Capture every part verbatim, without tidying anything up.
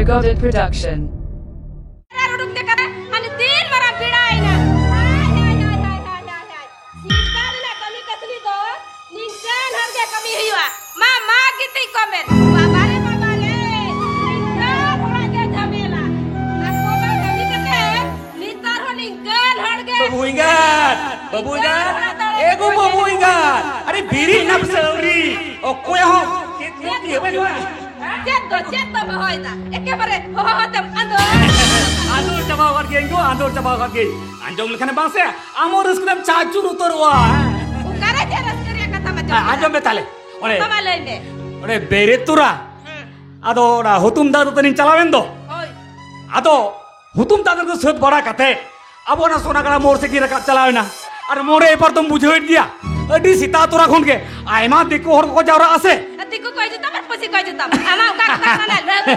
Godded Production. ᱟᱨ ᱩᱰᱩᱠ ᱛᱮ ᱠᱟᱛᱮ ᱦᱟᱱᱮ ᱛᱤᱱ ᱢᱟᱨᱟᱝ ᱯᱮᱲᱟᱭᱮᱱᱟ᱾ ᱦᱟᱭ, ᱦᱟᱭ, ᱦᱟᱭ᱾ ᱥᱤᱠᱷᱟ ᱨᱮᱱᱟᱜ ᱠᱟᱹᱢᱤ ᱠᱟᱹᱥᱱᱤ ᱫᱚ ᱱᱤᱝᱠᱟᱹᱱ ᱦᱚᱲ ᱜᱮ ᱠᱟᱹᱢᱤ ᱦᱩᱭᱩᱜᱼᱟ᱾ ᱢᱟ, ᱢᱟ ᱜᱤᱛᱤᱡ ᱠᱚᱜ ᱢᱮ᱾ ᱵᱟᱵᱟ ᱨᱮ, ᱵᱟᱵᱟ ᱨᱮ, ᱱᱤᱝᱠᱟᱹᱱ ᱦᱚᱲᱟᱜ ᱜᱮ ᱡᱷᱟᱢᱮᱞᱟ᱾ ᱟᱠᱚ ᱢᱟ ᱠᱟᱹᱢᱤ ᱠᱟᱛᱮ ᱱᱮᱛᱟᱨ ᱦᱚᱸ ᱱᱤᱝᱠᱟᱹᱱ ᱦᱚᱲ ᱜᱮ᱾ ᱵᱟᱹᱵᱩ ᱮᱸᱜᱟᱛ, ᱵᱟᱹᱵᱩ ᱮᱸᱜᱟᱛ, ᱮ ᱜᱳ ᱵᱟᱹᱵᱩ ᱮᱸᱜᱟᱛ, ᱟᱨᱮ ᱵᱮᱨᱮᱫ ᱮᱱᱟᱢ ᱥᱮ ᱟᱹᱣᱨᱤ? ᱚᱠᱚᱭ ᱦᱚᱸ ᱪᱮᱫ ᱠᱚ ᱪᱮᱫ ᱦᱚᱸ ᱵᱟᱹᱱᱩᱜᱼᱟ᱾ ᱪᱮᱫ ᱫᱚ, ᱪᱮᱫ ᱫᱚ ᱦᱚᱦᱚᱭᱮᱫᱟ? ᱮᱠᱮᱵᱟᱨᱮ ᱦᱚᱦᱚ ᱦᱚᱛᱮᱢ ᱟᱸᱫᱚᱲ᱾ ᱟᱸᱫᱚᱲ ᱪᱟᱵᱟ ᱟᱠᱟᱫ ᱜᱤᱭᱟᱹᱧ ᱜᱳ, ᱟᱸᱫᱚᱲ ᱪᱟᱵᱟ ᱟᱠᱟᱫ ᱜᱤᱭᱟᱹᱧ᱾ ᱟᱸᱡᱚᱢ ᱞᱮᱠᱷᱟᱱᱮ ᱵᱟᱝ ᱥᱮ, ᱟᱢ ᱦᱚᱸ ᱨᱟᱹᱥᱠᱟᱹ ᱨᱮᱢ ᱪᱷᱟᱪᱩᱨ ᱩᱛᱟᱹᱨᱚᱜᱼᱟ᱾ ᱚᱠᱟᱨᱮ ᱪᱮᱫ ᱨᱟᱹᱥᱠᱟᱹ ᱨᱮᱭᱟᱜ ᱠᱟᱛᱷᱟᱢ ᱟᱸᱡᱚᱢ ᱦᱮᱸ, ᱠᱮᱫᱟ? ᱟᱸᱡᱚᱢ ᱢᱮ ᱛᱟᱦᱞᱮ᱾ ᱚᱱᱮ, ᱢᱟ ᱞᱟᱹᱭ ᱢᱮ᱾ ᱚᱱᱮ ᱵᱮᱨᱮᱫ ᱛᱚᱨᱟ, ᱦᱮᱸ᱾ ᱟᱫᱚ ᱚᱱᱟ ᱦᱩᱛᱩᱢ ᱫᱟᱜ ᱫᱟᱹᱛᱟᱹᱱᱤᱧ ᱪᱟᱞᱟᱣᱮᱱ ᱫᱚ᱾ ᱦᱳᱭ᱾ ᱟᱫᱚ ᱦᱩᱛᱩᱢ ᱫᱟᱜ ᱫᱟᱹᱛᱟᱹᱱᱤ ᱠᱚ ᱥᱟᱹᱛ ᱵᱟᱲᱟ ᱠᱟᱛᱮ, ᱟᱵᱚ ᱚᱱᱟ ᱥᱚᱱᱟᱜᱟᱲᱟ ᱢᱳᱲ ᱥᱮᱫ ᱜᱤᱧ ᱨᱟᱠᱟᱵ ᱪᱟᱞᱟᱣᱮᱱᱟ᱾ ᱟᱨ ᱢᱳᱲ ᱨᱮ ᱮᱯᱟᱨ ᱫᱚᱢ ᱵᱩᱡᱷᱟᱹᱣᱮᱫ ᱜᱮᱭᱟ, ᱟᱹᱰᱤ ᱥᱮᱛᱟᱜ ᱛᱚᱨᱟ ᱠᱷᱚᱱ ᱜᱮ ᱟᱭᱢᱟ ᱫᱤᱠᱩ ᱦᱚᱲ ᱠᱚᱠᱚ ᱡᱟᱣᱨᱟᱜᱼᱟ ᱥᱮ᱾ ᱟᱨ ᱫᱤᱠᱩ ᱠᱚ ᱦᱤᱡᱩᱜ ᱛᱟᱢᱟ, ᱯᱟᱹᱥᱤ ᱠᱚ ᱦᱤᱡᱩᱜ ᱛᱟᱢᱟ᱾ ᱟᱢᱟᱜ ᱚᱠᱟ ᱠᱟᱛᱷᱟ ᱠᱟᱱᱟ? ᱞᱟᱹᱭ ᱢᱮ᱾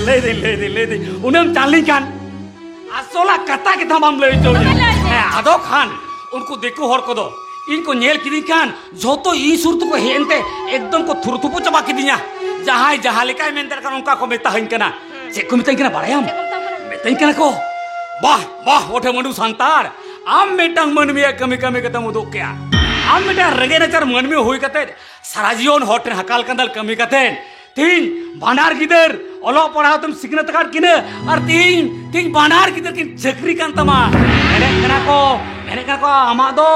ᱞᱟᱹᱭᱫᱟᱹᱧ, ᱞᱟᱹᱭᱫᱟᱹᱧ, ᱞᱟᱹᱭᱫᱟᱹᱧ, ᱩᱱᱟᱹᱜ ᱮᱢ ᱪᱟᱞᱤᱧ ᱠᱷᱟᱱ ᱟᱥᱚᱞᱟᱜ ᱠᱟᱛᱷᱟ ᱜᱮ ᱛᱟᱢ ᱵᱟᱢ ᱞᱟᱹᱭ ᱦᱚᱪᱚ ᱤᱧᱟ᱾ ᱵᱟᱢ ᱞᱟᱹᱭ ᱦᱚᱪᱚ᱾ ᱦᱮᱸ, ᱟᱫᱚ ᱠᱷᱟᱱ ᱩᱱᱠᱩ ᱫᱤᱠᱩ ᱦᱚᱲ ᱠᱚᱫᱚ ᱤᱧ ᱠᱚ ᱧᱮᱞ ᱠᱤᱫᱤᱧ ᱠᱷᱟᱱ ᱡᱷᱚᱛᱚ ᱤᱧ ᱥᱩᱨ ᱛᱮᱠᱚ ᱦᱮᱡ ᱮᱱᱛᱮ ᱮᱠᱫᱚᱢ ᱠᱚ ᱛᱷᱩᱨᱩ ᱛᱷᱩᱯᱩ ᱪᱟᱵᱟ ᱠᱤᱫᱤᱧᱟ᱾ ᱡᱟᱦᱟᱸᱭ ᱡᱟᱦᱟᱸ ᱞᱮᱠᱟᱭ ᱢᱮᱱ ᱫᱟᱲᱮᱭᱟᱜ ᱠᱟᱱᱟ ᱚᱱᱠᱟ ᱠᱚ ᱢᱮᱛᱟᱦᱟᱹᱧ ᱠᱟᱱᱟ᱾ ᱪᱮᱫ ᱠᱚ ᱢᱮᱛᱟᱹᱧ ᱠᱟᱱᱟ ᱵᱟᱲᱟᱭᱟᱢ? ᱪᱮᱫ ᱠᱚ ᱢᱮᱛᱟᱢ ᱠᱟᱱᱟ? ᱢᱮᱛᱟᱹᱧ ᱠᱟᱱᱟ ᱠᱚ, "ᱵᱟᱦ, ᱵᱟᱦ, ᱚᱴᱷᱮ ᱢᱟᱹᱱᱰᱩ ᱥᱟᱱᱛᱟᱲ, ᱟᱢ ᱢᱤᱫᱴᱟᱝ ᱢᱟᱹᱱᱢᱤᱭᱟᱜ ᱠᱟᱹᱢᱤ ᱠᱟᱹᱢᱤ ᱠᱟᱛᱮᱢ ᱩᱫᱩᱜ ᱠᱮᱜᱼᱟ᱾ ᱟᱢ ᱢᱤᱫᱴᱟᱝ ᱨᱮᱸᱜᱮᱡ ᱱᱟᱪᱟᱨ ᱢᱟᱹᱱᱢᱤ ᱦᱩᱭ ᱠᱟᱛᱮ ᱥᱟᱨᱟ ᱡᱤᱭᱚᱱ ᱦᱚᱲ ᱴᱷᱮᱱ ᱦᱟᱠᱟᱞ ᱠᱟᱸᱫᱟᱞ ᱠᱟᱹᱢᱤ ᱠᱟᱛᱮ ᱛᱤᱦᱤᱧ ᱵᱟᱱᱟᱨ ᱜᱤᱫᱟᱹᱨ ᱚᱞᱚᱜ ᱯᱟᱲᱦᱟᱣ ᱛᱮᱢ ᱥᱤᱠᱷᱱᱟᱹᱛ ᱟᱠᱟᱫ ᱠᱤᱱᱟᱹ ᱟᱨ ᱛᱤᱦᱤᱧ, ᱛᱤᱦᱤᱧ ᱵᱟᱱᱟᱨ ᱜᱤᱫᱟᱹᱨ ᱠᱤᱱ ᱪᱟᱹᱠᱨᱤ ᱠᱟᱱ ᱛᱟᱢᱟ᱾ ᱢᱮᱱᱮᱫ ᱠᱟᱱᱟ ᱠᱚ, ᱢᱮᱱᱮᱫ ᱠᱟᱱᱟ ᱠᱚ ᱟᱢᱟᱜ ᱫᱚ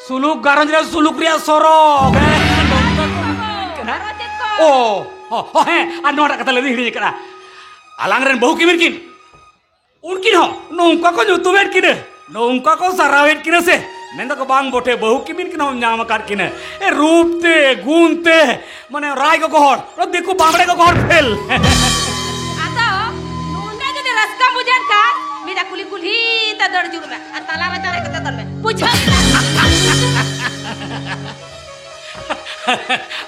ᱥᱩᱞᱩᱠ ᱜᱷᱟᱨᱚᱸᱡᱽ ᱨᱮ ᱥᱩᱞᱩᱠ ᱨᱮᱭᱟᱜ ᱥᱚᱨᱚᱜ᱾ ᱦᱮᱸ, ᱱᱚᱝᱠᱟ ᱠᱚ ᱢᱮᱛᱟᱹᱧ ᱠᱟᱱᱟ᱾ ᱚ, ᱚ, ᱚ, ᱦᱮᱸ, ᱟᱨ ᱱᱚᱣᱟᱴᱟᱜ ᱠᱟᱛᱷᱟ ᱞᱟᱹᱭ ᱫᱚᱧ ᱦᱤᱲᱤᱧ ᱟᱠᱟᱫᱟ᱾ ᱟᱞᱟᱝ ᱨᱮᱱ ᱵᱟᱹᱦᱩ ᱠᱤᱢᱤᱱ ᱠᱤᱱ ᱩᱱᱠᱤᱱ ᱦᱚᱸ ᱱᱚᱝᱠᱟ ᱠᱚ ᱧᱩᱛᱩᱢᱮᱫ ᱠᱤᱱᱟᱹ, ᱱᱚᱝᱠᱟ ᱠᱚ ᱥᱟᱨᱦᱟᱣᱮᱫ ᱠᱤᱱᱟᱹ ᱥᱮ, ᱢᱮᱱ ᱫᱟᱠᱚ, "ᱵᱟᱝ ᱵᱚᱴᱷᱮ, ᱵᱟᱹᱦᱩ ᱠᱤᱢᱤᱱ ᱠᱤᱱ ᱦᱚᱸᱢ ᱧᱟᱢ ᱟᱠᱟᱫ ᱠᱤᱱᱟᱹ, ᱮ, ᱨᱩᱯ ᱛᱮ, ᱜᱩᱱ ᱛᱮ, ᱢᱟᱱᱮ ᱨᱟᱭ ᱜᱚᱜᱚ ᱦᱚᱲ, ᱚᱱᱟ ᱫᱤᱠᱩ ᱵᱟᱢᱲᱮ ᱜᱚᱜᱚ ᱦᱚᱲ ᱯᱷᱮᱞ᱾" ᱟᱫᱚ ᱱᱚᱰᱮ ᱡᱩᱫᱤ ᱨᱟᱹᱥᱠᱟᱹᱢ ᱵᱩᱡᱷᱟᱹᱣ ᱠᱷᱟᱱ, ᱢᱤᱫ ᱫᱷᱟᱣ ᱠᱩᱞᱦᱤ ᱠᱩᱞᱦᱤ ᱛᱮ ᱫᱟᱹᱲ ᱡᱩᱨ ᱢᱮ ᱟᱨ ᱛᱟᱞᱟ ᱨᱟᱪᱟ ᱨᱮ ᱠᱟᱛᱮ ᱫᱚᱱ ᱢᱮ, ᱵᱩᱡᱷᱟᱹᱣ ᱠᱮᱫᱟ?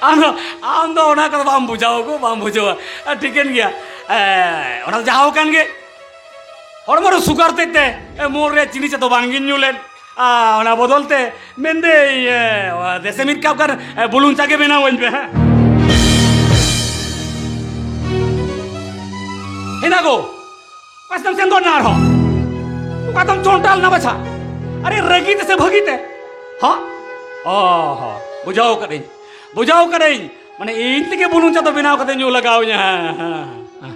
ᱟᱢ ᱫᱚ, ᱟᱢ ᱫᱚ ᱚᱱᱟ ᱠᱚᱫᱚ ᱵᱟᱢ ᱵᱩᱡᱷᱟᱹᱣᱟ ᱜᱳ, ᱵᱟᱢ ᱵᱩᱡᱷᱟᱹᱣᱟ᱾ ᱮ, ᱴᱷᱤᱠᱟᱹᱱ ᱜᱮᱭᱟ, ᱮ, ᱚᱱᱟ ᱫᱚ ᱡᱟᱦᱟᱸ ᱠᱟᱱ ᱜᱮ᱾ ᱦᱚᱲᱢᱚ ᱨᱮ ᱥᱩᱜᱟᱨ ᱦᱚᱛᱮᱡ ᱛᱮ, ᱮ, ᱢᱳᱲ ᱨᱮ ᱪᱤᱱᱤ ᱪᱟ ᱫᱚ ᱵᱟᱝᱜᱤᱧ ᱧᱩ ᱞᱮᱫ᱾ ᱟ, ᱚᱱᱟ ᱵᱚᱫᱚᱞ ᱛᱮ ᱢᱮᱱᱫᱟᱹᱧ, ᱮ, ᱫᱮᱥᱮ ᱢᱤᱫ ᱠᱟᱯ ᱜᱟᱱ, ᱮ, ᱵᱩᱞᱩᱝ ᱪᱟ ᱜᱮ ᱵᱮᱱᱟᱣᱟᱹᱧ ᱯᱮ, ᱦᱮᱸ᱾ ᱮᱱᱟ ᱜᱳ, ᱚᱠᱟ ᱥᱮᱫ ᱮᱢ ᱥᱮᱱ ᱜᱚᱫ ᱮᱱᱟ ᱟᱨᱦᱚᱸ? ᱚᱠᱟ ᱫᱚᱢ ᱪᱚᱱᱴᱟᱞ ᱮᱱᱟ ᱵᱟᱪᱷᱟ? ᱟᱨᱮ, ᱨᱟᱹᱜᱤ ᱛᱮᱥᱮ ᱵᱷᱟᱹᱜᱤ ᱛᱮ? ᱦᱚᱸ? ᱚ ᱦᱚᱸ, ᱵᱩᱡᱷᱟᱹᱣ ᱠᱟᱹᱫᱟᱹᱧ, ᱵᱩᱡᱷᱟᱹᱣ ᱠᱟᱹᱫᱟᱹᱧ᱾ ᱢᱟᱱᱮ, ᱤᱧ ᱛᱮᱜᱮ ᱵᱩᱞᱩᱝ ᱪᱟ ᱫᱚ ᱵᱮᱱᱟᱣ ᱠᱟᱛᱮ ᱧᱩ ᱞᱟᱜᱟᱣ ᱤᱧᱟ᱾ ᱦᱮᱸ, ᱦᱮᱸ, ᱦᱮᱸ᱾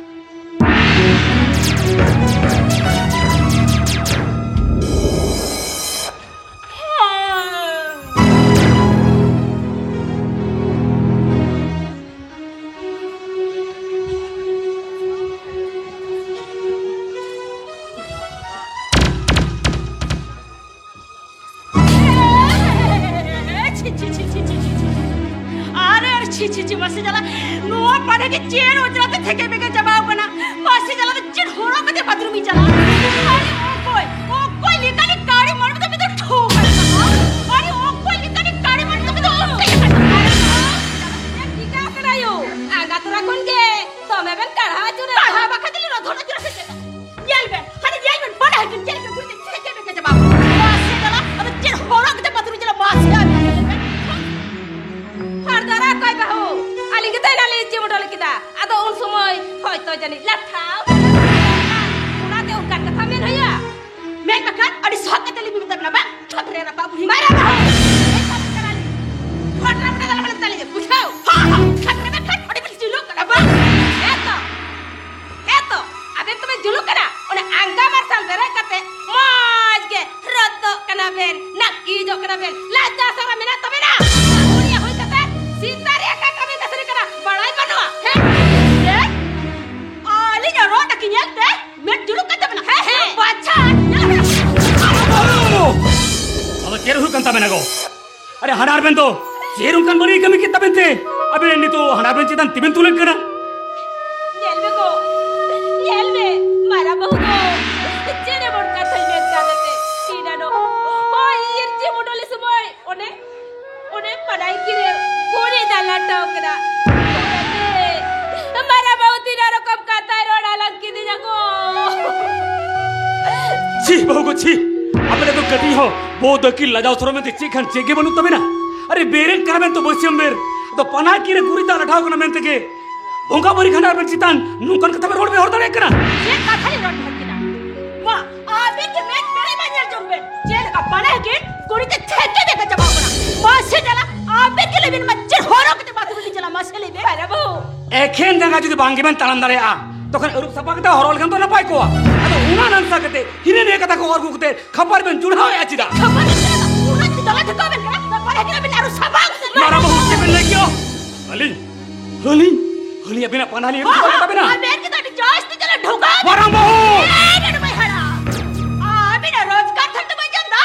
ᱪᱷᱤ, ᱪᱷᱤ, ᱪᱷᱤ, ᱪᱷᱤ, ᱪᱷᱤ, ᱪᱷᱤ, ᱪᱷᱤ, ᱪᱷᱤ᱾ ᱟᱨᱮ, ᱟᱨᱮ, ᱪᱷᱤ, ᱪᱷᱤ, ᱪᱷᱤ, ᱢᱟᱥᱮ ᱡᱟᱞᱟ᱾ ᱱᱚᱣᱟ ᱯᱟᱲᱦᱟ ᱜᱮ ᱪᱮᱫ ᱚᱡᱽᱨᱟ ᱛᱮ ᱛᱷᱮᱠᱮ ᱢᱮᱠᱮ ᱪᱟᱵᱟᱣ ᱠᱟᱱᱟ᱾ ᱢᱟᱥᱮ ᱡᱟᱞᱟ ᱫᱚ ᱪᱮᱫ ᱦᱚᱨᱚᱜ ᱠᱟᱛᱮ ᱵᱟᱛᱷᱨᱩᱢ ᱤᱧ ᱪᱟᱞᱟᱜᱼᱟ? ᱟᱨᱮ, ᱚᱠᱚᱭ, ᱚᱠᱚᱭ ᱞᱮᱠᱟᱱᱤᱡ ᱠᱟᱲᱤ ᱢᱟᱹᱱᱢᱤ ᱫᱚ ᱢᱤᱫ ᱫᱚ ᱴᱷᱩ ᱠᱟᱱ ᱛᱟᱢᱟ᱾ ᱟᱨᱮ, ᱚᱠᱚᱭ ᱞᱮᱠᱟᱱᱤᱡ ᱠᱟᱲᱤ ᱢᱟᱹᱱᱢᱤ ᱫᱚ ᱢᱤᱫ ᱫᱚ ᱚᱠᱚᱭ ᱞᱮᱠᱟᱱᱤᱡ ᱠᱟᱲᱤ ᱢᱟᱹᱱᱢᱤ? ᱪᱮᱫ ᱪᱤᱠᱟᱹ ᱠᱟᱱᱟ ᱭᱳ? ᱟᱸᱜᱟ ᱛᱚᱨᱟ ᱠᱷᱚᱱ ᱜᱮ ᱫᱚᱢᱮ ᱵᱮᱱ ᱠᱟᱲᱦᱟᱣ ᱟᱹᱪᱩᱨᱮᱫ ᱠᱟᱲᱦᱟᱣ ᱵᱟᱠᱷᱟᱡ ᱫᱚ ᱞᱚᱫᱷᱚ ᱟᱹᱪᱩᱨ ᱟᱠᱟᱫ ᱪᱮᱫ? ᱧᱮᱞ ᱵᱮᱱ, ᱦᱟᱱᱮ ᱧᱮᱞ ᱵᱮᱱ, ᱵᱟᱰᱟᱭ ᱵᱮᱱ, ᱪᱮᱫ ᱞᱮᱠᱟ ᱠᱩᱲᱤ ᱛᱮ ᱪᱮᱫ ᱞᱮᱠᱟ ᱪᱟᱵᱟ ᱟᱠᱟᱱᱟ᱾ ᱢᱟᱥᱮ ᱫᱟᱫᱟ, ᱟᱫᱚ ᱪᱮᱫ ᱦᱚᱨᱚᱜ ᱠᱟᱛᱮ ᱵᱟᱛᱷᱨᱩᱢ ᱪᱟᱞᱟᱜ, ᱢᱟᱥᱮ ᱟᱨ ᱧᱮᱞ ᱵᱮᱱ᱾ ᱦᱚᱲ ᱫᱟᱨᱟ ᱚᱠᱚᱭ ᱵᱟᱹᱦᱩ? ᱟᱹᱞᱤᱧ ᱜᱮᱛᱚ ᱮᱱᱟᱝ ᱞᱤᱧ ᱪᱤᱢᱩᱰᱚᱞ ᱠᱮᱫᱟ᱾ ᱟᱫᱚ ᱩᱱ ᱥᱚᱢᱚᱭ ᱦᱚᱭᱛᱚ ᱡᱟᱹᱱᱤᱡ ᱞᱟᱴᱷᱟᱣ ᱠᱟᱱᱟ᱾ ᱚᱱᱟᱛᱮ ᱚᱱᱠᱟᱱ ᱠᱟᱛᱷᱟ ᱢᱮᱱ ᱦᱩᱭᱩᱜᱼᱟ᱾ ᱢᱮᱫ ᱵᱟᱠᱷᱟᱱ ᱟᱹᱰᱤ ᱥᱚᱠ ᱠᱟᱛᱮ ᱞᱤᱧ ᱢᱮᱛᱟ ᱵᱮᱱᱟ, ᱵᱟᱝ? ᱪᱷᱚᱴ ᱨᱮ ᱨᱟᱯᱟᱜ ᱵᱩᱲᱦᱤ᱾ ᱢᱟᱨᱟ ᱵᱟᱹᱦᱩ! ᱮᱱᱠᱷᱟᱱ ᱠᱟᱱᱟᱞᱤᱧ᱾ ᱦᱚᱲ ᱨᱟᱯᱟᱜ ᱫᱟᱞᱟᱞ ᱛᱟᱞᱤᱧ, ᱵᱩᱡᱷᱟᱹᱣ? ᱦᱚᱸ, ᱦᱚᱸ, ᱪᱷᱚᱴ ᱨᱮ ᱵᱟᱠᱷᱟᱱ ᱟᱹᱰᱤ ᱵᱤᱱ ᱡᱩᱞᱩᱜ ᱠᱟᱱᱟ, ᱵᱟᱝ? ᱦᱮᱸ ᱛᱚ᱾ ᱦᱮᱸ ᱛᱚ, ᱟᱵᱮᱱ ᱛᱚᱵᱮᱱ ᱡᱩᱞᱩᱜ ᱠᱟᱱᱟ, ᱚᱱᱟ ᱟᱸᱜᱟ ᱢᱟᱨᱥᱟᱞ ᱵᱮᱨᱮᱫ ᱠᱟᱛᱮ ᱢᱚᱡᱽ ᱜᱮ ᱨᱚᱛᱚᱜ ᱠᱟᱱᱟ ᱵᱮᱱ, ᱱᱟᱹᱠᱤᱡᱚᱜ ᱠᱟᱱᱟ ᱵᱮᱱ, ᱞᱟᱡᱟ ᱥᱚᱨᱚᱢ ᱢᱮᱱᱟᱜ ᱛᱟᱵᱮᱱᱟ? ᱠᱩᱲᱤᱭᱟᱹ ᱦᱩᱭ ᱠᱟᱛᱮ ᱥᱤᱛᱟ ᱨᱮᱭᱟᱜ ᱠᱟᱹᱢᱤ ᱠᱟᱹᱥᱱᱤ ᱠᱟᱱᱟ, ᱵᱟᱲᱟᱭ ᱵᱟᱹᱱᱩᱜᱼᱟ? ᱦᱮᱸ? ᱪᱮᱫ? ᱟᱹᱞᱤᱧᱟᱜ ᱨᱚᱲ ᱛᱟᱹᱠᱤᱱ ᱧᱮᱞ ᱛᱮ ᱢᱮᱫ ᱡᱩᱞᱩᱜ ᱠᱟᱱ ᱛᱟᱵᱮᱱᱟ? ᱦᱮᱸ, ᱦᱮᱸ᱾ ᱵᱟᱪᱷᱟ, ᱧᱮᱞ ᱵᱮᱱ᱾ ᱟᱫᱚ ᱪᱮᱫ ᱦᱩᱭᱩᱜ ᱠᱟᱱ ᱛᱟᱵᱮᱱᱟ ᱜᱚ? ᱟᱨᱮ, ᱦᱟᱱᱟᱨ ᱵᱮᱱ ᱫᱚ ᱪᱮᱫ ᱚᱱᱠᱟᱱ ᱵᱟᱹᱲᱤᱡ ᱠᱟᱹᱢᱤ ᱠᱮᱫ ᱛᱟᱵᱮᱱ ᱛᱮ ᱟᱵᱮᱱ ᱱᱤᱛᱚᱜ ᱦᱟᱱᱟᱨ ᱵᱮᱱ ᱪᱮᱛᱟᱱ ᱛᱤᱵᱮᱱ ᱛᱩᱞᱟᱹᱜ ᱠᱟᱱᱟ? ᱧᱮᱞ ᱢᱮ ᱜᱚ, ᱧᱮᱞ ᱢᱮ, ᱢᱟᱨᱟ ᱵᱟᱹᱦᱩ ᱜᱚ, ᱪᱮᱫ ᱮᱢᱚᱱ ᱠᱟᱛᱷᱟᱧ ᱢᱮᱱ ᱠᱟᱫ ᱛᱮ ᱤᱧ ᱟᱫᱚ ᱦᱚᱭ ᱤᱨᱪᱤ ᱢᱩᱰᱚᱞᱤ ᱥᱚᱢᱚᱭ ᱚᱱᱮ, ᱚᱱᱮ ᱯᱟᱲᱟᱭ ᱜᱤᱨᱟᱹ ᱠᱚᱨᱮ ᱫᱟᱞᱟᱴᱟᱣ ᱠᱟᱱᱟ᱾ ᱚᱱᱟᱛᱮ ᱢᱟᱨᱟ ᱵᱟᱹᱦᱩ ᱛᱤᱱᱟᱹᱜ ᱨᱚᱠᱚᱢ ᱠᱟᱛᱷᱟᱭ ᱨᱚᱲ ᱟᱞᱟᱝ ᱠᱤᱫᱤᱧᱟ ᱜᱚ᱾ ᱪᱷᱤ, ᱵᱟᱹᱦᱩ ᱜᱚ, ᱪᱷᱤ! ᱟᱯᱮ ᱫᱚ ᱠᱟᱹᱴᱤᱡ ᱦᱚᱸ ᱵᱚᱦᱩ ᱫᱟᱹᱠᱤᱞ ᱞᱟᱡᱟᱣ ᱥᱚᱨᱚᱢ ᱢᱮᱱᱛᱮ ᱪᱮᱫ ᱠᱷᱟᱱ ᱪᱮᱫ ᱜᱮ ᱵᱟᱹᱱᱩᱜ ᱛᱟᱵᱮᱱᱟ᱾ ᱟᱨᱮ, ᱵᱮᱨᱮᱫ ᱠᱟᱱᱟ ᱵᱮᱱ ᱛᱚ ᱵᱟᱹᱥᱭᱟᱹᱢ ᱵᱮᱨ, ᱟᱫᱚ ᱯᱟᱱᱟ ᱠᱤᱨᱮ ᱜᱩᱨᱤᱡ ᱫᱟᱜ ᱞᱟᱴᱷᱟᱣ ᱠᱟᱱᱟ ᱢᱮᱱᱛᱮ ᱜᱮ ᱵᱚᱸᱜᱟ ᱵᱟᱹᱨᱤ ᱠᱷᱟᱱ ᱟᱵᱮᱱ ᱪᱮᱛᱟᱱ ᱱᱚᱝᱠᱟᱱ ᱠᱟᱛᱷᱟ ᱵᱮᱱ ᱨᱚᱲ ᱵᱮᱱ ᱦᱚᱲ ᱫᱟᱲᱮᱭᱟᱜ ᱠᱟᱱᱟ? ᱪᱮᱫ ᱠᱟᱛᱷᱟ ᱞᱤᱧ ᱨᱚᱲ ᱵᱮᱱ ᱠᱟᱱᱟ? ᱢᱟ, ᱟᱵᱮᱱ ᱜᱮ ᱢᱮᱫ ᱯᱮᱨᱮ ᱢᱟ ᱧᱮᱞ ᱡᱚᱝ ᱵᱮᱱ᱾ ᱪᱮᱫ ᱞᱮᱠᱟ ᱯᱟᱱᱟ ᱦᱮᱸᱠᱤᱱ ᱠᱩᱲᱤ ᱛᱮ ᱛᱷᱮᱠᱮ ᱛᱷᱮᱠᱮ ᱪᱟᱵᱟᱣ ᱠᱟᱱᱟ᱾ ᱢᱟᱥᱮ ᱪᱟᱞᱟ, ᱟᱵᱮᱱ ᱜᱮ ᱞᱟᱹᱭ ᱵᱮᱱ ᱢᱟ, ᱪᱮᱫ ᱦᱚᱨᱚᱜ ᱠᱟᱛᱮ ᱵᱟᱛᱷᱨᱩᱢ ᱞᱤᱧ ᱪᱟᱞᱟᱜᱼᱟ? ᱢᱟᱥᱮ ᱞᱟᱹᱭ ᱵᱮᱱ᱾ ᱵᱟᱨᱟ ᱵᱟᱹᱦᱩ᱾ ᱮᱠᱷᱮᱱ ᱡᱟᱸᱜᱟ ᱡᱩᱫᱤ ᱵᱟᱝ ᱜᱮᱵᱮᱱ ᱛᱟᱲᱟᱢ ᱫᱟᱲᱮᱭᱟᱜᱼᱟ, ᱛᱚᱠᱷᱚᱱ ᱟᱹᱨᱩᱵ ᱥᱟᱯᱷᱟ ᱠᱟᱛᱮ ᱦᱚᱨᱚᱜ ᱞᱮᱠᱷᱟᱱ ᱫᱚ ᱱᱟᱯᱟᱭ ᱠᱚᱜᱼᱟ᱾ ᱟᱫᱚ ᱚᱱᱟ ᱱᱟᱝᱥᱟ ᱠᱟᱛᱮ ᱦᱤᱱᱟᱹ ᱱᱤᱭᱟᱹ ᱠᱟᱛᱷᱟ ᱠᱚ ᱚᱨ ᱟᱹᱜᱩ ᱠᱟᱛᱮ ᱠᱷᱟᱹᱯᱟᱹᱨᱤ ᱵᱮᱱ ᱡᱩᱲᱦᱟᱹᱣᱮᱫᱼᱟ ᱪᱮᱫᱟᱜ? ᱠᱷᱟᱹᱯᱟᱹᱨᱤ ᱪᱮᱫᱟᱜ? ᱚᱱᱟ ᱡᱩᱫᱤ ᱫᱟᱞᱟ ᱴᱷᱤᱠᱟᱹ ᱵᱮᱱ ᱠᱟᱱᱟ, ᱛᱟᱨᱯᱚᱨᱮ ᱦᱮᱸ ᱵᱮᱱ ᱟᱹᱨᱩᱵ ᱥᱟᱯᱷᱟ ᱠᱟᱛᱮ ᱢᱟᱨᱟᱝ ᱵᱟᱹᱦᱩ ᱪᱮᱫ ᱵᱮᱱ ᱞᱟᱹᱭ ᱠᱮᱜᱼᱟ? ᱟᱹᱞᱤᱧ ᱦᱟᱹᱞᱤ, ᱦᱟᱹᱞᱤ ᱟᱹᱵᱤᱱᱟᱜ ᱯᱟᱱᱟᱦ ᱞᱤᱧ ᱨᱩᱣᱟᱹᱲ ᱠᱟᱛᱟ ᱵᱤᱱᱟ᱾ ᱟᱵᱮᱱ ᱜᱮ ᱫᱚ ᱟᱹᱰᱤ ᱡᱟᱹᱥᱛᱤ ᱪᱟᱞᱟᱜ ᱰᱷᱚᱠᱟ᱾ ᱢᱟᱨᱟᱝ ᱵᱟᱹᱦᱩ! ᱮ, ᱱᱮᱰᱩ ᱵᱟᱭ ᱦᱟᱲᱟ᱾ ᱟᱵᱮᱱᱟᱜ ᱨᱳᱡᱽᱜᱟᱨ ᱫᱷᱚᱱ ᱫᱚ ᱵᱟᱹᱧ ᱡᱚᱢ ᱫᱟ᱾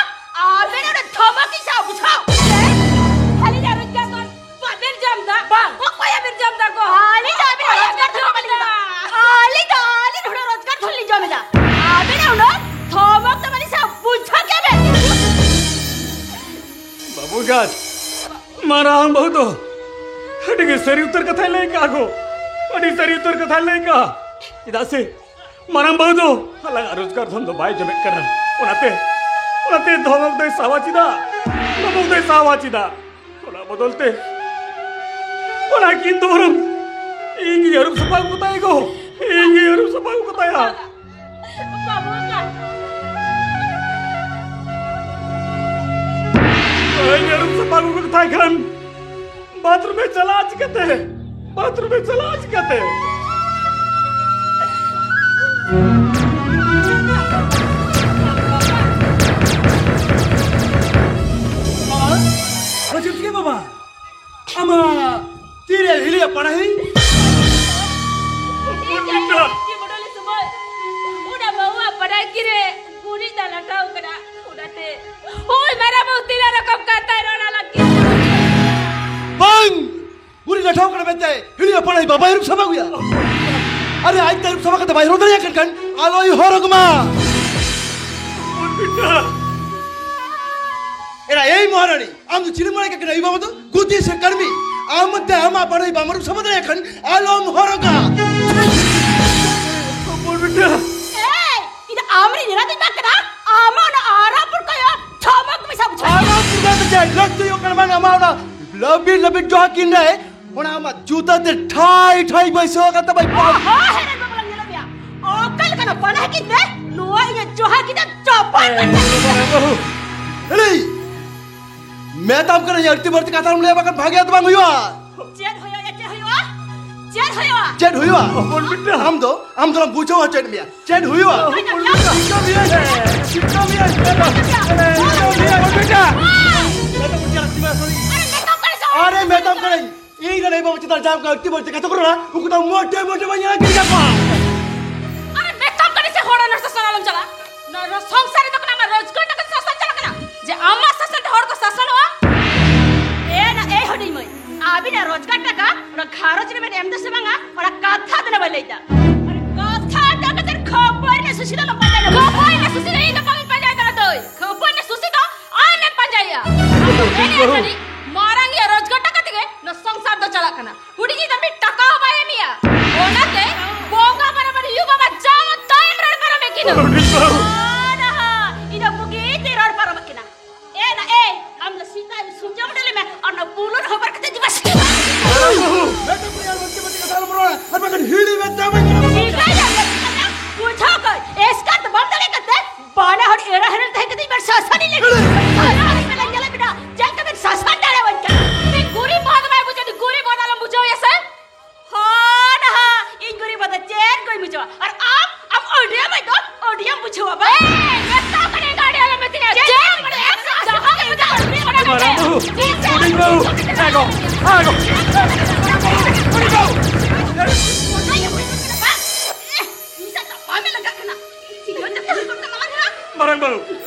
ᱟᱵᱮᱱᱟᱜ ᱚᱱᱟ ᱫᱷᱚᱢᱚᱠ ᱤᱧ ᱥᱟᱶ ᱵᱩᱡᱷᱟᱹᱣ᱾ ᱮ, ᱟᱹᱞᱤᱧᱟᱜ ᱨᱳᱡᱽᱜᱟᱨ ᱫᱷᱚᱱ ᱵᱟᱵᱮᱱ ᱡᱚᱢ ᱫᱟ? ᱵᱟᱝ᱾ ᱚᱠᱚᱭ ᱟᱵᱮᱱ ᱡᱚᱢ ᱫᱟ ᱜᱚ? ᱟᱹᱞᱤᱧ ᱫᱚ ᱟᱵᱮᱱᱟᱜ ᱨᱳᱡᱽᱜᱟᱨ ᱫᱷᱚᱱ ᱵᱟᱹᱞᱤᱧ ᱡᱚᱢ ᱫᱟ᱾ ᱟᱹᱞᱤᱧ ᱫᱚ ᱟᱹᱞᱤᱧ ᱦᱚᱲᱟᱜ ᱨᱳᱡᱽᱜᱟᱨ ᱫᱷᱚᱱ ᱞᱤᱧ ᱡᱚᱢ ᱮᱫᱟ᱾ ᱟᱵᱮᱱᱟᱜ ᱚᱱᱟ ᱫᱷᱚᱢᱚᱠ ᱫᱚ ᱵᱟᱹᱞᱤᱧ ᱥᱟᱶ ᱵᱩᱡᱷᱟᱹᱣ ᱠᱮᱫ ᱵᱮᱱ᱾ ᱵᱟᱹᱵᱩ ᱮᱸᱜᱟᱛ, ᱢᱟᱨᱟᱝ ᱵᱟᱹᱦᱩ ᱫᱚ ᱟᱹᱰᱤ ᱜᱮ ᱥᱟᱹᱨᱤ ᱩᱛᱟᱹᱨ ᱠᱟᱛᱷᱟᱭ ᱞᱟᱹᱭ ᱠᱟᱜᱼᱟ ᱜᱚ᱾ ᱟᱹᱰᱤ ᱥᱟᱹᱨᱤ ᱩᱛᱟᱹᱨ ᱠᱟᱛᱷᱟᱭ ᱞᱟᱹᱭ ᱠᱟᱜᱼᱟ᱾ ᱪᱮᱫᱟᱜ ᱥᱮ ᱢᱟᱨᱟᱝ ᱵᱟᱹᱦᱩ ᱫᱚ ᱟᱞᱟᱝᱟᱜ ᱨᱳᱡᱽᱜᱟᱨ ᱫᱷᱚᱱ ᱫᱚ ᱵᱟᱭ ᱡᱚᱢᱮᱫ ᱠᱟᱱᱟ᱾ ᱚᱱᱟᱛᱮ, ᱚᱱᱟᱛᱮ ᱫᱷᱚᱢᱚᱠ ᱫᱚᱭ ᱥᱟᱵᱟ ᱪᱮᱫᱟᱜ? ᱫᱷᱚᱢᱚᱠ ᱫᱚᱭ ᱥᱟᱵᱟ ᱪᱮᱫᱟᱜ? ᱚᱱᱟ ᱵᱚᱫᱚᱞ ᱛᱮ, ᱚᱱᱟ ᱠᱤᱱ ᱫᱚ ᱵᱚᱨᱚᱝ ᱤᱧ ᱜᱤᱧ ᱟᱹᱨᱩᱵ ᱥᱟᱯᱷᱟ ᱟᱹᱜᱩ ᱠᱟᱛᱟᱭᱟ ᱜᱚ᱾ ᱤᱧ ᱜᱤᱧ ᱟᱹᱨᱩᱵ ᱥᱟᱯᱷᱟ ᱟᱹᱜᱩ ᱠᱟᱛᱟᱭᱟ᱾ ᱵᱟᱹᱧ ᱟᱹᱨᱩᱵ ᱥᱟᱯᱷᱟ ᱟᱹᱜᱩ ᱠᱟᱛᱟᱭ ᱠᱷᱟᱱ ᱵᱟᱛᱷᱨᱩᱢ ᱮ ᱪᱟᱞᱟᱜᱼᱟ ᱪᱤᱠᱟᱹᱛᱮ? ᱵᱟᱛᱷᱨᱩᱢ ᱮ ᱪᱟᱞᱟᱜᱼᱟ ᱪᱤᱠᱟᱹᱛᱮ? ᱟᱢᱟ, ᱟᱢᱟ, ᱛᱤᱨᱮ ᱦᱤᱞᱤᱭᱟ ᱯᱟᱲᱟᱦᱤ? ᱤᱧ ᱡᱟᱦᱟᱸ ᱪᱤ ᱵᱚᱰᱚᱞᱤ ᱥᱚᱢᱚᱭ, ᱚᱱᱟ ᱵᱟᱹᱦᱩᱣᱟᱜ ᱯᱟᱲᱦᱟᱭ ᱠᱤᱨᱮ ᱜᱩᱨᱤᱡ ᱫᱟᱜ ᱞᱟᱴᱷᱟᱣ ᱠᱟᱱᱟ᱾ ᱚᱱᱟᱛᱮ, ᱦᱳᱭ, ᱢᱟᱨᱟᱝ ᱵᱟᱹᱦᱩ ᱛᱤᱱᱟᱹᱜ ᱨᱚᱠᱚᱢ ᱠᱟᱛᱷᱟᱭ ᱨᱚᱲ ᱟᱞᱟᱝ ᱠᱤᱱ᱾ ᱵᱟᱝ! ᱜᱩᱨᱤᱡ ᱞᱟᱴᱷᱟᱣ ᱠᱟᱱᱟ ᱢᱮᱱᱛᱮ ᱦᱤᱲᱤᱧ ᱦᱚᱯᱚᱱ ᱟᱡ ᱵᱟᱵᱟᱭ ᱟᱹᱨᱩᱵ ᱥᱟᱵᱟ ᱟᱹᱜᱩᱭᱟ᱾ ᱟᱨᱮ ᱟᱡ ᱛᱮ ᱟᱹᱨᱩᱵ ᱥᱟᱵᱟ ᱠᱟᱛᱮ ᱵᱟᱭ ᱦᱚᱨᱚᱜ ᱫᱟᱲᱮᱭᱟᱜ ᱠᱟᱱ ᱠᱷᱟᱱ ᱟᱞᱚᱭ ᱦᱚᱨᱚᱜ ᱢᱟ᱾ ᱮᱨᱟ, ᱮᱭ ᱢᱚᱦᱟᱨᱟᱱᱤ, ᱟᱢ ᱫᱚ ᱪᱤᱞᱤᱢ ᱢᱚᱱᱮ ᱠᱟᱜ ᱠᱟᱱᱟ? ᱟᱭᱳ ᱵᱟᱵᱟ ᱫᱚ ᱜᱩᱛᱤ ᱥᱮ ᱠᱟᱹᱲᱢᱤ? ᱟᱢ ᱛᱮ ᱟᱢᱟᱜ ᱵᱟᱲᱟᱭ ᱵᱟᱢ ᱟᱹᱨᱩᱵ ᱥᱟᱵᱟ ᱫᱟᱲᱮᱭᱟᱜ ᱠᱷᱟᱱ ᱟᱞᱚᱢ ᱦᱚᱨᱚᱜᱟ᱾ ᱦᱚᱯᱚᱱ ᱵᱤᱴᱟ᱾ ᱮᱭ, ᱤᱧ ᱫᱚ ᱟᱢᱨᱤᱧ ᱧᱮᱞᱟ ᱫᱤᱧ ᱵᱟᱝ ᱠᱟᱱᱟ᱾ ᱟᱢᱟᱜ ᱚᱱᱟ ᱟᱨᱟᱜ ᱯᱩᱲᱠᱟᱹᱭᱟ ᱪᱷᱟᱢᱟᱠ ᱢᱮᱥᱟ ᱵᱩᱡᱷᱟᱹᱣ᱾ ᱟᱨᱟᱜ ᱯᱩᱲᱠᱟᱹ ᱫᱚ ᱪᱮᱫ? ᱞᱟᱹᱠᱛᱤ ᱦᱩᱭᱩᱜ ᱠᱟᱱᱟ ᱵᱟᱝ ᱟᱢᱟᱜ ᱚᱱᱟ ᱞᱟᱹᱵᱤᱫ ᱞᱟᱹᱵᱤᱫ ᱡᱚᱦᱟ ᱠᱤᱱ ᱨᱮ ᱚᱱᱟ ᱟᱢᱟᱜ ᱡᱩᱛᱟᱹ ᱛᱮ ᱴᱷᱟᱭ ᱴᱷᱟᱭ ᱵᱟᱹᱭᱥᱟᱹᱣ ᱟᱠᱟᱱ ᱛᱟᱢᱟ, ᱵᱟᱹᱵᱩ᱾ ᱦᱚᱸ, ᱦᱮᱨᱮᱞ ᱵᱟᱵᱟ ᱞᱟᱝ ᱧᱮᱞᱮᱫ ᱢᱮᱭᱟ᱾ ᱚᱠᱟ ᱞᱮᱠᱟᱱ ᱵᱟᱱᱟ ᱠᱤᱱ ᱫᱮ, ᱱᱚᱣᱟ ᱤᱧᱟᱹᱜ ᱡᱚᱦᱟ ᱜᱤᱫᱟᱹᱨ ᱪᱟᱯᱟᱫ ᱠᱟᱛᱮ᱾ ᱮᱲᱮ! ᱢᱮᱛᱟᱢ ᱠᱟᱹᱱᱟᱹᱧ, ᱟᱹᱲᱛᱤ ᱵᱟᱹᱲᱛᱤ ᱠᱟᱛᱷᱟ ᱟᱞᱚᱢ ᱞᱟᱹᱭᱟ, ᱵᱟᱠᱷᱟᱱ ᱵᱷᱟᱜᱮ ᱫᱚ ᱵᱟᱝ ᱦᱩᱭᱩᱜᱼᱟ᱾ ᱪᱮᱫ ᱦᱩᱭᱩᱜᱼᱟ? ᱪᱮᱫ ᱦᱩᱭᱩᱜᱼᱟ? ᱪᱮᱫ ᱦᱩᱭᱩᱜᱼᱟ? ᱦᱚᱯᱚᱱ ᱵᱤᱴᱟ᱾ ᱟᱢ ᱫᱚ, ᱟᱢ ᱫᱚ ᱵᱩᱡᱷᱟᱹᱣ ᱦᱚᱪᱚᱭᱮᱫ ᱢᱮᱭᱟ᱾ ᱪᱮᱫ ᱦᱩᱭᱩᱜᱼᱟ? ᱪᱮᱫ ᱦᱩᱭᱩᱜᱼᱟ? ᱪᱮᱫ ᱦᱩᱭᱩᱜᱼᱟ? ᱪᱮᱫ ᱦᱩᱭᱩᱜᱼᱟ? ᱟᱨᱮ ᱢᱮᱛᱟᱢ ᱠᱟᱹᱱᱟᱹᱧ ᱥᱮ᱾ ᱟᱨᱮ ᱢᱮᱛᱟᱢ ᱠᱟᱹᱱᱟᱹᱧ ᱥᱮ᱾ ᱟᱨᱮ ᱢᱮᱛᱟᱢ ᱠᱟᱹᱱᱟᱹᱧ ᱥᱮ᱾ ᱤᱧ ᱨᱮᱱ ᱟᱭᱳ ᱵᱟᱵᱟ ᱪᱮᱛᱟᱱ ᱡᱟᱦᱟᱸ ᱠᱚ ᱟᱹᱲᱛᱤ ᱵᱟᱹᱲᱛᱤ ᱠᱟᱛᱷᱟ ᱠᱚ ᱨᱚᱲᱟ, ᱩᱱᱠᱩ ᱫᱚ ᱢᱚᱴᱮ ᱢᱚᱴᱮ ᱵᱟᱹᱧ ᱟᱲᱟᱜ ᱜᱤᱰᱤ ᱠᱟᱠᱚᱣᱟ᱾ ᱟᱨᱮ ᱢᱮᱛᱟᱢ ᱠᱟᱹᱱᱟᱹᱧ ᱥᱮ, ᱦᱚᱲ ᱨᱮᱱ ᱥᱟᱥᱟᱝ ᱟᱞᱚᱢ ᱪᱟᱞᱟᱜᱼᱟ᱾ ᱱᱚᱣᱟ ᱥᱚᱝᱥᱟᱨ ᱨᱮᱫᱚ ᱠᱟᱱᱟ, ᱟᱢᱟᱜ ᱨᱳᱡᱽᱜᱟᱨ ᱴᱟᱠᱟ ᱥᱟᱥᱟᱝ ᱪᱟᱞᱟᱜ ᱠᱟᱱᱟ᱾ ᱡᱮ ᱟᱢᱟᱜ ᱥᱟᱥᱟᱝ ᱛᱮ ᱦᱚᱲ ᱠᱚ ᱥᱟᱥᱟᱱᱚᱜᱼᱟ? ᱮ ᱱᱟ, ᱮ ᱦᱩᱰᱤᱧ ᱢᱟᱹᱭ, ᱟᱹᱵᱤᱱᱟᱜ ᱨᱳᱡᱽᱜᱟᱨ ᱴᱟᱠᱟ ᱚᱱᱟ ᱜᱷᱟᱨᱚᱸᱡᱽ ᱨᱮᱵᱮᱱ ᱮᱢ ᱫᱟ ᱥᱮ ᱵᱟᱝᱟ, ᱚᱱᱟ ᱠᱟᱛᱷᱟ ᱫᱚ ᱱᱟ ᱵᱟᱭ ᱞᱟᱹᱭ ᱫᱟ᱾ ᱟᱨ ᱠᱟᱛᱷᱟ ᱫᱚ ᱠᱟᱛᱮ ᱠᱷᱟᱹᱯᱟᱹᱨᱤ ᱨᱮᱱᱟᱜ ᱥᱩᱥᱤ ᱫᱚ ᱟᱞᱚᱢ ᱯᱟᱸᱡᱟᱭᱟ᱾ ᱠᱷᱟᱹᱯᱟᱹᱨᱤ ᱨᱮᱱᱟᱜ ᱥᱩᱥᱤ ᱫᱚ ᱤᱧ ᱫᱚ ᱵᱟᱝ ᱤᱧ ᱯᱟᱸᱡᱟᱭ ᱫᱟ ᱫᱟᱹᱭ᱾ ᱠᱷᱟᱹᱯᱟᱹᱨᱤ ᱨᱮᱱᱟᱜ ᱥᱩᱥᱤ ᱫᱚ ᱟᱢᱮᱢ ᱯᱟᱸᱡᱟᱭᱟ᱾ ᱟᱫᱚ ᱴᱷᱤᱠ ᱮᱱᱮ ᱵᱟᱹᱦᱩ᱾ ᱟᱹᱰᱤ ᱢᱟᱨᱟᱝ ᱤᱭᱟᱹ ᱨᱳᱡᱽᱜᱟᱨ ᱴᱟᱠᱟ ᱛᱮᱜᱮ ᱱᱚᱣᱟ ᱥᱚᱝᱥᱟᱨ ᱫᱚ ᱪᱟᱞᱟᱜ ᱠᱟᱱᱟ᱾ ᱦᱩᱰᱤᱧᱤᱡ ᱫᱚ ᱢᱤᱫ ᱴᱟᱠᱟ ᱦᱚᱸ ᱵᱟᱭ ᱮᱢᱮᱭᱟ᱾ ᱚᱱᱟᱛᱮ ᱵᱚᱸᱜᱟ ᱵᱟᱨᱟ ᱵᱟᱨᱤ ᱭᱩ ᱵᱟᱵᱟ ᱡᱟᱣ ᱛᱟᱭᱚᱢ ᱨᱚᱲ ᱯᱟᱨᱚᱢᱮ ᱠᱤᱱᱟ᱾ ᱦᱩᱰᱤᱧ ᱵᱟᱹᱦᱩ᱾ ᱟᱨ ᱦᱟ, ᱤᱧ ᱫᱚ ᱵᱩᱜᱤ ᱛᱮ ᱨᱚᱲ ᱯᱟᱨᱚᱢᱮ ᱠᱤᱱᱟ᱾ ᱮ ᱱᱟ, ᱮ, ᱟᱢ ᱫᱚ ᱥᱤᱛᱟ ᱥᱩᱡᱟ ᱩᱰᱮᱞᱮ ᱢᱮ, ᱟᱨ ᱚᱱᱟ ᱵᱩᱞᱩᱱ ᱦᱚᱵᱚᱨ ᱠᱟᱛᱮ ᱡᱤᱵᱟ ᱥᱤᱛᱟ᱾ ᱢᱮᱛᱟᱢ ᱠᱟᱱᱟ ᱟᱨ ᱵᱟᱝᱠᱷᱟᱱ ᱦᱤᱲᱤ ᱢᱮ ᱫᱟᱢ ᱤᱧ ᱮᱢᱟ ᱢᱮ᱾ ᱪᱤᱠᱟᱹᱭᱟ? ᱵᱩᱡᱷᱟᱹᱣ ᱠᱚ, ᱮᱥᱠᱟᱨ ᱫᱚ ᱵᱟᱢ ᱫᱟᱲᱮ ᱠᱟᱛᱮ, ᱵᱟᱱᱟ ᱦᱚᱲ ᱮᱲᱟ ᱦᱮᱨᱮᱞ ᱛᱟᱦᱮᱸ ᱠᱟᱛᱮ ᱤᱧ ᱵᱮᱱ ᱥᱟᱥᱟᱱᱤ ᱞᱟᱹᱜᱤᱫ᱾ ᱥᱟᱥᱟᱱᱤ ᱵᱮᱱ ᱧᱮᱞ ᱠᱮᱫᱟ, ᱪᱮᱫ ᱞᱮᱠᱟ ᱵᱮᱱ ᱥᱟᱥᱟᱱ ᱫᱟᱲᱮᱭᱟᱵᱚᱱ ᱠᱟᱱᱟ? ᱩᱱᱤ ᱜᱩᱨᱤᱵ ᱦᱚᱲ ᱫᱚ ᱵᱟᱭ ᱵᱩᱡᱷᱟᱹᱣ, ᱩᱱᱤ ᱜᱩᱨᱤᱵ ᱦᱚᱲ ᱫᱚ ᱟᱞᱚᱢ ᱵᱩᱡᱷᱟᱹᱣ ᱮᱭᱟ ᱥᱮ? ᱦᱚᱸ ᱱᱟᱦᱟ, ᱤᱧ ᱜᱩᱨᱤᱵ ᱦᱚᱲ ᱫᱚ ᱪᱮᱫ ᱠᱚᱧ ᱵᱩᱡᱷᱟᱹᱣᱟ? ᱟᱨ ᱟᱢ, ᱟᱢ ᱚᱰᱤᱭᱟᱢ ᱫᱚ, ᱚᱰᱤᱭᱟᱢ ᱵᱩᱡᱷᱟᱹᱣᱟ ᱵᱟ? ᱮᱭ, ᱢᱮᱛᱟᱢ ᱠᱟᱹᱱᱟᱹᱧ ᱜᱟᱹᱰᱤ ᱟᱞᱚᱢ ᱢᱮᱛᱟᱹᱧᱟ᱾ ᱪᱮᱫ ᱪᱮᱫ? ᱢᱟᱱᱮ ᱮᱠᱥᱚ ᱡᱟᱦᱟᱸ ᱜᱮ ᱢᱮᱛᱟᱜ ᱚᱰᱤᱭᱟᱢ ᱚᱰᱤᱭᱟᱢ ᱢᱮᱛᱟᱜ᱾ ᱦᱩᱰᱤᱧ ᱵᱟᱹᱦᱩ, ᱦᱩᱰᱤᱧ ᱵᱟᱹᱦᱩ, ᱮ ᱜᱚ, ᱮ ᱜᱚ, ᱦᱩᱰᱤᱧ ᱵᱟᱹᱦᱩ᱾ ᱤᱧ ᱥᱟᱶ ᱛᱟᱯᱟᱢ ᱮ ᱞᱟᱜᱟᱜ ᱠᱟᱱᱟ᱾ ᱤᱧ ᱪᱤᱠᱟᱹᱛᱮ ᱵᱩᱡᱷᱟᱹᱣ ᱠᱚᱜ ᱠᱟᱱᱟ ᱱᱚᱣᱟ ᱫᱚ? ᱢᱟᱨᱟᱝ ᱵᱟᱹᱦᱩ,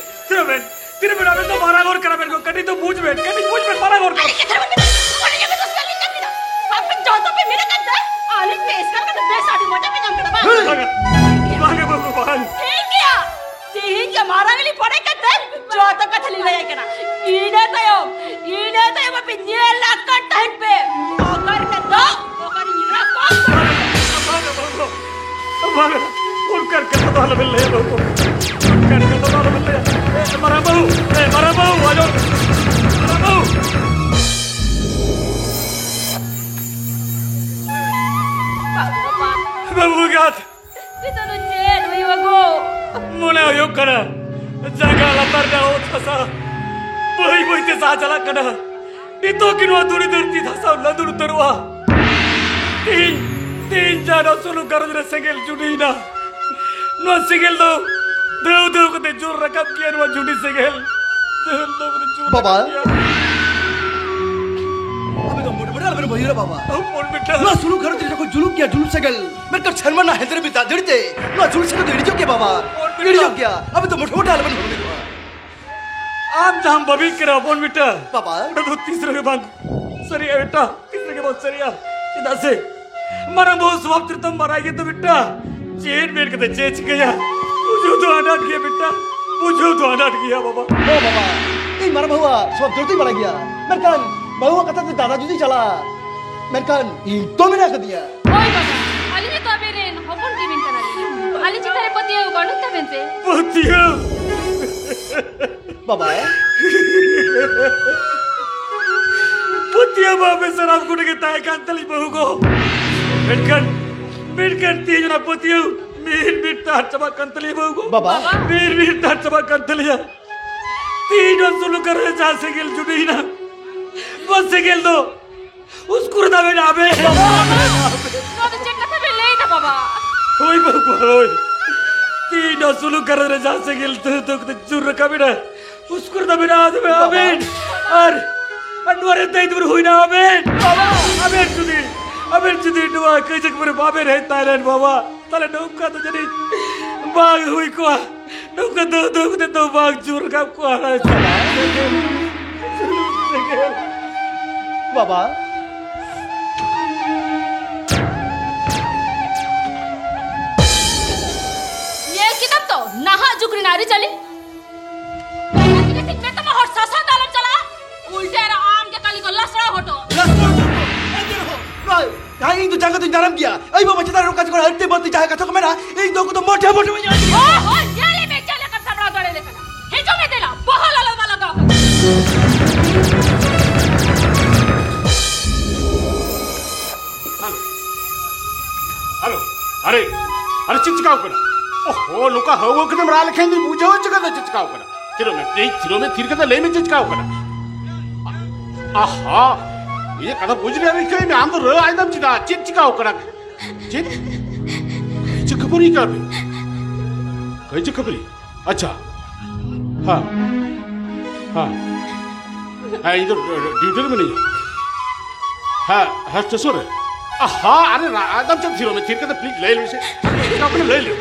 ᱛᱤᱱᱟᱹᱜ ᱵᱮᱱ, ᱛᱤᱱᱟᱹᱜ ᱵᱮᱱ, ᱟᱵᱮᱱ ᱫᱚ ᱢᱟᱨᱟᱝ ᱦᱚᱲ ᱠᱟᱱᱟ ᱵᱮᱱ ᱜᱚ, ᱠᱟᱹᱴᱤᱡ ᱫᱚ ᱵᱩᱡᱽ ᱵᱮᱱ, ᱠᱟᱹᱴᱤᱡ ᱵᱩᱡᱽ ᱵᱮᱱ, ᱢᱟᱨᱟᱝ ᱦᱚᱲ ᱠᱟᱱᱟ ᱟᱹᱰᱤ ᱵᱮᱱ᱾ ᱠᱟᱛᱷᱟ ᱵᱮᱱ ᱢᱮᱱᱟ᱾ ᱚᱸᱰᱮ ᱡᱟᱸᱜᱟ ᱫᱚ ᱥᱩᱫᱷᱟᱹ ᱞᱤᱧ ᱧᱟᱢ ᱠᱮᱫᱟ᱾ ᱟᱯᱮ ᱡᱚᱛᱚ ᱯᱮ ᱢᱮᱱ ᱟᱠᱟᱫ ᱛᱮ, ᱟᱹᱞᱤᱧ ᱯᱮ ᱮᱥᱠᱟᱨ ᱠᱟᱛᱮ ᱵᱮᱥ ᱟᱹᱰᱤ ᱢᱚᱡᱟ ᱯᱮ ᱧᱟᱢ ᱠᱮᱫᱟ, ᱵᱟᱝ? ᱵᱟᱝᱟ, ᱵᱟᱝᱟ ᱵᱟᱹᱵᱩ, ᱵᱟᱝ᱾ ᱴᱷᱤᱠ ᱜᱮᱭᱟ, ᱛᱮᱦᱮᱧ ᱜᱮ ᱢᱟᱨᱟᱝ ᱞᱤᱧ ᱯᱚᱲᱮ ᱠᱟᱛᱮ ᱡᱚᱛᱚ ᱠᱟᱛᱷᱟ ᱞᱤᱧ ᱞᱟᱹᱭ ᱟᱭ ᱠᱟᱱᱟ᱾ ᱤᱱᱟᱹ ᱛᱟᱭᱚᱢ, ᱤᱱᱟᱹ ᱛᱟᱭᱚᱢ ᱟᱯᱮ ᱧᱮᱞ ᱟᱠᱟᱫ ᱛᱟᱦᱮᱱ ᱯᱮ, ᱚᱠᱟ ᱨᱮᱱᱟᱜ ᱫᱚ, ᱚᱠᱟ ᱨᱮ ᱧᱮᱞ ᱟᱠᱟᱫ ᱯᱮ᱾ ᱵᱟᱝᱟ, ᱵᱟᱝᱟ, ᱵᱟᱝᱟ, ᱚᱱᱠᱟᱱ ᱠᱟᱛᱷᱟ ᱫᱚ ᱟᱞᱚᱵᱮᱱ ᱞᱟᱹᱭᱟ ᱵᱟᱹᱵᱩ, ᱚᱱᱠᱟᱱ ᱠᱟᱛᱷᱟ ᱫᱚ ᱟᱞᱚᱵᱮᱱ ᱞᱟᱹᱭᱟ᱾ ᱮ, ᱢᱟᱨᱟᱝ ᱵᱟᱹᱵᱩ, ᱮ, ᱢᱟᱨᱟᱝ ᱵᱟᱹᱵᱩ, ᱟᱸᱡᱚᱢ, ᱢᱟᱨᱟᱝ ᱵᱟᱹᱵᱩ᱾ ᱮᱸᱜᱟᱛ! ᱱᱤᱛᱚᱜ ᱫᱚ ᱪᱮᱫ ᱦᱩᱭᱩᱜᱼᱟ ᱜᱚ? ᱢᱚᱱᱮ ᱦᱩᱭᱩᱜ ᱠᱟᱱᱟ, ᱡᱟᱸᱜᱟ ᱞᱟᱛᱟᱨ ᱨᱮᱱᱟᱜ ᱚᱛ ᱦᱟᱥᱟ ᱵᱟᱹᱭ ᱵᱟᱹᱭ ᱛᱮ ᱥᱟᱦᱟ ᱪᱟᱞᱟᱜ ᱠᱟᱱᱟ᱾ ᱱᱤᱛᱚᱜ ᱜᱮ ᱱᱚᱣᱟ ᱫᱷᱩᱲᱤ ᱫᱷᱟᱹᱨᱛᱤ ᱫᱷᱟᱥᱟᱣ ᱞᱟᱸᱫᱩᱲ ᱩᱛᱟᱹᱨᱚᱜᱼᱟ᱾ ᱛᱤᱦᱤᱧ, ᱛᱤᱦᱤᱧ ᱡᱟᱦᱟᱸ ᱱᱚᱣᱟ ᱥᱩᱞᱩᱠ ᱜᱷᱟᱨᱚᱸᱡᱽ ᱨᱮ ᱥᱮᱸᱜᱮᱞ ᱡᱩᱰᱤᱭᱮᱱᱟ, ᱱᱚᱣᱟ ᱥᱮᱸᱜᱮᱞ ᱫᱚ ᱫᱷᱟᱹᱣ ᱫᱷᱟᱹᱣ ᱠᱟᱛᱮ ᱡᱳᱨ ᱨᱟᱠᱟᱵ ᱜᱮᱭᱟ ᱱᱚᱣᱟ ᱡᱩᱰᱤ ᱥᱮᱸᱜᱮᱞ᱾ ᱫᱷᱟᱹᱣ ᱫᱷᱟᱹᱣ ᱠᱟᱛᱮ ᱡᱳᱨ ᱵᱟᱵᱟ᱾ ᱨᱟᱠᱟᱵ ᱜᱮᱭᱟ᱾ ᱟᱵᱮᱱ ᱫᱚ ᱢᱚᱴᱮ ᱢᱚᱴᱮ ᱟᱞᱚᱵᱮᱱ ᱵᱟᱹᱭᱦᱟᱹᱲᱟ ᱵᱟᱵᱟ᱾ ᱦᱚᱯᱚᱱ ᱵᱮᱴᱟ᱾ ᱱᱚᱣᱟ ᱥᱩᱞᱩᱠ ᱜᱷᱟᱨᱚᱸᱡᱽ ᱨᱮ ᱡᱚᱠᱷᱚᱱ ᱡᱩᱞᱩᱜ ᱜᱮᱭᱟ ᱡᱩᱞᱩᱜ ᱥᱮᱸᱜᱮᱞ, ᱢᱮᱱᱠᱷᱟᱱ ᱥᱮᱨᱢᱟ ᱨᱮᱱᱟᱜ ᱦᱮᱸᱫᱮ ᱨᱤᱢᱤᱞ ᱫᱟᱜ ᱡᱟᱹᱲᱤ ᱛᱮ ᱱᱚᱣᱟ ᱡᱩᱞᱩᱜ ᱥᱮᱸᱜᱮᱞ ᱫᱚ ᱤᱲᱤᱡᱚᱜ ᱜᱮᱭᱟ ᱵᱟᱵᱟ᱾ ᱦᱚᱯᱚᱱ ᱵᱮᱴᱟ᱾ ᱤᱲᱤᱡᱚᱜ ᱜᱮᱭᱟ᱾ ᱟᱵᱮᱱ ᱫᱚ ᱢᱚᱴᱮ ᱢᱚᱴᱮ ᱟᱞᱚᱵᱮᱱ ᱦᱚᱲᱢᱚᱜᱼᱟ᱾ ᱟᱢ ᱡᱟᱦᱟᱸᱢ ᱵᱟᱹᱵᱤ ᱠᱟᱱᱟ ᱦᱚᱯᱚᱱ ᱵᱮᱴᱟ, ᱵᱟᱵᱟ᱾ ᱚᱱᱟ ᱫᱚ ᱛᱤᱥ ᱨᱮᱜᱮ ᱵᱟᱝ ᱥᱟᱹᱨᱤᱜᱼᱟ ᱵᱮᱴᱟ, ᱛᱤᱥ ᱨᱮᱜᱮ ᱵᱟᱝ ᱥᱟᱹᱨᱤᱜᱼᱟ᱾ ᱪᱮᱫᱟᱜ ᱥᱮ ᱢᱟᱨᱟᱝ ᱵᱟᱹᱦᱩ ᱥᱚᱵᱷᱟᱵ ᱪᱚᱨᱤᱛᱨᱚᱢ ᱵᱟᱲᱟᱭ ᱜᱮᱭᱟ ᱛᱚ ᱵᱮᱴᱟ, ᱪᱮᱫ ᱢᱮᱱ ᱠᱟᱛᱮ ᱪᱮᱫ ᱪᱤᱠᱟᱹᱭᱟ? ᱵᱩᱡᱷᱟᱹᱣ ᱫᱚ ᱟᱱᱟᱴ ᱜᱮᱭᱟ ᱵᱮᱴᱟ, ᱵᱩᱡᱷᱟᱹᱣ ᱫᱚ ᱟᱱᱟᱴ ᱜᱮᱭᱟ ᱵᱟᱵᱟ᱾ ᱦᱮᱸ ᱵᱟᱵᱟ, ᱤᱧ ᱢᱟᱨᱟᱝ ᱵᱟᱹᱦᱩᱣᱟᱜ ᱥᱚᱵᱷᱟᱵ ᱪᱚᱨᱤᱛᱨᱚᱧ ᱵᱟᱲᱟᱭ ᱜᱮᱭᱟ, ᱢᱮᱱᱠᱷᱟᱱ ᱵᱟᱹᱦᱩᱣᱟᱜ ᱠᱟᱛᱷᱟ ᱛᱮ ᱫᱟᱫᱟ ᱡᱩᱫᱤ ᱪᱟᱞᱟᱜᱼᱟ, ᱢᱮᱱᱠᱷᱟᱱ ᱤᱧ ᱛᱚ ᱢᱮᱱᱟᱜ ᱟᱠᱟᱫᱤᱧᱟ᱾ ᱦᱳᱭ ᱵᱟᱵᱟ, ᱟᱹᱞᱤᱧ ᱦᱚᱸᱛᱚ ᱟᱵᱮᱱ ᱨᱮᱱ ᱦᱚᱯᱚᱱ ᱜᱮ ᱵᱮᱱ ᱠᱟᱱᱟ ᱞᱤᱧ᱾ ᱟᱹᱞᱤᱧ ᱪᱮᱛᱟᱱ ᱨᱮ ᱯᱟᱹᱛᱭᱟᱹᱣ ᱵᱟᱹᱱᱩᱜ ᱛᱟᱵᱮᱱ ᱛᱮ? ᱯᱟᱹᱛᱭᱟᱹᱣ? ᱵᱟᱵᱟ᱾ ᱯᱟᱹᱛᱭᱟᱹᱣ ᱢᱟ ᱟᱯᱮ ᱥᱟᱱᱟᱢ ᱠᱚᱴᱷᱮᱱ ᱜᱮ ᱛᱟᱦᱮᱸ ᱠᱟᱱ ᱛᱟᱹᱞᱤᱧ ᱵᱟᱹᱦᱩ ᱠᱚ᱾ ᱢᱮᱱᱠᱷᱟᱱ, ᱢᱮᱱᱠᱷᱟᱱ ᱛᱮᱦᱮᱧ ᱚᱱᱟ ᱯᱟᱹᱛᱭᱟᱹᱣ ᱢᱤᱫ ᱢᱤᱫ ᱛᱮ ᱟᱫ ᱪᱟᱵᱟᱜ ᱠᱟᱱ ᱛᱟᱹᱞᱤᱧᱟ ᱵᱟᱹᱦᱩ ᱠᱚ᱾ ᱵᱟᱵᱟ᱾ ᱢᱤᱫ ᱢᱤᱫ ᱛᱮ ᱟᱫ ᱪᱟᱵᱟᱜ ᱠᱟᱱ ᱛᱟᱹᱞᱤᱧᱟ᱾ ᱛᱮᱦᱮᱧ ᱱᱚᱣᱟ ᱥᱩᱞᱩᱠ ᱜᱷᱟᱨᱚᱸᱡᱽ ᱨᱮ ᱡᱟᱦᱟᱸ ᱥᱮᱸᱜᱮᱞ ᱡᱩᱰᱤᱭᱮᱱᱟ, ᱱᱚᱣᱟ ᱥᱮᱸᱜᱮᱞ ᱫᱚ ᱩᱥᱠᱩᱨ ᱫᱟᱵᱮᱱ ᱟᱵᱮᱱ᱾ ᱵᱟᱵᱟ, ᱱᱚᱣᱟ ᱫᱚ ᱪᱮᱫ ᱠᱟᱛᱷᱟ ᱵᱮᱱ ᱞᱟᱹᱭ ᱮᱫᱟ ᱵᱟᱵᱟ? ᱦᱳᱭ ᱵᱟᱹᱵᱩ, ᱦᱳᱭ᱾ ᱛᱤᱦᱤᱧ ᱱᱚᱣᱟ ᱥᱩᱞᱩᱠ ᱜᱷᱟᱨᱚᱸᱡᱽ ᱨᱮ ᱡᱟᱦᱟᱸ ᱥᱮᱸᱜᱮᱞ ᱫᱷᱟᱹᱣ ᱫᱷᱟᱹᱣ ᱠᱟᱛᱮ ᱡᱩᱨ ᱨᱟᱠᱟᱵ ᱮᱱᱟ, ᱩᱥᱠᱩᱨ ᱫᱟᱵᱮᱱ ᱟᱵᱮᱱ᱾ ᱟᱨ, ᱟᱨ ᱱᱚᱣᱟ ᱨᱮ ᱫᱟᱹᱭᱤ ᱫᱚᱵᱮᱱ ᱦᱩᱭᱱᱟ ᱟᱵᱮᱱ᱾ ᱵᱟᱵᱟ᱾ ᱟᱵᱮᱱ ᱡᱩᱫᱤ, ᱟᱵᱮᱱ ᱡᱩᱫᱤ ᱱᱚᱣᱟ ᱠᱟᱹᱭᱡᱟᱹ ᱠᱚᱨᱮ ᱵᱟᱵᱮᱱ ᱦᱮᱡ ᱛᱟᱦᱮᱸ ᱞᱮᱱ ᱵᱟᱵᱟ, ᱛᱟᱦᱞᱮ ᱱᱚᱝᱠᱟ ᱫᱚ ᱡᱟᱹᱱᱤᱡ ᱵᱟᱝ ᱦᱩᱭ ᱠᱚᱜᱼᱟ᱾ ᱱᱚᱝᱠᱟ ᱫᱚ, ᱫᱚ ᱠᱟᱛᱮ ᱫᱚ ᱵᱟᱝ ᱡᱩᱨ ᱨᱟᱠᱟᱵ ᱠᱚᱜᱼᱟ᱾ ᱵᱟᱵᱟ᱾ ᱧᱮᱞ ᱠᱮᱫᱟᱢ ᱛᱚ ᱱᱟᱦᱟᱜ ᱡᱩᱜᱽ ᱨᱮᱱᱟᱜ ᱟᱹᱨᱤᱪᱟᱹᱞᱤ? ᱟᱹᱰᱤ ᱠᱟᱹᱴᱤᱡ ᱢᱮᱛᱟᱢᱟ ᱦᱚᱲ ᱥᱟᱥᱟᱝ ᱫᱟᱞᱟᱢ ᱪᱟᱞᱟᱜᱼᱟ, ᱩᱞᱴᱟᱹ ᱟᱨ ᱟᱢ ᱜᱮ ᱠᱟᱹᱞᱤ ᱠᱚ ᱞᱟᱥᱲᱟᱣ ᱦᱚᱴᱚ᱾ ᱞᱟᱥᱲᱟᱣ ᱦᱚᱴᱚ? ᱮᱱᱛᱮ ᱨᱮᱦᱚᱸ ᱱᱚᱣᱟ ᱡᱟᱦᱟᱸᱭ ᱤᱧ ᱫᱚ ᱡᱟᱸᱜᱟ ᱫᱚᱧ ᱫᱟᱨᱟᱢ ᱜᱮᱭᱟ᱾ ᱟᱭᱳ ᱵᱟᱵᱟ ᱪᱮᱛᱟᱱ ᱨᱮ ᱱᱚᱝᱠᱟ ᱡᱚᱠᱷᱚᱱ ᱟᱹᱲᱛᱤ ᱵᱟᱹᱲᱛᱤ ᱡᱟᱦᱟᱸᱭ ᱠᱟᱛᱷᱟ ᱠᱚ ᱢᱮᱱᱟ, ᱤᱧ ᱫᱚ ᱩᱱᱠᱩ ᱫᱚ ᱢᱚᱴᱷᱮ ᱢᱚᱴᱷᱮ ᱵᱟᱹᱧ ᱟᱹᱲᱛᱤᱭᱟ᱾ ᱚ ᱦᱚ, ᱧᱮᱞᱮ ᱢᱮ ᱪᱮᱫ ᱞᱮᱠᱟᱢ ᱥᱟᱢᱵᱲᱟᱣ ᱫᱟᱲᱮ ᱞᱮ ᱠᱟᱱᱟ᱾ ᱦᱤᱡᱩᱜ ᱢᱮ ᱫᱮᱞᱟ, ᱵᱚᱦᱚᱜ ᱞᱟᱞᱚ ᱵᱟᱞᱟ ᱫᱚ᱾ ᱦᱮᱞᱳ, ᱦᱮᱞᱳ, ᱟᱨᱮ ᱟᱨ ᱪᱮᱫ ᱪᱤᱠᱟᱹᱣ ᱠᱟᱱᱟ? ᱳᱦᱳ, ᱱᱚᱝᱠᱟ ᱦᱟᱹᱣ ᱦᱟᱹᱣ ᱠᱟᱛᱮᱢ ᱨᱟᱜ ᱞᱮᱠᱷᱟᱱ ᱫᱚᱧ ᱵᱩᱡᱷᱟᱹᱣ ᱪᱤᱠᱟᱹᱛᱮ ᱪᱮᱫ ᱪᱤᱠᱟᱹᱣ ᱠᱟᱱᱟ? ᱛᱷᱤᱨᱚᱜ ᱢᱮ, ᱯᱞᱤᱡᱽ, ᱛᱷᱤᱨᱚᱜ ᱢᱮ, ᱛᱷᱤᱨ ᱠᱟᱛᱮ ᱞᱟᱹᱭ ᱢᱮ ᱪᱮᱫ ᱪᱤᱠᱟᱹᱣ ᱠᱟᱱᱟ? ᱟᱦᱟ, ᱤᱧᱟᱹᱜ ᱠᱟᱛᱷᱟ ᱵᱩᱡᱽ ᱨᱮᱭᱟᱜ ᱨᱤᱠᱟᱹᱭ ᱢᱮ, ᱟᱢ ᱫᱚ ᱨᱟᱹ ᱟᱭ ᱫᱟᱢ ᱪᱮᱫᱟᱜ? ᱪᱮᱫ ᱪᱤᱠᱟᱹᱣ ᱠᱟᱱᱟ? ᱪᱮᱫ? ᱠᱟᱹᱭᱡᱟᱹ ᱠᱷᱟᱹᱯᱟᱹᱨᱤ ᱠᱟᱱᱟ ᱯᱮ? ᱠᱟᱹᱭᱡᱟᱹ ᱠᱷᱟᱹᱯᱟᱹᱨᱤ? ᱟᱪᱪᱷᱟ᱾ ᱦᱮᱸ᱾ ᱦᱮᱸ᱾ ᱦᱮᱸ, ᱤᱧ ᱫᱚ ᱰᱤᱭᱩᱴᱤ ᱨᱮ ᱢᱤᱱᱟᱹᱧᱟ᱾ ᱦᱮᱸ, ᱦᱮᱸ, ᱥᱴᱮᱥᱚᱱ ᱨᱮ᱾ ᱟᱦᱟ, ᱟᱨᱮ ᱨᱟᱜ ᱫᱟᱢ ᱪᱮᱫ? ᱛᱷᱤᱨᱚᱜ ᱢᱮ, ᱛᱷᱤᱨ ᱠᱟᱛᱮ ᱯᱞᱤᱡᱽ ᱞᱟᱹᱭ ᱢᱮᱥᱮ᱾ ᱪᱮᱫ ᱪᱤᱠᱟᱹᱣ ᱠᱟᱱᱟ ᱞᱟᱹᱭ ᱞᱮ᱾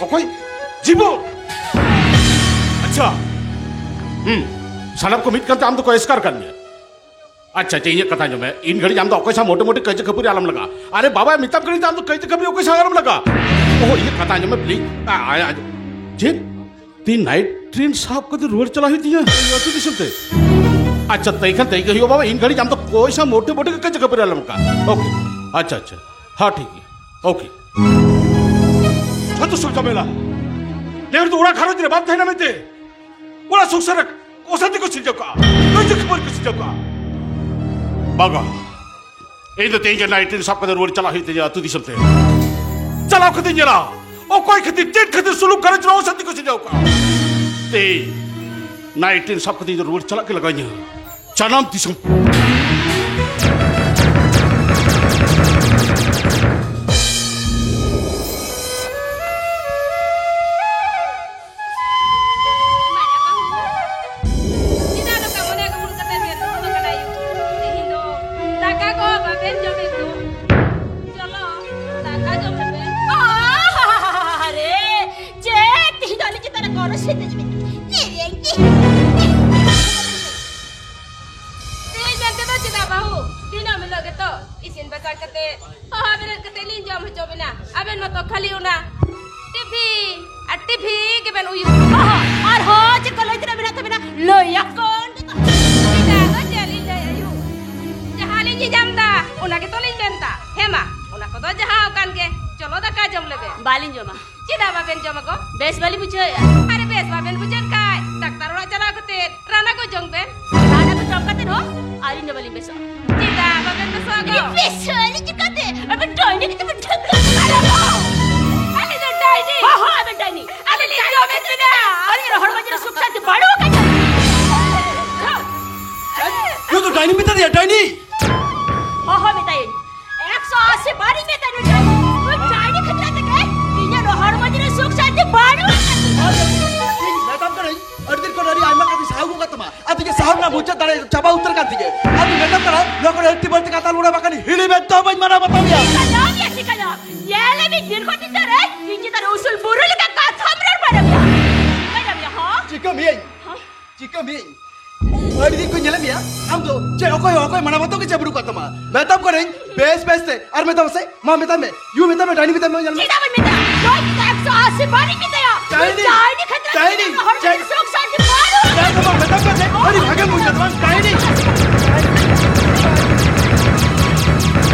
ᱚᱠᱚᱭ? ᱡᱤᱵᱚᱱ! ᱟᱪᱪᱷᱟ᱾ ᱦᱩᱸ᱾ ᱥᱟᱱᱟᱢ ᱠᱚ ᱢᱤᱫ ᱠᱟᱱᱛᱮ ᱟᱢ ᱫᱚᱠᱚ ᱮᱥᱠᱟᱨ ᱠᱟᱫ ᱢᱮᱭᱟ᱾ ᱟᱪᱪᱷᱟ, ᱟᱪᱪᱷᱟ, ᱤᱧᱟᱹᱜ ᱠᱟᱛᱷᱟ ᱟᱸᱡᱚᱢ ᱢᱮ᱾ ᱤᱧ ᱜᱷᱟᱹᱲᱤᱡ ᱟᱢ ᱫᱚ ᱚᱠᱚᱭ ᱥᱟᱶ ᱢᱚᱴᱮ ᱢᱚᱴᱮ ᱠᱟᱹᱭᱡᱟᱹ ᱠᱷᱟᱹᱯᱟᱹᱨᱤ ᱟᱞᱚᱢ ᱞᱟᱜᱟᱜᱼᱟ᱾ ᱟᱨᱮ ᱵᱟᱵᱟ, ᱢᱮᱛᱟᱢ ᱠᱟᱹᱱᱟᱹᱧ ᱛᱚ, ᱟᱢ ᱫᱚ ᱠᱟᱹᱭᱡᱟᱹ ᱠᱷᱟᱹᱯᱟᱹᱨᱤ ᱚᱠᱚᱭ ᱥᱟᱶ ᱟᱞᱚᱢ ᱞᱟᱜᱟᱜᱼᱟ᱾ ᱚᱦᱚ, ᱤᱧᱟᱹᱜ ᱠᱟᱛᱷᱟ ᱟᱸᱡᱚᱢ ᱢᱮ, ᱯᱞᱤᱡᱽ᱾ ᱟ, ᱟ, ᱟ, ᱪᱮᱫ? ᱛᱤᱦᱤᱧ ᱱᱟᱭᱤᱴ ᱴᱨᱮᱱ ᱥᱟᱵ ᱠᱟᱛᱮ ᱨᱩᱣᱟᱹᱲ ᱪᱟᱞᱟᱜ ᱦᱩᱭᱩᱜ ᱛᱤᱧᱟ ᱟᱹᱛᱩ ᱫᱤᱥᱚᱢ ᱛᱮ? ᱟᱪᱪᱷᱟ, ᱛᱟᱹᱭ ᱠᱷᱟᱱ ᱛᱟᱹᱭ ᱜᱮ ᱦᱩᱭᱩᱜᱼᱟ ᱵᱟᱵᱟ, ᱤᱧ ᱜᱷᱟᱹᱲᱤᱡ ᱟᱢ ᱫᱚ ᱚᱠᱚᱭ ᱥᱟᱶ ᱢᱚᱴᱮ ᱢᱚᱴᱮ ᱜᱮ ᱠᱟᱹᱭᱡᱟᱹ ᱠᱷᱟᱹᱯᱟᱹᱨᱤ ᱟᱞᱚᱢ ᱞᱟᱜᱟᱜᱼᱟ᱾ ᱳᱠᱮ, ᱟᱪᱪᱷᱟ, ᱟᱪᱪᱷᱟ, ᱦᱮᱸ, ᱴᱷᱤᱠ ᱜᱮᱭᱟ, ᱳᱠᱮ᱾ ᱡᱷᱚᱛᱚ ᱥᱚᱵ ᱡᱷᱟᱢᱮᱞᱟ ᱱᱮ ᱦᱚᱲ ᱫᱚ ᱚᱲᱟᱜ ᱜᱷᱟᱨᱚᱸᱡᱽ ᱨᱮ ᱵᱟᱢ ᱛᱟᱦᱮᱱᱟ ᱢᱮᱱᱛᱮ ᱚᱲᱟᱜ ᱥᱚᱝᱥᱟᱨ ᱨᱮ ᱚᱥᱟᱱᱛᱤ ᱠᱚ ᱥᱤᱨᱡᱟᱹᱣ ᱠᱟᱜᱼᱟ, ᱠᱟᱹᱭᱡᱟᱹ ᱠᱷᱟᱹᱯᱟᱹᱨᱤ ᱠᱚ ᱥᱤᱨᱡᱟᱹᱣ ᱠᱟᱜᱼᱟ᱾ ᱵᱟᱝᱟ, ᱤᱧ ᱫᱚ ᱛᱮᱦᱮᱧ ᱜᱮ ᱱᱟᱭᱤᱴ ᱴᱨᱮᱱ ᱥᱟᱵ ᱠᱟᱛᱮ ᱨᱩᱣᱟᱹᱲ ᱪᱟᱞᱟᱜ ᱦᱩᱭᱩᱜ ᱛᱤᱧᱟ ᱟᱹᱛᱩ ᱫᱤᱥᱚᱢ ᱛᱮ᱾ ᱪᱟᱞᱟᱣ ᱠᱟᱛᱮᱧ ᱧᱮᱞᱟ ᱚᱠᱚᱭ ᱠᱷᱟᱹᱛᱤᱨ, ᱪᱮᱫ ᱠᱷᱟᱹᱛᱤᱨ ᱥᱩᱞᱩᱠ ᱜᱷᱟᱨᱚᱸᱡᱽ ᱨᱮ ᱚᱥᱟᱱᱛᱤ ᱠᱚ ᱥᱤᱨᱡᱟᱹᱣ ᱠᱟᱜᱼᱟ᱾ ᱛᱮᱦᱮᱧ ᱱᱟᱭᱤᱴ ᱴᱨᱮᱱ ᱥᱟᱵ ᱠᱟᱛᱮ ᱤᱧ ᱫᱚ ᱨᱩᱣᱟᱹᱲ ᱪᱟᱞᱟᱜ ᱜᱮ ᱞᱟᱜᱟᱣᱤᱧᱟ᱾ ᱡᱟᱱᱟᱢ ᱫᱤᱥᱚᱢ᱾ ᱢᱟᱭᱟ ᱵᱟᱹᱦᱩ, ᱪᱮᱫᱟᱜ ᱱᱚᱝᱠᱟ ᱢᱚᱱᱮ ᱜᱩᱢᱩᱴ ᱠᱟᱛᱮ ᱵᱮᱱ ᱫᱩᱲᱩᱵ ᱟᱠᱟᱱᱟ ᱭᱳ? ᱛᱮᱦᱮᱧ ᱫᱚ ᱫᱟᱠᱟ ᱠᱚ ᱵᱟᱵᱮᱱ ᱡᱚᱢᱮᱫ ᱫᱚ᱾ ᱪᱚᱞᱚ, ᱫᱟᱠᱟ ᱡᱚᱢ ᱞᱮᱵᱮᱱ᱾ ᱟᱨᱮ, ᱪᱮᱫ ᱛᱮᱦᱮᱧ ᱫᱚ ᱟᱹᱞᱤᱧ ᱪᱮᱛᱟᱱ ᱨᱮ ᱜᱚᱨᱚᱡᱽ ᱥᱮ ᱛᱮᱡ ᱵᱤᱱ ᱠᱤᱨᱤᱧ ᱠᱤ? ᱛᱮᱦᱮᱧ ᱢᱮᱱᱛᱮ ᱫᱚ ᱪᱮᱫᱟᱜ ᱵᱟᱹᱦᱩ? ᱫᱤᱱᱟᱹᱢ ᱦᱤᱞᱳᱜ ᱜᱮᱛᱚ ᱤᱥᱤᱱ ᱵᱟᱥᱟᱝ ᱠᱟᱛᱮ, ᱦᱚᱦᱚ ᱵᱮᱨᱮᱫ ᱠᱟᱛᱮ ᱞᱤᱧ ᱡᱚᱢ ᱦᱚᱪᱚ ᱵᱤᱱᱟ᱾ ᱟᱵᱮᱱ ᱢᱟᱛᱚ ᱠᱷᱟᱹᱞᱤ ᱚᱱᱟ ᱴᱤᱵᱷᱤ ᱟᱨ ᱴᱤᱵᱷᱤ ᱜᱮᱵᱮᱱ ᱩᱭᱩᱝ᱾ ᱚᱦᱚ, ᱟᱨᱦᱚᱸ ᱪᱮᱫ ᱠᱚ ᱞᱟᱹᱭ ᱛᱮᱱᱟᱜ ᱢᱮᱱᱟᱜ ᱛᱟᱵᱮᱱᱟ? ᱞᱟᱹᱭ ᱟᱠᱚ᱾ ᱪᱮᱫᱟᱜ ᱫᱚ ᱪᱮᱫ ᱞᱤᱧ ᱞᱟᱹᱭᱟ ᱭᱳ? ᱡᱟᱦᱟᱸ ᱞᱤᱧ ᱧᱮᱧᱟᱢ ᱫᱟ, ᱚᱱᱟ ᱜᱮᱛᱚ ᱞᱤᱧ ᱢᱮᱱ ᱫᱟ᱾ ᱦᱮᱸ ᱢᱟ, ᱚᱱᱟ ᱠᱚᱫᱚ ᱡᱟᱦᱟᱸ ᱟᱠᱟᱱ ᱜᱮ, ᱪᱚᱞᱚ ᱫᱟᱠᱟ ᱡᱚᱢ ᱞᱮᱵᱮᱱ᱾ ᱵᱟᱞᱤᱧ ᱡᱚᱢᱟ᱾ ᱪᱮᱫᱟᱜ ᱵᱟᱵᱮᱱ ᱡᱚᱢᱟ ᱜᱚ? ᱵᱮᱥ ᱵᱟᱞᱤᱧ ᱵᱩᱡᱷᱟᱹᱣᱮᱫᱼᱟ᱾ ᱟᱨᱮ, ᱵᱮᱥ ᱵᱟᱵᱮᱱ ᱵᱩᱡᱷᱟᱹᱣᱮᱫ ᱠᱷᱟᱡ, ᱰᱟᱠᱛᱟᱨ ᱚᱲᱟᱜ ᱪᱟᱞᱟᱣ ᱠᱟᱛᱮ ᱨᱟᱱ ᱟᱹᱜᱩ ᱡᱚᱝ ᱵᱮᱱ᱾ ᱨᱟᱱ ᱟᱹᱜᱩ ᱡᱚᱢ ᱠᱟᱛᱮ ᱦᱚᱸ ᱟᱹᱞᱤᱧ ᱫᱚ ᱵᱟᱹᱞᱤᱧ ᱵᱮᱥᱚᱜᱼᱟ᱾ ᱪᱮᱫᱟᱜ ᱵᱟᱵᱮᱱ ᱵᱮᱥᱚᱜᱼᱟ ᱜᱚ? ᱵᱮᱥᱚᱜ ᱟᱹᱞᱤᱧ ᱪᱤᱠᱟᱹᱛᱮ? ᱟᱵᱮᱱ ᱴᱚᱭᱞᱮᱴ ᱛᱮᱵᱮᱱ ᱴᱷᱟᱹᱠᱟᱹ ᱟᱠᱟᱱᱟ ᱜᱚ᱾ ᱦᱚᱦᱚ ᱟᱵᱮᱱ ᱰᱟᱭᱱᱤ᱾ ᱟᱵᱮᱱ ᱰᱟᱭᱱᱤ ᱟᱵᱮᱱ ᱢᱮᱱᱟ᱾ ᱟᱹᱞᱤᱧᱟᱜ ᱦᱚᱲᱢᱚ ᱡᱤᱣᱤ ᱨᱮ ᱥᱩᱠ ᱥᱟᱱᱛᱤ ᱵᱟᱹᱱᱩᱜ ᱟᱠᱟᱫᱟ᱾ ᱱᱩᱭ ᱫᱚ ᱰᱟᱭᱱᱤ ᱢᱮᱛᱟ ᱫᱮᱭᱟ, ᱰᱟᱭᱱᱤ᱾ ᱦᱚᱦᱚ ᱢᱮᱛᱟᱭᱟᱹᱧ᱾ ᱮᱠᱥᱚ ᱟᱥᱤ ᱵᱟᱨᱤᱧ ᱢᱮᱛᱟᱭ, ᱱᱩᱭ ᱰᱟᱭᱱᱤ᱾ ᱱᱩᱭ ᱰᱟᱭᱱᱤ ᱠᱷᱟᱹᱛᱤᱨ ᱛᱮᱜᱮ ᱤᱧᱟᱹᱜ ᱱᱚᱣᱟ ᱦᱚᱲᱢᱚ ᱡᱤᱣᱤ ᱨᱮ ᱥᱩᱠ ᱥᱟᱱᱛᱤ ᱵᱟᱹᱱᱩᱜ ᱟᱠᱟᱫᱟ᱾ ᱤᱧ ᱢᱮᱛᱟᱢ ᱠᱟᱹᱱᱟᱹᱧ, ᱟᱹᱰᱤ ᱫᱤᱱ ᱠᱷᱚᱱ ᱟᱹᱰᱤ ᱟᱭᱢᱟ ᱠᱟᱛᱷᱟ ᱥᱟᱦᱟᱣ ᱟᱠᱟᱫ ᱛᱟᱢᱟ᱾ ᱟᱫᱚ ᱤᱧᱟᱹᱜ ᱥᱟᱦᱟᱣ ᱨᱮᱱᱟᱜ ᱢᱩᱪᱟᱹᱫ ᱫᱟᱲᱮ ᱪᱟᱵᱟ ᱩᱛᱟᱹᱨ ᱠᱟᱱ ᱛᱤᱧᱟᱹ᱾ ᱟᱫᱚ ᱢᱮᱛᱟᱢ ᱠᱟᱱᱟ, ᱱᱚᱣᱟ ᱠᱚᱨᱮ ᱟᱹᱰᱤ ᱵᱟᱹᱲᱛᱤ ᱠᱟᱛᱷᱟ ᱟᱞᱚᱢ ᱨᱚᱲᱟ, ᱵᱟᱠᱷᱟᱱ ᱦᱤᱲᱤᱧ ᱢᱮ ᱛᱚ ᱵᱟᱹᱧ ᱢᱟᱱᱟᱣ ᱵᱟᱛᱟᱣ ᱢᱮᱭᱟ᱾ ᱪᱤᱠᱟᱹᱭᱟᱢ ᱭᱟ, ᱪᱤᱠᱟᱹᱭᱟᱢ? ᱧᱮᱞᱮ ᱢᱤᱫ ᱫᱤᱱ ᱠᱷᱚᱱ ᱪᱮᱛᱟᱱ ᱨᱮ ᱤᱧ ᱪᱮᱛᱟᱱ ᱨᱮ ᱩᱥᱩᱞ ᱵᱩᱨᱩ ᱞᱮᱠᱟ ᱠᱟᱛᱷᱟᱢ ᱨᱚᱲ ᱵᱟᱲᱟ ᱢᱮᱭᱟ᱾ ᱪᱤᱠᱟᱹᱭᱟᱢ ᱭᱟ, ᱦᱚᱸ? ᱪᱤᱠᱟᱹ ᱢᱤᱭᱟᱹᱧ? ᱦᱚᱸ? ᱪᱤᱠᱟᱹ ᱢᱤᱭᱟᱹᱧ? ᱟᱹᱰᱤ ᱫᱤᱱ ᱠᱷᱚᱱ ᱧᱮᱞᱮ ᱢᱮᱭᱟ, ᱟᱢ ᱫᱚ ᱪᱮᱫ ᱚᱠᱚᱭ, ᱚᱠᱚᱭ ᱢᱟᱱᱟᱣ ᱵᱟᱛᱟᱣ ᱜᱮ ᱪᱮᱫ ᱵᱟᱹᱱᱩᱜ ᱠᱟᱜ ᱛᱟᱢᱟ᱾ ᱢᱮᱛᱟᱢ ᱠᱟᱹᱱᱟᱹᱧ, ᱵᱮᱥ, ᱵᱮᱥ ᱛᱮ᱾ ᱟᱨ ᱢᱮᱛᱟᱢ ᱥᱮ, ᱢᱟ ᱢᱮᱛᱟᱢ ᱢᱮ, ᱭᱩ ᱢᱮᱛᱟᱢ ᱢᱮ, ᱰᱟᱭᱱᱤ ᱢᱮᱛᱟᱢ ᱢᱮ, ᱧᱮᱞ ᱢᱮ᱾ ᱪᱮᱫᱟᱜ ᱵᱟᱹᱧ ᱢᱮᱛᱟᱭᱟ? ᱱᱚᱜᱼᱚᱭ ᱱᱤᱛᱚᱜ ᱮᱠᱥᱚ ᱟᱥᱤ ᱵᱟᱨᱤᱧ ᱢᱮᱛᱟᱭᱟ᱾ ᱰᱟᱭᱱᱤ, ᱰᱟᱭᱱᱤ ᱠᱷᱟᱹᱛᱤᱨ ᱛᱮ ᱰᱟᱭᱱᱤ, ᱤᱧᱟᱹᱜ ᱦᱚᱲᱢᱚ ᱨᱮ ᱥᱩᱠ ᱥᱟᱱᱛᱤ ᱵᱟᱹᱱᱩᱜ᱾ ᱰᱟᱭᱱᱤ, ᱢᱮᱛᱟᱢ ᱢᱮ ᱥᱮ, ᱟᱹᱰᱤ ᱵᱷᱟᱜᱮᱢ ᱵᱩᱡᱷᱟᱹᱣ ᱛᱟᱢᱟ, ᱰᱟᱭᱱᱤ᱾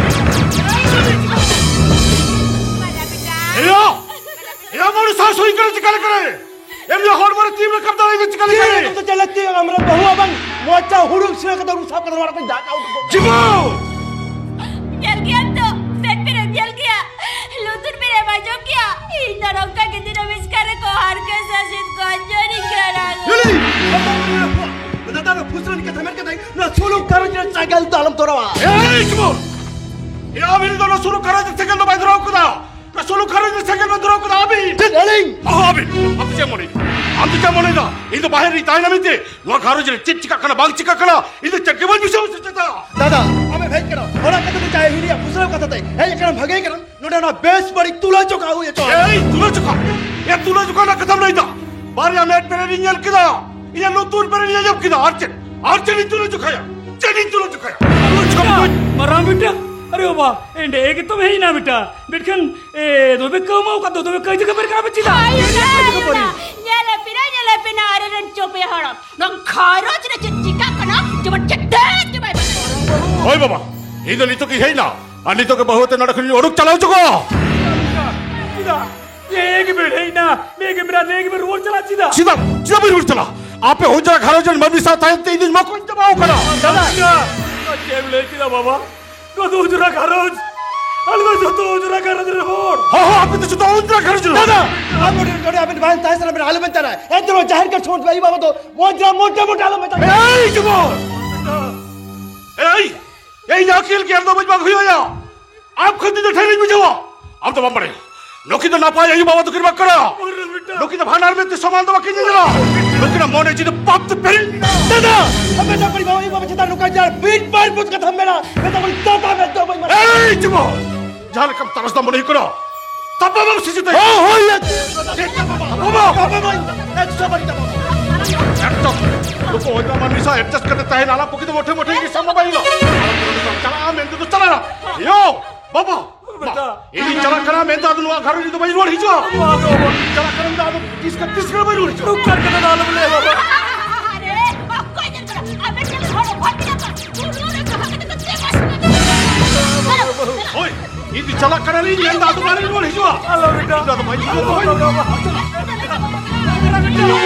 ᱮᱭᱟ! ᱮᱭᱟ, ᱢᱚᱱᱩ ᱥᱟᱥᱩ ᱤᱧ ᱠᱟᱱᱟ ᱪᱤᱠᱟ ᱞᱮᱠᱟᱨᱮ? ᱮᱢᱱᱤ ᱦᱚᱲᱢᱚ ᱨᱮ ᱛᱤ ᱨᱟᱠᱟᱵ ᱫᱟᱲᱮᱭᱟᱜᱼᱟ ᱪᱤᱠᱟ ᱞᱮᱠᱟᱨᱮ? ᱪᱮᱫ ᱞᱟᱹᱠᱛᱤ? ᱟᱢᱨᱮᱱ ᱵᱟᱹᱦᱩ ᱟᱵᱟᱝ ᱢᱚᱪᱟ ᱦᱩᱲᱩ ᱥᱤᱨᱟᱹ ᱠᱟᱛᱮ ᱩᱰᱩᱠ ᱥᱟᱵ ᱠᱟᱛᱮ ᱚᱲᱟᱜ ᱠᱷᱚᱱ ᱡᱟᱜᱟ ᱩᱰᱩᱠ ᱠᱚᱜ ᱡᱤᱵᱚ! ᱧᱮᱞ ᱜᱮᱭᱟᱢ ᱛᱚ, ᱢᱮᱫ ᱯᱮᱨᱮᱢ ᱧᱮᱞ ᱜᱮᱭᱟ, ᱞᱩᱛᱩᱨ ᱯᱮᱨᱮᱢ ᱟᱸᱡᱚᱢ ᱜᱮᱭᱟ᱾ ᱤᱧ ᱫᱚ ᱱᱚᱝᱠᱟ ᱜᱮ ᱫᱤᱱᱟᱹᱢ ᱮᱥᱠᱟᱨ ᱨᱮᱠᱚ ᱦᱟᱨᱠᱮᱛ ᱥᱟᱥᱮᱛ ᱠᱚ ᱡᱚᱱᱤᱧ ᱠᱟᱱᱟ᱾ ᱞᱤᱞᱤ! ᱫᱟᱫᱟ, ᱱᱚᱣᱟ ᱯᱷᱩᱥᱨᱟᱹᱱ ᱠᱟᱛᱷᱟ ᱢᱮᱱ ᱠᱟᱛᱮ ᱱᱚᱣᱟ ᱥᱩᱞᱩᱠ ᱜᱷᱟᱨᱚᱸᱡᱽ ᱨᱮ ᱥᱮᱸᱜᱮᱞ ᱫᱚ ᱟᱞᱚᱢ ᱫᱷᱚᱨᱟᱣᱟ᱾ ᱮᱭ ᱪᱩᱢᱩᱨ! ᱮ ᱟᱢ ᱫᱚ ᱱᱚᱣᱟ ᱥᱩᱞᱩᱠ ᱜᱷᱟᱨᱚᱸᱡᱽ ᱨᱮ ᱥᱮᱸᱜᱮᱞ ᱫᱚ ᱵᱟᱭ ᱫᱷᱚᱨᱟᱣ ᱠᱟᱫᱟ᱾ ᱱᱚᱣᱟ ᱥᱩᱞᱩᱠ ᱜᱷᱟᱨᱚᱸᱡᱽ ᱨᱮ ᱥᱮᱸᱜᱮᱞ ᱵᱟᱭ ᱫᱷᱚᱨᱟᱣ ᱠᱟᱫᱟ, ᱟᱹᱵᱤᱱ! ᱪᱮᱫ ᱟᱹᱞᱤᱧ? ᱚᱦᱚ, ᱟᱹᱵᱤᱱ! ᱟᱢ ᱫᱚ ᱪᱮᱫ ᱮᱢ ᱢᱚᱱᱮᱭᱮᱫᱟ? ᱟᱢ ᱫᱚ ᱪᱮᱫ ᱮᱢ ᱢᱚᱱᱮᱭᱮᱫᱟ? ᱤᱧ ᱫᱚ ᱵᱟᱦᱨᱮ ᱨᱤᱧ ᱛᱟᱦᱮᱱᱟ ᱢᱮᱱᱛᱮ ᱱᱚᱣᱟ ᱜᱷᱟᱨᱚᱸᱡᱽ ᱨᱮ ᱪᱮᱫ ᱪᱤᱠᱟᱜ ᱠᱟᱱᱟ ᱵᱟᱝ ᱪᱤᱠᱟᱜ ᱠᱟᱱᱟ ᱤᱧ ᱫᱚ ᱪᱮᱫ ᱜᱮ ᱵᱟᱹᱧ ᱵᱩᱡᱷᱟᱹᱣ ᱥᱮ ᱪᱮᱫᱟ? ᱫᱟᱫᱟ, ᱟᱢᱮᱢ ᱦᱮᱡ ᱠᱟᱱᱟ, ᱚᱲᱟᱜ ᱠᱟᱛᱷᱟ ᱛᱮ ᱪᱟᱭ ᱦᱤᱲᱤᱭᱟ, ᱯᱷᱩᱥᱨᱟᱹᱣ ᱠᱟᱛᱷᱟ ᱛᱮ ᱦᱮᱡ ᱠᱟᱱᱟᱢ, ᱵᱷᱟᱜᱮ ᱠᱟᱱᱟᱢ᱾ ᱱᱚᱰᱮ ᱚᱱᱟ ᱵᱮᱥ ᱵᱟᱹᱲᱤᱡ ᱛᱩᱞᱟᱹ ᱡᱚᱠᱷᱟ ᱦᱩᱭ ᱦᱚᱪᱚ᱾ ᱮᱭ, ᱛᱩᱞᱟᱹ ᱡᱚᱠᱷᱟ? ᱮ, ᱛᱩᱞᱟᱹ ᱡᱚᱠᱷᱟ ᱨᱮᱱᱟᱜ ᱠᱟᱛᱷᱟᱢ ᱞᱟᱹᱭᱫᱟ? ᱵᱟᱨᱭᱟ ᱢᱮᱫ ᱯᱮᱨᱮ ᱨᱤᱧ ᱧᱮᱞ ᱠᱮᱫᱟ, ᱤᱧᱟᱹᱜ ᱞᱩᱛᱩᱨ ᱯᱮᱨᱮ ᱨᱤᱧ ᱟᱸᱡᱚᱢ ᱠᱮᱫᱟ᱾ ᱟᱨ ᱪᱮᱫ? ᱟᱨ ᱪᱮᱫ ᱤᱧ ᱛᱩᱞᱟᱹ ᱡᱚᱠᱷᱟᱭᱟ? ᱪᱮᱫ ᱤᱧ ᱛᱩᱞᱟᱹ ᱡᱚᱠᱷᱟᱭᱟ? ᱛᱩᱞᱟᱹ ᱡᱚᱠᱷᱟ ᱵᱮᱴᱟ, ᱵᱟᱹᱧ ᱢᱟᱨᱟᱝ ᱵᱮᱴᱟ, ᱟᱨᱮ ᱵᱟᱵᱟ, ᱮᱸᱰᱮ ᱜᱮᱛᱚᱢ ᱦᱮᱡ ᱮᱱᱟ ᱵᱮᱴᱟ᱾ ᱢᱮᱱᱠᱷᱟᱱ, ᱮ, ᱫᱚᱢᱮ ᱠᱟᱹᱣᱢᱟᱹᱣ ᱠᱟᱫ ᱫᱚ, ᱫᱚᱢᱮ ᱠᱟᱹᱭᱡᱟᱹ ᱠᱷᱟᱹᱯᱟᱹᱨᱤ ᱠᱟᱱᱟ ᱯᱮ ᱪᱮᱫᱟᱜ? ᱟᱭᱳ, ᱟᱭᱳ, ᱟᱭᱳ, ᱧᱮᱞ ᱯᱮ, ᱧᱮᱞ ᱯᱮ, ᱟᱨᱮ ᱨᱮᱱ ᱪᱚᱯᱮ ᱦᱟᱲᱟᱢ᱾ ᱱᱚᱣᱟ ᱜᱷᱟᱨᱚᱸᱡᱽ ᱨᱮ ᱪᱮᱫ ᱪᱤᱠᱟᱜ ᱠᱟᱱᱟ, ᱡᱮᱢᱚᱱ ᱪᱮᱫ ᱛᱮᱫ ᱜᱮ ᱵᱟᱭ ᱵᱟᱰᱟᱭᱟ᱾ ᱦᱳᱭ ᱵᱟᱵᱟ, ᱤᱧ ᱫᱚ ᱱᱤᱛᱚᱜ ᱜᱤᱧ ᱦᱮᱡ ᱮᱱᱟ, ᱟᱨ ᱱᱤᱛᱚᱜ ᱜᱮ ᱵᱟᱹᱦᱩ ᱟᱛᱮ ᱱᱚᱰᱮ ᱠᱷᱚᱱᱤᱧ ᱚᱰᱚᱠ ᱪᱟᱞᱟᱣ ᱦᱚᱪᱚ ᱠᱚᱣᱟ᱾ ᱪᱮᱫᱟᱜ? ᱱᱮᱜ ᱜᱮ ᱵᱮᱱ ᱦᱮᱡ ᱮᱱᱟ, ᱱᱮᱜ ᱜᱮ ᱵᱮᱱ, ᱱᱮᱜ ᱜᱮ ᱵᱮᱱ ᱨᱩᱣᱟᱹᱲ ᱪᱟᱞᱟᱜ ᱪᱮᱫᱟᱜ? ᱪᱮᱫᱟᱜ, ᱪᱮᱫᱟᱜ ᱵᱟᱹᱧ ᱨᱩᱣᱟᱹᱲ ᱪᱟᱞᱟᱜᱼᱟ? ᱟᱯᱮ ᱚᱡᱽᱨᱟ ᱜᱷᱟᱨᱚᱸᱡᱽ ᱨᱮᱱ ᱢᱟᱹᱱᱢᱤ ᱥᱟᱶ ᱛᱟᱭᱚᱢ ᱛᱮ ᱤᱧ ᱫᱚᱧ ᱢᱚᱠᱚᱧ ᱪᱟᱵᱟᱣ ᱠᱟᱱᱟ᱾ ᱫᱟᱫᱟ, ᱪᱮᱫ ᱮᱢ ᱞᱟᱹᱭ ᱠᱮᱫᱟ ᱵᱟᱵᱟ? ᱱᱚᱣᱟ ᱫᱚ ᱚᱡᱽᱨᱟ ᱜᱷᱟᱨᱚᱸᱡᱽ, ᱟᱞᱮ ᱫᱚ ᱡᱚᱛᱚ ᱚᱡᱽᱨᱟ ᱜᱷᱟᱨᱚᱸᱡᱽ ᱨᱮᱱ ᱦᱚᱲ᱾ ᱦᱚᱸ, ᱦᱚᱸ, ᱟᱯᱮ ᱫᱚ ᱡᱚᱛᱚ ᱚᱡᱽᱨᱟ ᱜᱷᱟᱨᱚᱸᱡᱽ ᱨᱮᱱ ᱦᱚᱲ᱾ ᱫᱟᱫᱟ, ᱟᱢ ᱱᱚᱰᱮ, ᱱᱚᱰᱮ ᱟᱵᱮᱱ ᱵᱟᱝ ᱛᱟᱦᱮᱸ ᱥᱟᱱᱟ ᱵᱮᱱᱟ, ᱟᱞᱚᱵᱮᱱ ᱪᱟᱞᱟᱜᱼᱟ᱾ ᱮᱱᱛᱮ ᱨᱮᱦᱚᱸ ᱡᱟᱦᱮᱨ ᱜᱟᱲ ᱥᱚᱢᱚᱭ ᱟᱭᱳ ᱵᱟᱵᱟ ᱫᱚ ᱚᱡᱽᱨᱟ ᱢᱚᱴᱮ ᱢᱚᱴᱮ ᱟᱞᱚᱵᱮᱱ ᱢᱮᱛᱟ ᱠᱚᱣᱟ᱾ ᱮᱭ ᱡᱤᱵᱚᱱ! ᱮᱭ! ᱮᱭ, ᱤᱧ ᱟᱹᱠᱤᱞ ᱜᱮᱭᱟᱱ ᱫᱚ ᱵᱟᱹᱧ ᱵᱟᱝ ᱦᱩᱭᱩᱜᱼᱟ᱾ ᱟᱢ ᱠᱷᱟᱹᱛᱤᱨ ᱛᱮ ᱰᱷᱮᱨᱤᱧ ᱵᱩᱡᱷᱟᱹᱣᱟ᱾ ᱟᱢ ᱫᱚ ᱵᱟᱢ ᱵᱟᱲᱟᱭᱟ᱾ ᱱᱩᱠᱤᱱ ᱫᱚ ᱱᱟᱯᱟᱭ ᱟᱭᱳ ᱵᱟᱵᱟ ᱫᱚᱠᱤᱱ ᱵᱟᱝ ᱠᱟᱱᱟ᱾ ᱱᱩᱠᱤᱱ ᱫᱚ ᱵᱟᱱᱟᱨ ᱢᱮᱫ ᱛᱮ ᱥᱚᱢᱟᱱ ᱫᱚ ᱵᱟᱹᱠᱤᱱ ᱧᱮᱧᱮᱞᱟ᱾ ᱱᱩᱠᱤᱱᱟᱜ ᱢᱚᱱᱮ ᱡᱩᱫᱤ ᱯᱟᱯ ᱛᱮ ᱯᱮᱨᱮᱡ᱾ ᱫᱟᱫᱟ, ᱟᱯᱮ ᱫᱚ ᱟᱹᱰᱤ ᱵᱟᱵᱟ ᱟᱭᱳ ᱵᱟᱵᱟ ᱪᱮᱛᱟᱱ ᱱᱚᱝᱠᱟ ᱡᱟᱦᱟᱸ ᱵᱤᱱ ᱵᱟᱹᱲᱤᱡ ᱵᱩᱡᱽ ᱠᱟᱛᱷᱟᱢ ᱢᱮᱱᱟ, ᱢᱮᱱᱫᱟ ᱵᱚᱞᱮ ᱫᱟᱫᱟ ᱢᱮᱱ ᱫᱚ ᱵᱟᱹᱧ ᱢᱟᱱᱟᱣᱟ᱾ ᱮᱭ ᱡᱤᱵᱚᱱ, ᱡᱟᱦᱟᱸ ᱞᱮᱠᱟᱢ ᱛᱟᱨᱟᱥ ᱫᱟ ᱢᱚᱱᱮ ᱦᱩᱭᱩᱜ ᱠᱟᱱᱟ, ᱛᱟᱯᱟᱢ ᱥᱤᱥᱤ ᱛᱟᱭᱟ᱾ ᱦᱳᱭ, ᱦᱳᱭ, ᱮᱠᱫᱚᱢ᱾ ᱛᱟᱯᱟᱢ᱾ ᱮᱠᱫᱚᱢ᱾ ᱱᱩᱠᱩ ᱚᱡᱽᱨᱟ ᱢᱟᱹᱱᱢᱤ ᱥᱟᱶ adjust ᱠᱟᱛᱮ ᱛᱟᱦᱮᱱ ᱟᱞᱟᱝ ᱯᱚᱠᱷᱮ ᱫᱚ ᱢᱚᱴᱷᱮ ᱢᱚᱴᱷᱮ ᱜᱮ ᱥᱚᱢᱵᱷᱚᱵ ᱵᱟᱝ ᱦᱩᱭᱩᱜᱼᱟ᱾ ᱪᱟᱞᱟᱜᱼᱟ ᱢᱮᱱᱛᱮ ᱫᱚ ᱪᱟᱞᱟᱜᱼᱟ᱾ ᱭᱳ, ᱵᱟᱵᱟ, ᱵᱮᱴᱟ᱾ ᱤᱧᱤᱧ ᱪᱟᱞᱟᱜ ᱠᱟᱱᱟ ᱢᱮᱱᱛᱮ ᱟᱫᱚ ᱱᱚᱣᱟ ᱜᱷᱟᱨᱚᱸᱡᱽ ᱨᱮᱫᱚ ᱵᱟᱹᱧ ᱨᱩᱣᱟᱹᱲ ᱦᱤᱡᱩᱜᱼᱟ᱾ ᱵᱟᱵᱟ᱾ ᱪᱟᱞᱟᱜ ᱠᱟᱱᱟ ᱢᱮᱱᱛᱮ ᱟᱫᱚ ᱛᱤᱥ ᱠᱟ-, ᱛᱤᱥ ᱠᱟᱞᱮ ᱵᱟᱹᱧ ᱨᱩᱣᱟᱹᱲ ᱦᱤᱡᱩᱜᱼᱟ᱾ ᱱᱚᱝᱠᱟᱱ ᱠᱟᱛᱷᱟ ᱫᱚ ᱟᱞᱚᱢ ᱞᱟᱹᱭᱟ, ᱵᱟᱵᱟ᱾ ᱟᱨᱮ, ᱚᱠᱚᱭ ᱧᱮᱞ ᱠᱟᱱᱟ? ᱟᱵᱮᱱ ᱴᱷᱮᱱ ᱦᱚᱲ ᱦᱚᱲ ᱴᱷᱮᱱ ᱠᱚ ᱨᱩᱣᱟᱹᱲ ᱨᱮ ᱡᱟᱦᱟᱸ ᱠᱟᱛᱮ ᱠᱚ ᱪᱮᱫ ᱵᱟᱭ ᱥᱟᱱᱟ ᱠᱟᱱᱟ? ᱦᱳᱭ, ᱤᱧ ᱫᱚ ᱪᱟᱞᱟᱜ ᱠᱟᱱᱟᱞᱤᱧ ᱢᱮᱱᱫᱟ ᱟᱫᱚ ᱵᱟᱹᱧ ᱨᱩᱣᱟᱹᱲ ᱦᱤᱡᱩᱜᱼᱟ᱾ ᱟᱞᱚ ᱵᱮᱴᱟ᱾ ᱤᱧ ᱫᱚ ᱟᱫᱚ ᱵᱟᱹᱧ ᱦᱤᱡᱩᱜᱼᱟ, ᱵᱟᱹᱧ ᱦᱤᱡᱩᱜᱼᱟ᱾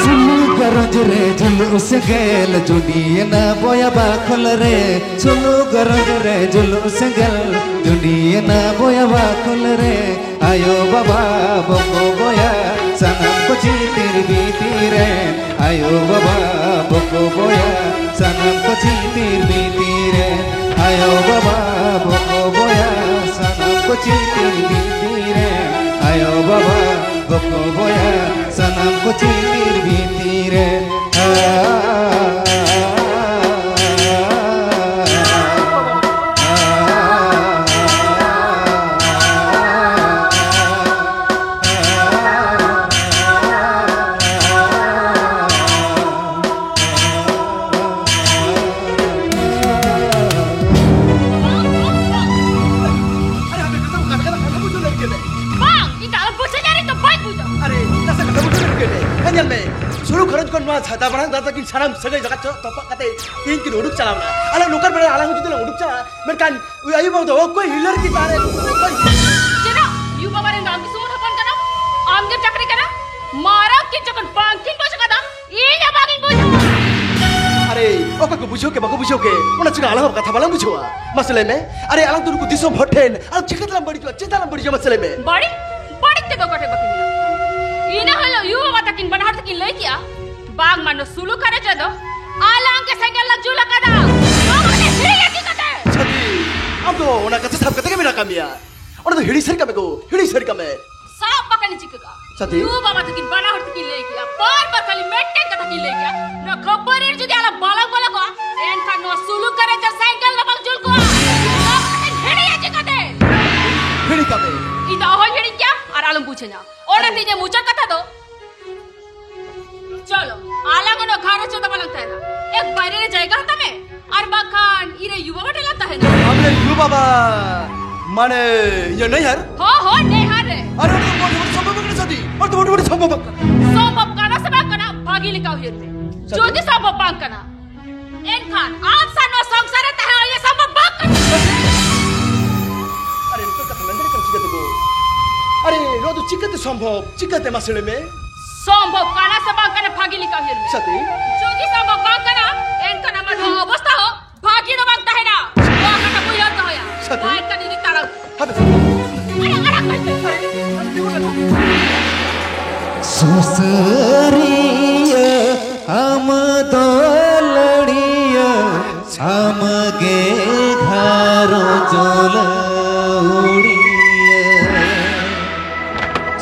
ᱥᱩᱱᱩ ᱜᱚᱨᱚᱡ ᱨᱮ ᱡᱩᱞᱩᱜ ᱥᱮᱸᱜᱮᱞ ᱡᱩᱰᱤᱭᱮᱱᱟ ᱵᱚᱭᱟ ᱵᱟᱠᱷᱳᱞ ᱨᱮ᱾ ᱥᱩᱱᱩ ᱜᱚᱨᱚᱡ ᱨᱮ ᱡᱩᱞᱩᱜ ᱥᱮᱸᱜᱮᱞ ᱡᱩᱰᱤᱭᱮᱱᱟ ᱵᱚᱭᱟ ᱵᱟᱠᱷᱳᱞ ᱨᱮ᱾ ᱟᱭᱳ ᱵᱟᱵᱟ ᱵᱚᱠᱚ ᱵᱚᱭᱟ ᱥᱟᱱᱟᱢ ᱠᱚ ᱪᱤᱛᱤᱨ ᱵᱤᱛᱤᱨ ᱨᱮ᱾ ᱟᱭᱳ ᱵᱟᱵᱟ ᱵᱚᱠᱚ ᱵᱚᱭᱟ ᱥᱟᱱᱟᱢ ᱠᱚ ᱪᱤᱛᱤᱨ ᱵᱤᱛᱤᱨ ᱨᱮ᱾ ᱟᱭᱳ ᱵᱟᱵᱟ ᱵᱚᱠᱚ ᱵᱚᱭᱟ ᱥᱟᱱᱟᱢ ᱠᱚ ᱪᱤᱛᱤᱨ ᱵᱤᱛᱤᱨ ᱨᱮ᱾ ᱟᱭᱳ ᱵᱟᱵᱟ ᱵᱚᱠᱚ ᱵᱚᱭᱟ ᱥᱟᱱᱟᱢ ᱠᱚ ᱪᱤᱛᱤᱨ ᱵᱤᱛᱤᱨ ᱨᱮ᱾ ᱵᱟᱝ, ᱤᱧ ᱫᱚ ᱟᱞᱚᱢ ᱵᱩᱡᱷᱟᱹᱣ ᱧᱟᱢᱤᱧ ᱫᱚ ᱵᱟᱹᱧ ᱵᱩᱡᱟ᱾ ᱟᱨᱮ, ᱱᱟᱥᱮ ᱠᱟᱛᱷᱟ ᱵᱩᱡᱷᱟᱹᱣ ᱞᱮᱢ ᱠᱮᱫ ᱞᱮ᱾ ᱦᱮᱸ, ᱧᱮᱞ ᱢᱮ, ᱥᱩᱨᱩ ᱜᱷᱟᱨᱚᱸᱡᱽ ᱠᱷᱚᱱ ᱱᱚᱣᱟ ᱥᱟᱫᱟ ᱵᱟᱲᱟ ᱫᱟᱫᱟ ᱛᱟᱹᱠᱤᱱ ᱥᱟᱱᱟᱢ ᱥᱟᱹᱜᱟᱹᱭ ᱡᱟᱠᱟᱛ ᱛᱚᱯᱟᱜ ᱠᱟᱛᱮ ᱛᱮᱦᱮᱧ ᱠᱤᱱ ᱩᱰᱩᱠ ᱪᱟᱞᱟᱣ ᱮᱱᱟ᱾ ᱟᱞᱮ ᱱᱚᱝᱠᱟᱱ ᱵᱮᱲᱟ ᱟᱞᱟᱝ ᱦᱚᱸ ᱡᱩᱫᱤ ᱞᱟᱝ ᱩᱰᱩᱠ ᱪᱟᱞᱟᱜᱼᱟ, ᱢᱮᱱᱠᱷᱟᱱ ᱩᱱᱤ ᱟᱭᱳ ᱵᱟᱵᱟ ᱫᱚ ᱚᱠᱚᱭ ᱦᱤᱞᱟᱹᱨ ᱠᱤᱱ ᱛᱟᱦᱮᱸ ᱨᱮ? ᱚᱠᱚᱭ? ᱪᱮᱫᱟᱜ? ᱭᱩ ᱵᱟᱵᱟ ᱨᱮᱱ ᱫᱚ ᱟᱢ ᱜᱮ ᱥᱩᱢᱩᱝ ᱦᱚᱯᱚᱱ ᱠᱟᱱᱟᱢ? ᱟᱢ ᱜᱮᱢ ᱪᱟᱹᱠᱨᱤ ᱠᱟᱱᱟ? ᱢᱟᱨᱟᱝ ᱠᱤᱱ ᱡᱚᱠᱷᱚᱱ ᱵᱟᱝ ᱠᱤᱱ ᱵᱩᱡᱽ ᱠᱟᱫᱟ, ᱤᱧ ᱦᱚᱸ ᱵᱟᱝ ᱤᱧ ᱵᱩᱡᱷᱟᱹᱣᱟ᱾ ᱟᱨᱮ, ᱚᱠᱚᱭ ᱠᱚ ᱵᱩᱡᱷᱟᱹᱣ ᱠᱮ ᱵᱟᱠᱚ ᱵᱩᱡᱷᱟᱹᱣ ᱠᱮ, ᱚᱱᱟ ᱪᱤᱠᱟᱹ ᱟᱞᱟᱝ ᱦᱚᱸ ᱠᱟᱛᱷᱟ ᱵᱟᱞᱟᱝ ᱵᱩᱡᱷᱟᱹᱣᱟ᱾ ᱢᱟᱥᱮ ᱞᱟᱹᱭ ᱢᱮ, ᱟᱨᱮ ᱟᱞᱟᱝ ᱫᱚ ᱱᱩᱠᱩ ᱫᱤᱥᱚᱢ ᱦᱚᱲ ᱴᱷᱮᱱ ᱟᱨ ᱪᱤᱠᱟᱹ ᱛᱮᱞᱟᱝ ᱵᱟᱹᱲᱤᱡᱚᱜᱼᱟ, ᱪᱮᱫᱟᱜ ᱞᱟᱝ ᱵᱟᱹᱲᱤᱡᱚᱜᱼᱟ? ᱢᱟᱥᱮ ᱞᱟᱹᱭ ᱢᱮ᱾ ᱵᱟᱹᱲᱤᱡ? ᱵᱟᱹᱲᱤᱡ ᱛᱮᱫᱚ ᱚᱠᱟ ᱴᱷᱮᱡ ᱵᱟᱹᱠᱤ ᱢᱮᱱᱟᱜᱼᱟ? ᱤᱱᱟᱹ ᱦᱤᱞᱳᱜ ᱭᱩ ᱵᱟᱵᱟ ᱛᱟᱹᱠᱤᱱ ᱵᱟᱱᱟ ᱦᱚᱲ ᱛᱟᱹᱠᱤᱱ ᱞᱟᱹᱭ ᱠᱮᱜᱼᱟ, ᱵᱟᱝᱢᱟ ᱱᱚᱣᱟ ᱥᱩᱞᱩᱠᱟ ᱨᱮ ᱫᱚ ᱟᱞᱟᱝ ᱜᱮ ᱥᱮᱸᱜᱮᱞ ᱞᱟᱝ ᱡᱩᱞ ᱟᱠᱟᱫᱟ᱾ ᱱᱚᱣᱟ ᱠᱟᱛᱮ ᱦᱤᱲᱤᱧ ᱟᱹᱠᱤ ᱠᱟᱛᱮ᱾ ᱥᱟᱹᱛᱷᱤ, ᱟᱢ ᱫᱚ ᱚᱱᱟ ᱠᱟᱛᱷᱟ ᱥᱟᱵ ᱠᱟᱛᱮ ᱜᱮ ᱢᱮᱱᱟᱜ ᱟᱠᱟᱫ ᱢᱮᱭᱟ᱾ ᱚᱱᱟ ᱫᱚ ᱦᱤᱲᱤᱧ ᱥᱟᱹᱨᱤ ᱠᱟᱜ ᱢᱮ ᱜᱳ, ᱦᱤᱲᱤᱧ ᱥᱟᱹᱨᱤ ᱠᱟᱜ ᱢᱮ᱾ ᱥᱟᱵ ᱵᱟᱠᱷᱟᱱ ᱪᱤᱠᱟᱹ ᱠᱟᱜᱼᱟ? ᱥᱟᱹᱛᱷᱤ᱾ ᱭᱩ ᱵᱟᱵᱟ ᱛᱟᱹᱠᱤᱱ ᱵᱟᱱᱟ ᱦᱚᱲ ᱛᱟᱹᱠᱤᱱ ᱞᱟᱹᱭ ᱠᱮᱜᱼᱟ, ᱵᱟᱨ ᱵᱟᱨ ᱠᱷᱟᱹᱞᱤ ᱢᱤᱫᱴᱮᱱ ᱠᱟᱛᱷᱟ ᱠᱤᱱ ᱞᱟᱹᱭ ᱠᱮᱜᱼᱟ, ᱱᱚᱣᱟ ᱠᱷᱟᱹᱯᱟᱹᱨᱤ ᱨᱮ ᱡᱩᱫᱤ ᱟᱞᱟᱝ ᱵᱟᱞᱟᱝ ᱵᱚᱞᱚ ᱠᱚᱜᱼᱟ, ᱮᱱᱠᱷᱟᱱ ᱱᱚᱣᱟ ᱥᱩᱞᱩᱠᱟ ᱨᱮ ᱡᱟ ᱥᱮᱸᱜᱮᱞ ᱫᱚ ᱵᱟᱝ ᱡᱩᱞ ᱠᱚᱜᱼᱟ᱾ ᱱᱚᱣᱟ ᱠᱟᱛᱷᱟᱧ ᱦᱤᱲᱤᱧᱟ ᱪᱤᱠᱟᱹᱛᱮ? ᱦᱤᱲᱤᱧ ᱠᱟᱜ ᱢᱮ᱾ ᱤᱧ ᱫᱚ ᱚᱦᱚᱧ ᱦᱤᱲᱤᱧ ᱠᱮᱭᱟ ᱟᱨ ᱟᱞᱚᱢ ᱵᱩᱡᱷᱟᱹᱧᱟ᱾ ᱚᱱᱟᱛᱮ ᱤᱧᱟᱹᱜ ᱢᱩᱪᱟᱹᱫ ᱠᱟᱛᱷᱟ ᱫᱚ, ᱪᱚᱞᱚ, ᱟᱞᱟᱝ ᱚᱱᱟ ᱜᱷᱟᱨᱚᱸᱡᱽ ᱨᱮᱫᱚ ᱵᱟᱞᱟᱝ ᱛᱟᱦᱮᱱᱟ᱾ ᱮᱠ ᱵᱟᱭᱨᱮ ᱨᱮ ᱡᱟᱭᱜᱟ ᱦᱟᱛᱟᱣ ᱢᱮ, ᱟᱨ ᱵᱟᱝᱠᱷᱟᱱ ᱤᱧ ᱨᱮ ᱭᱩ ᱵᱟᱵᱟ ᱴᱷᱮᱱ ᱞᱟᱝ ᱛᱟᱦᱮᱱᱟ᱾ ᱟᱢ ᱨᱮ ᱭᱩ ᱵᱟᱵᱟ? ᱢᱟᱱᱮ, ᱤᱧᱟᱹᱜ ᱱᱟᱹᱭᱦᱟᱹᱨ? ᱦᱚ, ᱦᱚ, ᱱᱟᱹᱭᱦᱟᱹᱨ ᱨᱮ᱾ ᱟᱨᱮ, ᱚᱱᱟ ᱫᱚ ᱢᱚᱴᱮ ᱢᱚᱴᱮ ᱥᱚᱢᱵᱷᱚᱵ ᱵᱟᱝ ᱠᱟᱱᱟ, ᱥᱟᱹᱛᱷᱤ᱾ ᱚᱱᱟ ᱫᱚ ᱢᱚᱴᱮ ᱢᱚᱴᱮ ᱥᱚᱢᱵᱷᱚᱵ ᱵᱟᱝ ᱠᱟᱱᱟ᱾ ᱥᱚᱢᱵᱷᱚᱵ ᱠᱟᱱᱟ ᱥᱮ ᱵᱟᱝ ᱠᱟᱱᱟ, ᱵᱷᱟᱹᱜᱤ ᱞᱮᱠᱟ ᱩᱭᱦᱟᱹᱨ ᱢᱮ᱾ ᱥᱟᱹᱛᱷᱤ᱾ ᱡᱩᱫᱤ ᱥᱚᱢᱵᱷᱚᱵ ᱵᱟᱝ ᱠᱟᱱᱟ, ᱮᱱᱠᱷᱟᱱ ᱟᱢ ᱥᱟᱶ ᱱᱚᱣᱟ ᱥᱚᱝᱥᱟᱨ ᱨᱮ ᱛᱟᱦᱮᱸ ᱦᱚᱸ ᱤᱧᱟᱹᱜ ᱥᱚᱢᱵᱷᱚᱵ ᱵᱟᱝ ᱠᱟᱱᱟ᱾ ᱟᱨᱮ, ᱱᱤᱛᱚᱜ ᱠᱟᱛᱷᱟ ᱢᱮᱱ ᱫᱟᱲᱮᱭᱟᱜ ᱠᱟᱱᱟ ᱪᱤᱠᱟᱹ ᱛᱮ ᱜᱳ? ᱟᱨᱮ, ᱱᱚᱣᱟ ᱫᱚ ᱪᱤᱠᱟᱹ ᱛᱮ ᱥᱚᱢᱵᱷᱚᱵ? ᱪᱤᱠᱟᱹ ᱛᱮ ᱢᱟᱥᱮ ᱞᱟᱹᱭ ᱢᱮ? ᱥᱚᱢᱵᱷᱚᱵ ᱠᱟᱱᱟ ᱥᱮ ᱵᱟᱝ ᱠᱟᱱᱟ, ᱵᱷᱟᱹᱜᱤ ᱞᱮᱠᱟ ᱩᱭᱦᱟᱹᱨ ᱢᱮ᱾ ᱥᱟᱹᱛᱷᱤ᱾ ᱡᱩᱫᱤ ᱥᱚᱢᱵᱷᱚᱵ ᱵᱟᱝ ᱠᱟᱱᱟ, ᱮᱱᱠᱷᱟᱱ ᱟᱢᱟᱜ ᱱᱚᱣᱟ ᱚᱵᱚᱥᱛᱷᱟ ᱦᱚᱸ ᱵᱷᱟᱹᱜᱤ ᱫᱚ ᱵᱟᱝ ᱛᱟᱦᱮᱱᱟ᱾ ᱱᱚᱣᱟ ᱠᱟᱛᱷᱟ ᱩᱭᱦᱟᱹᱨ ᱫᱚᱦᱚᱭᱟ᱾ ᱥᱟᱹᱛᱷᱤ᱾ ᱱᱚᱣᱟ ᱠᱟᱛᱷᱟ ᱡᱩᱫᱤ ᱛᱟᱲᱟᱢ ᱦᱟᱯᱮ᱾ ᱟᱲᱟᱜ, ᱟᱲᱟᱜ ᱠᱟᱹᱧ ᱯᱮ᱾ ᱥᱩᱥᱟᱹᱨᱤᱭᱟᱹ ᱟᱢ ᱫᱚ ᱞᱟᱹᱲᱤᱭᱟᱹ, ᱟᱢ ᱜᱮ ᱜᱷᱟᱨᱚᱸᱡᱽ ᱞᱟᱹᱣᱲᱤᱭᱟᱹ᱾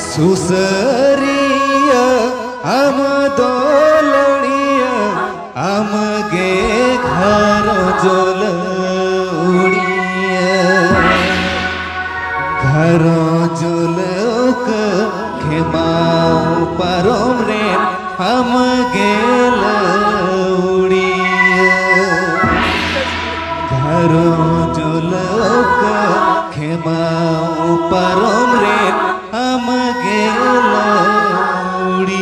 ᱥᱩᱥᱟᱹᱨᱤᱭᱟᱹ ᱟᱢ ᱫᱚ ᱞᱟᱹᱲᱤᱭᱟᱹ, ᱟᱢ ᱜᱮ ᱜᱷᱟᱨᱚᱸᱡᱽ ᱞᱟᱹᱣᱲᱤᱭᱟᱹ᱾ ᱜᱷᱟᱨᱚᱸᱡᱽ ᱞᱟᱹᱣᱠᱟᱹ ᱠᱷᱮᱢᱟᱣ ᱯᱟᱨᱚᱢ ᱨᱮᱱ ᱟᱢ ᱜᱮ ᱞᱟᱹᱣᱲᱤᱭᱟᱹ᱾ ᱜᱷᱟᱨᱚᱸᱡᱽ ᱞᱟᱹᱣᱠᱟᱹ ᱠᱷᱮᱢᱟᱣ ᱯᱟᱨᱚᱢ ᱨᱮᱱ ᱟᱢ ᱜᱮ ᱞᱟᱹᱣᱲᱤᱭᱟᱹ᱾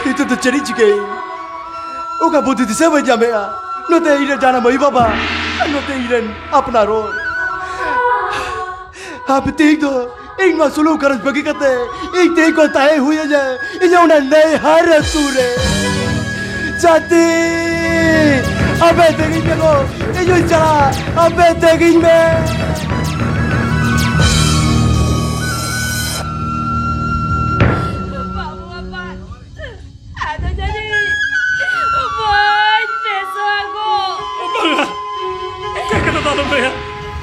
ᱱᱤᱛᱚᱜ ᱫᱚ ᱪᱮᱫ ᱤᱧ ᱪᱤᱠᱟᱹᱭ? ᱚᱠᱟ ᱵᱩᱫᱷᱤ ᱫᱤᱥᱟᱹ ᱵᱟᱹᱧ ᱧᱟᱢᱮᱜᱼᱟ᱾ ᱱᱚᱛᱮ ᱤᱧ ᱨᱮᱱ ᱡᱟᱱᱟᱢ ᱟᱭᱳ ᱵᱟᱵᱟ, ᱟᱨ ᱱᱚᱛᱮ ᱤᱧ ᱨᱮᱱ ᱟᱯᱱᱟᱨ ᱦᱚᱲ᱾ ᱦᱟᱯᱮ ᱛᱮᱦᱮᱧ ᱫᱚ ᱤᱧ ᱱᱚᱣᱟ ᱥᱩᱞᱩᱠ ᱜᱷᱟᱨᱚᱸᱡᱽ ᱵᱟᱹᱜᱤ ᱠᱟᱛᱮ ᱤᱧ ᱛᱮᱦᱮᱧ ᱠᱷᱚᱱ ᱛᱟᱦᱮᱸ ᱦᱩᱭ ᱟᱹᱧᱟ ᱤᱧᱟᱹᱜ ᱚᱱᱟ ᱱᱟᱹᱭᱦᱟᱹᱨ ᱟᱹᱛᱩ ᱨᱮ᱾ ᱡᱟᱹᱛᱤ! ᱟᱯᱮ ᱛᱮᱜᱤᱧ ᱢᱮ ᱜᱚ, ᱤᱧ ᱦᱚᱸᱧ ᱪᱟᱞᱟᱜᱼᱟ, ᱟᱯᱮ ᱛᱮᱜᱤᱧ ᱢᱮ᱾ ᱵᱟᱹᱵᱩ ᱟᱯᱟᱛ, ᱟᱫᱚ ᱡᱟᱹᱱᱤᱡ ᱵᱟᱹᱧ ᱵᱮᱥᱚᱜᱼᱟ ᱜᱚ᱾ ᱵᱟᱝᱟ, ᱚᱱᱠᱟ ᱠᱟᱛᱷᱟ ᱫᱚ ᱟᱞᱚᱢ ᱞᱟᱹᱭᱟ,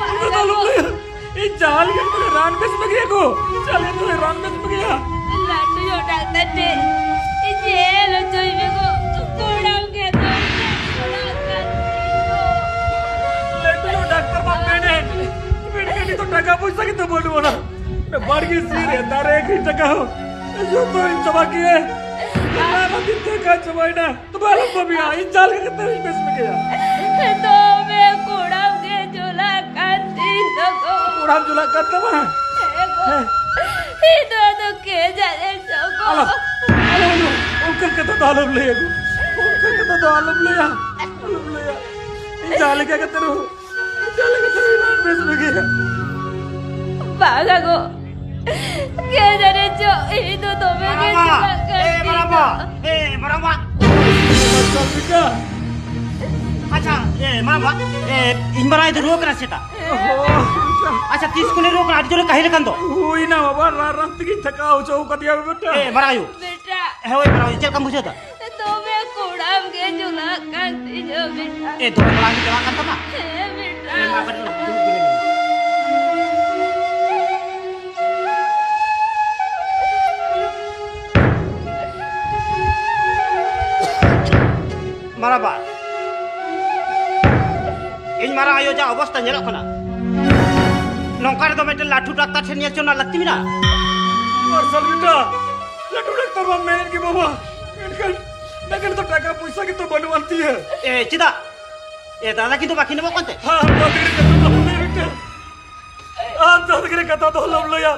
ᱚᱱᱠᱟ ᱫᱚ ᱟᱞᱚᱢ ᱞᱟᱹᱭᱟ᱾ ᱤᱧ ᱡᱟᱦᱟᱸ ᱞᱮᱠᱟ ᱠᱟᱛᱮ ᱨᱟᱱ ᱵᱮᱥ ᱢᱮᱜᱮᱭᱟ ᱜᱚ, ᱡᱟᱦᱟᱸ ᱞᱮᱠᱟ ᱠᱟᱛᱮ ᱨᱟᱱ ᱵᱮᱥ ᱢᱮᱜᱮᱭᱟ᱾ ᱞᱟᱹᱴᱩ ᱧᱚᱜ ᱰᱟᱠᱛᱟᱨ ᱴᱷᱮᱱ ᱧᱮᱞ ᱦᱚᱪᱚᱭ ᱢᱮ ᱜᱚ, ᱠᱚᱲᱟᱢ ᱜᱮ ᱫᱚᱨᱠᱟᱨ, ᱠᱚᱲᱟᱢ ᱜᱮ ᱫᱚᱨᱠᱟᱨ᱾ ᱞᱟᱹᱴᱩ ᱧᱚᱜ ᱰᱟᱠᱛᱟᱨ ᱢᱟ ᱢᱮᱱᱮᱫ, ᱢᱮᱱᱠᱷᱟᱱ ᱱᱤᱛᱚᱜ ᱴᱟᱠᱟ ᱯᱚᱭᱥᱟ ᱜᱮᱛᱚ ᱵᱟᱹᱱᱩᱜ ᱟᱱᱟ᱾ ᱚᱱᱟ ᱵᱟᱲᱜᱮ ᱥᱮᱫ ᱨᱮ ᱫᱟᱨᱮ ᱟᱹᱠᱷᱨᱤᱧ ᱴᱟᱠᱟ ᱦᱚᱸ ᱡᱚᱛᱚᱧ ᱪᱟᱵᱟ ᱠᱮᱫ᱾ ᱚᱱᱟ ᱠᱷᱟᱹᱛᱤᱨ ᱛᱮ ᱚᱠᱟ ᱪᱟᱵᱟᱭᱮᱱᱟ᱾ ᱛᱚᱵᱮ ᱟᱞᱚᱢ ᱵᱷᱟᱹᱵᱤᱭᱟ, ᱤᱧ ᱡᱟᱦᱟᱸ ᱞᱮᱠᱟ ᱠᱟᱛᱮ ᱤᱧ ᱵᱮᱥ ᱢᱮᱜᱮᱭᱟ᱾ ᱫᱚᱢᱮ ᱠᱚᱲᱟᱢ ᱜᱮ ᱡᱚᱞᱟᱜ ᱠᱟᱱ ᱛᱤᱧ ᱫᱚ ᱜᱚ᱾ ᱠᱚᱲᱟᱢ ᱡᱚᱞᱟᱜ ᱠᱟᱱ ᱛᱟᱢᱟ? ᱦᱮᱸ ᱜᱚ᱾ ᱦᱮᱸ᱾ ᱤᱧ ᱫᱚ ᱟᱫᱚ ᱠᱮ ᱡᱟᱱᱮ ᱪᱚ ᱜᱚ᱾ ᱟᱞᱚ, ᱟᱞᱚ, ᱟᱞᱚ, ᱚᱱᱠᱟᱱ ᱠᱟᱛᱷᱟ ᱫᱚ ᱟᱞᱚᱢ ᱞᱟᱹᱭᱟ ᱜᱚ᱾ ᱚᱱᱠᱟᱱ ᱠᱟᱛᱷᱟ ᱫᱚ ᱟᱞᱚᱢ ᱞᱟᱹᱭᱟ, ᱟᱞᱚᱢ ᱞᱟᱹᱭᱟ᱾ ᱤᱧ ᱡᱟᱦᱟᱸ ᱞᱮᱠᱟ ᱠᱟᱛᱮ ᱨᱮᱦᱚᱸ, ᱤᱧ ᱡᱟᱦᱟᱸ ᱞᱮᱠᱟ ᱠᱟᱛᱮ ᱨᱮᱦᱚᱸ ᱤᱧ ᱵᱮᱥ ᱢᱮᱜᱮᱭᱟ᱾ ᱵᱟᱝᱟ ᱜᱚ, ᱠᱮ ᱡᱟᱱᱮ ᱪᱚ, ᱤᱧ ᱫᱚ ᱫᱚᱢᱮ ᱜᱮ ᱢᱟᱨᱟᱝᱵᱟ, ᱪᱟᱞᱟᱜ ᱠᱟᱱ ᱮ, ᱛᱤᱧ ᱢᱟᱨᱟᱝᱵᱟ, ᱫᱚ᱾ ᱮ, ᱢᱟᱨᱟᱝᱵᱟ᱾ ᱥᱟᱞᱵᱤᱠᱟ᱾ ᱟᱪᱪᱷᱟ, ᱮ, ᱢᱟᱨᱟᱝᱵᱟ, ᱮ, ᱤᱧ ᱢᱟᱨᱟᱝ ᱟᱭᱳ ᱫᱚ ᱨᱩᱣᱟᱹ ᱠᱟᱱᱟ ᱥᱮ ᱪᱮᱛᱟ? ᱚ, ᱟᱪᱪᱷᱟ᱾ ᱟᱪᱪᱷᱟ, ᱛᱤᱥ ᱠᱷᱚᱱᱮ ᱨᱩᱣᱟᱹ ᱠᱟᱱᱟ? ᱟᱹᱰᱤ ᱡᱳᱨᱮ ᱠᱟᱹᱦᱤᱞ ᱟᱠᱟᱱ ᱫᱚ᱾ ᱦᱩᱭᱱᱟ ᱵᱟᱵᱟ, ᱨᱟᱱ ᱨᱟᱱ ᱛᱮᱜᱮᱧ ᱛᱷᱟᱠᱟᱣ ᱦᱚᱪᱚ ᱠᱟᱫᱮᱭᱟ ᱵᱮᱴᱟ᱾ ᱮ, ᱢᱟᱨᱟᱝ ᱟᱭᱳ᱾ ᱵᱮᱴᱟ᱾ ᱦᱮᱸ, ᱦᱳᱭ, ᱢᱟᱨᱟᱝ ᱟᱭᱳ, ᱪᱮᱫ ᱞᱮᱠᱟᱢ ᱵᱩᱡᱷᱟᱹᱣ ᱫᱟ? ᱫᱚᱢᱮ ᱠᱚᱲᱟᱢ ᱜᱮ ᱡᱚᱞᱟᱜ ᱠᱟᱱ ᱛᱤᱧᱟᱹ ᱵᱮᱴᱟ᱾ ᱮ, ᱫᱚᱢᱮ ᱠᱚᱲᱟᱢ ᱜᱮ ᱡᱚᱞᱟᱜ ᱠᱟᱱ ᱛᱟᱢᱟ? ᱦᱮᱸ ᱵᱮᱴᱟ᱾ ᱮ, ᱢᱟ, ᱠᱟᱹᱴᱤᱡ ᱫᱩᱲᱩᱵ ᱡᱤᱨᱟᱹᱜ ᱢᱮ᱾ ᱢᱟᱨᱟᱝᱵᱟ, ᱤᱧ ᱢᱟᱨᱟᱝ ᱟᱭᱳ ᱡᱟ ᱚᱵᱚᱥᱛᱟ ᱧᱮᱞᱚᱜ ᱠᱟᱱᱟ, ᱱᱚᱝᱠᱟ ᱨᱮᱫᱚ ᱢᱤᱫᱴᱮᱱ ᱞᱟᱹᱴᱩ ᱰᱟᱠᱛᱟᱨ ᱴᱷᱮᱱ ᱧᱮᱞ ᱪᱚ ᱨᱮᱱᱟᱜ ᱞᱟᱹᱠᱛᱤ ᱢᱮᱱᱟᱜᱼᱟ᱾ ᱢᱟᱨᱥᱟᱞ ᱵᱮᱴᱟ, ᱞᱟᱹᱴᱩ ᱰᱟᱠᱛᱟᱨ ᱢᱟ ᱢᱮᱱᱮᱫ ᱜᱮ ᱵᱟᱵᱟ, ᱢᱮᱱᱠᱷᱟᱱ ᱱᱟᱜᱟᱨ ᱫᱚ ᱴᱟᱠᱟ ᱯᱚᱭᱥᱟ ᱜᱮᱛᱚ ᱵᱟᱹᱱᱩᱜ ᱟᱱ ᱛᱤᱧᱟᱹ᱾ ᱮ, ᱪᱮᱫᱟᱜ? ᱮ, ᱫᱟᱫᱟ ᱠᱤᱱ ᱫᱚ ᱵᱟᱹᱠᱤᱱ ᱮᱢᱚᱜ ᱠᱟᱱ ᱛᱮ? ᱦᱮᱸ, ᱟᱢ ᱫᱚ ᱛᱤᱱᱟᱹᱜ ᱠᱟᱛᱷᱟ ᱫᱚ ᱟᱞᱚᱢ ᱞᱟᱹᱭᱟ ᱵᱮᱴᱟ᱾ ᱟᱢ ᱫᱚ ᱛᱤᱱᱟᱹᱜ ᱠᱟᱛᱷᱟ ᱫᱚ ᱟᱞᱚᱢ ᱞᱟᱹᱭᱟ᱾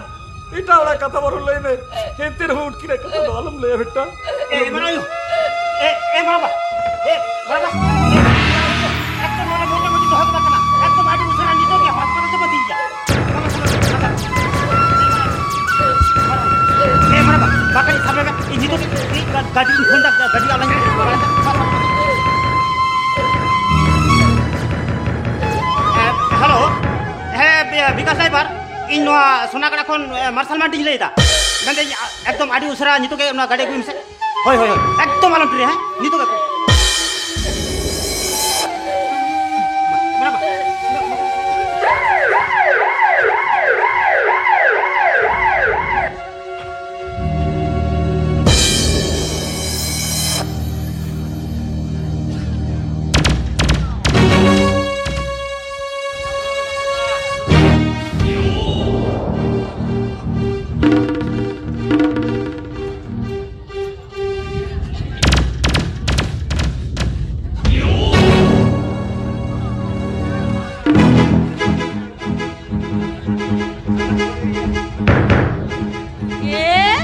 ᱮᱴᱟᱜ ᱦᱚᱲᱟᱜ ᱠᱟᱛᱷᱟ ᱵᱚᱨᱚᱝ ᱞᱟᱹᱭ ᱢᱮ, ᱮᱱᱛᱮ ᱨᱮᱦᱚᱸ ᱩᱱᱠᱤᱱᱟᱜ ᱠᱟᱛᱷᱟ ᱫᱚ ᱟᱞᱚᱢ ᱞᱟᱹᱭᱟ ᱵᱮᱴᱟ᱾ ᱮ, ᱢᱟᱨᱟᱝ ᱟᱭᱳ᱾ ᱮ, ᱮ, ᱢᱟᱨᱟᱝᱵᱟ᱾ ᱮ, ᱢᱟᱨᱟᱝᱵᱟ᱾ ᱮ, ᱮᱠᱫᱚᱢ ᱱᱚᱰᱮ ᱢᱚᱴᱟᱢᱩᱴᱤ ᱫᱚᱦᱚ ᱠᱟᱜ ᱠᱟᱱᱟ᱾ ᱮᱠᱫᱚᱢ ᱟᱹᱰᱤ ᱩᱥᱟᱹᱨᱟ ᱱᱤᱛᱚᱜ ᱜᱮ ᱦᱚᱥᱯᱤᱴᱟᱞ ᱛᱮᱵᱚ ᱤᱫᱤᱭᱮᱭᱟ᱾ ᱮ, ᱢᱟᱨᱟᱝᱵᱟ, ᱵᱟᱠᱷᱟᱱ ᱥᱟᱵ ᱢᱮ, ᱤᱧ ᱱᱤᱛᱚᱜ ᱜᱮ ᱜᱟ-, ᱜᱟᱹᱰᱤᱧ ᱯᱷᱳᱱ ᱫᱟ, ᱜᱟᱹᱰᱤ ᱟᱞᱟᱝ ᱤᱧ ᱱᱚᱣᱟ ᱥᱚᱱᱟᱜᱟᱲᱟ ᱠᱷᱚᱱ, ᱮ, ᱢᱟᱨᱥᱟᱞ ᱢᱟᱱᱰᱤᱧ ᱞᱟᱹᱭᱫᱟ᱾ ᱢᱮᱱᱫᱟᱹᱧ, ᱟ, ᱮᱠᱫᱚᱢ ᱟᱹᱰᱤ ᱩᱥᱟᱹᱨᱟ ᱱᱤᱛᱚᱜ ᱜᱮ ᱚᱱᱟ ᱜᱟᱹᱰᱤ ᱟᱹᱜᱩᱭ ᱢᱮᱥᱮ᱾ ᱦᱳᱭ, ᱦᱳᱭ, ᱦᱳᱭ, ᱮᱠᱫᱚᱢ ᱟᱞᱚᱢ ᱰᱮᱨᱤᱭᱟ, ᱦᱮᱸ? ᱱᱤᱛᱚᱜ ᱜᱮ ᱟᱹᱜᱩᱭ ᱢᱮ᱾ ᱮ?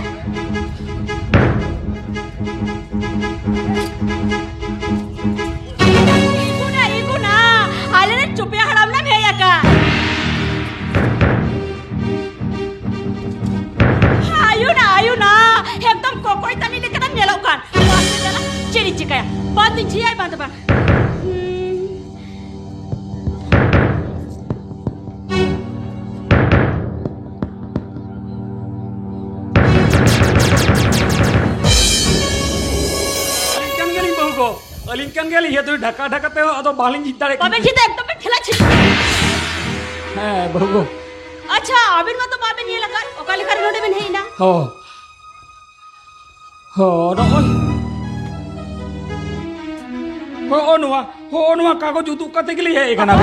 ᱤᱜᱩᱱᱟ, ᱤᱜᱩᱱᱟ, ᱟᱞᱮ ᱨᱮᱱ ᱪᱩᱯᱤᱭᱟ ᱦᱟᱲᱟᱢ ᱞᱮᱢ ᱦᱮᱡ ᱟᱠᱟᱱ᱾ ᱟᱭᱩᱱᱟ, ᱟᱭᱩᱱᱟ, ᱮᱠᱫᱚᱢ ᱠᱚᱠᱚᱭ ᱛᱟᱹᱱᱤ ᱞᱮᱠᱟᱱᱟᱢ ᱧᱮᱞᱚᱜ ᱠᱟᱱ᱾ ᱵᱟᱥ ᱨᱮ ᱪᱟᱞᱟᱜ ᱪᱮᱫ ᱤᱧ ᱪᱤᱠᱟᱹᱭᱟ? ᱵᱟᱝ ᱫᱩᱧ ᱡᱷᱤᱭᱟᱭ, ᱵᱟᱝ ᱫᱚ ᱵᱟᱝ᱾ ᱟᱹᱞᱤᱧ ᱠᱟᱱ ᱜᱮᱭᱟᱞᱤᱧ ᱵᱟᱹᱦᱩ ᱜᱚ, ᱟᱹᱞᱤᱧ ᱠᱟᱱ ᱜᱮᱭᱟᱞᱤᱧ᱾ ᱤᱭᱟᱹ ᱫᱚ ᱰᱷᱟᱠᱟ ᱰᱷᱟᱠᱟ ᱛᱮᱦᱚᱸ ᱟᱫᱚ ᱵᱟᱹᱞᱤᱧ ᱡᱷᱤᱡ ᱫᱟᱲᱮᱭᱟᱜ ᱠᱟᱱᱟ᱾ ᱵᱟᱵᱮᱱ ᱡᱷᱤᱡ ᱫᱟ, ᱮᱠᱫᱚᱢ ᱵᱮᱱ ᱴᱷᱮᱞᱟ ᱪᱷᱤ᱾ ᱦᱮᱸ ᱵᱟᱹᱦᱩ ᱜᱚ᱾ ᱟᱪᱪᱷᱟ, ᱟᱵᱮᱱ ᱢᱟᱛᱚ ᱵᱟᱵᱮᱱ ᱧᱮᱞ ᱟᱠᱟᱫ, ᱚᱠᱟ ᱞᱮᱠᱟᱨᱮ ᱱᱚᱰᱮ ᱵᱮᱱ ᱦᱮᱡ ᱮᱱᱟ? ᱦᱚᱸ᱾ ᱦᱚᱸ, ᱱᱚᱜᱼᱚᱭ᱾ ᱦᱚᱸᱜᱼᱚ ᱱᱚᱣᱟ, ᱦᱚᱸᱜᱼᱚ ᱱᱚᱣᱟ ᱠᱟᱜᱚᱡᱽ ᱩᱫᱩᱜ ᱠᱟᱛᱮ ᱜᱮᱞᱤᱧ ᱦᱮᱡ ᱟᱠᱟᱱᱟ᱾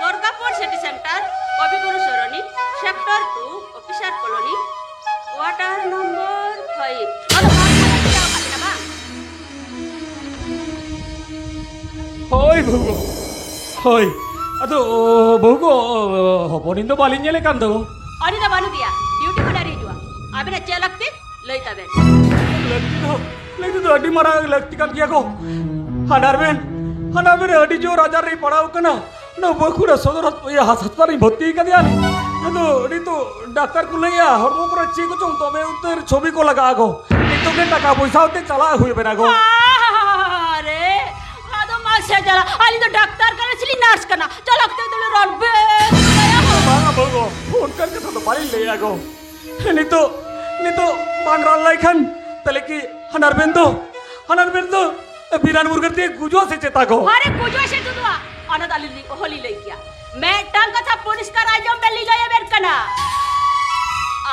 Durgapur city centre, Kobiguru Sarani, sector two, officer colony, quarter number five. ᱟᱫᱚ ᱵᱟᱝ ᱠᱷᱟᱨᱟᱯ ᱜᱮᱭᱟ ᱚᱠᱟ ᱞᱮᱠᱟ ᱵᱟᱝ? ᱦᱳᱭ ᱵᱟᱹᱦᱩ ᱜᱚ᱾ ᱦᱳᱭ᱾ ᱟᱫᱚ, ᱵᱟᱹᱦᱩ ᱜᱚ, ᱦᱚᱯᱚᱱᱤᱧ ᱫᱚ ᱵᱟᱹᱞᱤᱧ ᱧᱮᱞᱮ ᱠᱟᱱ ᱫᱚ᱾ ᱩᱱᱤ ᱫᱚ ᱵᱟᱹᱱᱩᱜ ᱜᱮᱭᱟ, ᱰᱤᱭᱩᱴᱤ ᱠᱷᱚᱱ ᱟᱹᱣᱨᱤ ᱦᱤᱡᱩᱜᱼᱟ᱾ ᱟᱵᱮᱱᱟᱜ ᱪᱮᱫ ᱞᱟᱹᱠᱛᱤ? ᱞᱟᱹᱭ ᱛᱟᱵᱮᱱ᱾ ᱞᱟᱹᱠᱛᱤ ᱫᱚ, ᱞᱟᱹᱠᱛᱤ ᱫᱚ ᱟᱹᱰᱤ ᱢᱟᱨᱟᱝ ᱞᱟᱹᱠᱛᱤ ᱠᱟᱱ ᱜᱮᱭᱟ ᱜᱚ᱾ ᱦᱟᱱᱟ ᱨᱮᱵᱮᱱ, ᱦᱟᱱᱟ ᱨᱮᱵᱮᱱ ᱟᱹᱰᱤ ᱡᱳᱨ ᱟᱡᱟᱨ ᱨᱮ ᱯᱟᱲᱟᱣ ᱠᱟᱱᱟ᱾ ᱱᱚᱣᱟ ᱵᱟᱸᱠᱩᱲᱟ ᱥᱚᱫᱚᱨ ᱦᱟᱥ-, ᱤᱭᱟᱹ, ᱦᱟᱥ-, ᱦᱟᱥᱯᱟᱛᱟᱞ ᱨᱤᱧ ᱵᱷᱚᱨᱛᱤ ᱠᱟᱫᱮᱭᱟ᱾ ᱟᱫᱚ ᱱᱤᱛᱚᱜ ᱰᱟᱠᱛᱟᱨ ᱠᱚ ᱞᱟᱹᱭᱮᱜᱼᱟ, ᱦᱚᱲᱢᱚ ᱠᱚᱨᱮ ᱪᱮᱫ ᱠᱚᱪᱚᱝ ᱫᱚᱢᱮ ᱩᱛᱟᱹᱨ ᱪᱷᱚᱵᱤ ᱠᱚ ᱞᱟᱜᱟᱜᱼᱟ ᱜᱚ᱾ ᱱᱤᱛᱚᱜ ᱜᱮ ᱴᱟᱠᱟ ᱯᱚᱭᱥᱟ ᱟᱛᱮ ᱪᱟᱞᱟᱜ ᱦᱩᱭ ᱟᱵᱮᱱᱟ ᱜᱚ᱾ ᱟᱦᱟᱦᱟᱦᱟ᱾ ᱥᱮ ᱪᱟᱞᱟᱜ, ᱟᱹᱞᱤᱧ ᱫᱚ ᱰᱟᱠᱛᱟᱨ ᱠᱟᱱᱟ ᱥᱮᱞᱤᱧ, ᱱᱟᱨᱥ ᱠᱟᱱᱟ, ᱪᱟᱞᱟᱣ ᱠᱟᱛᱮ ᱫᱚᱞᱮ ᱨᱟᱱ ᱵᱮᱥ ᱠᱟᱭᱟ᱾ ᱵᱟᱝᱟ ᱵᱟᱹᱵᱩ, ᱚᱱᱠᱟᱱ ᱠᱟᱛᱷᱟ ᱫᱚ ᱵᱟᱹᱞᱤᱧ ᱞᱟᱹᱭᱟ ᱜᱚ᱾ ᱱᱤᱛᱚᱜ, ᱱᱤᱛᱚᱜ ᱵᱟᱝ ᱨᱟᱱ ᱞᱟᱭ ᱠᱷᱟᱱ ᱛᱟᱦᱞᱮ ᱠᱤ ᱦᱟᱱᱟᱨ ᱵᱮᱱ ᱫᱚ, ᱦᱟᱱᱟᱨ ᱵᱮᱱ ᱫᱚ ᱵᱤᱨᱟᱱ ᱢᱩᱨᱜᱟᱹᱱ ᱛᱮ ᱜᱩᱡᱩᱜᱼᱟ ᱥᱮ ᱪᱮᱛᱟ ᱜᱚ? ᱟᱨᱮ ᱜᱩᱡᱩᱜᱼᱟ ᱥᱮ ᱛᱩᱫᱩᱜᱼᱟ, ᱚᱱᱟ ᱫᱚ ᱟᱹᱞᱤᱧ ᱞᱤᱧ ᱚᱦᱚᱞᱤᱧ ᱞᱟᱹᱭ ᱠᱮᱭᱟ᱾ ᱢᱤᱫᱴᱟᱝ ᱠᱟᱛᱷᱟ ᱯᱚᱨᱤᱥᱠᱟᱨ ᱟᱸᱡᱚᱢ ᱵᱮᱱ, ᱞᱤᱧ ᱞᱟᱹᱭ ᱟᱵᱮᱱ ᱠᱟᱱᱟ᱾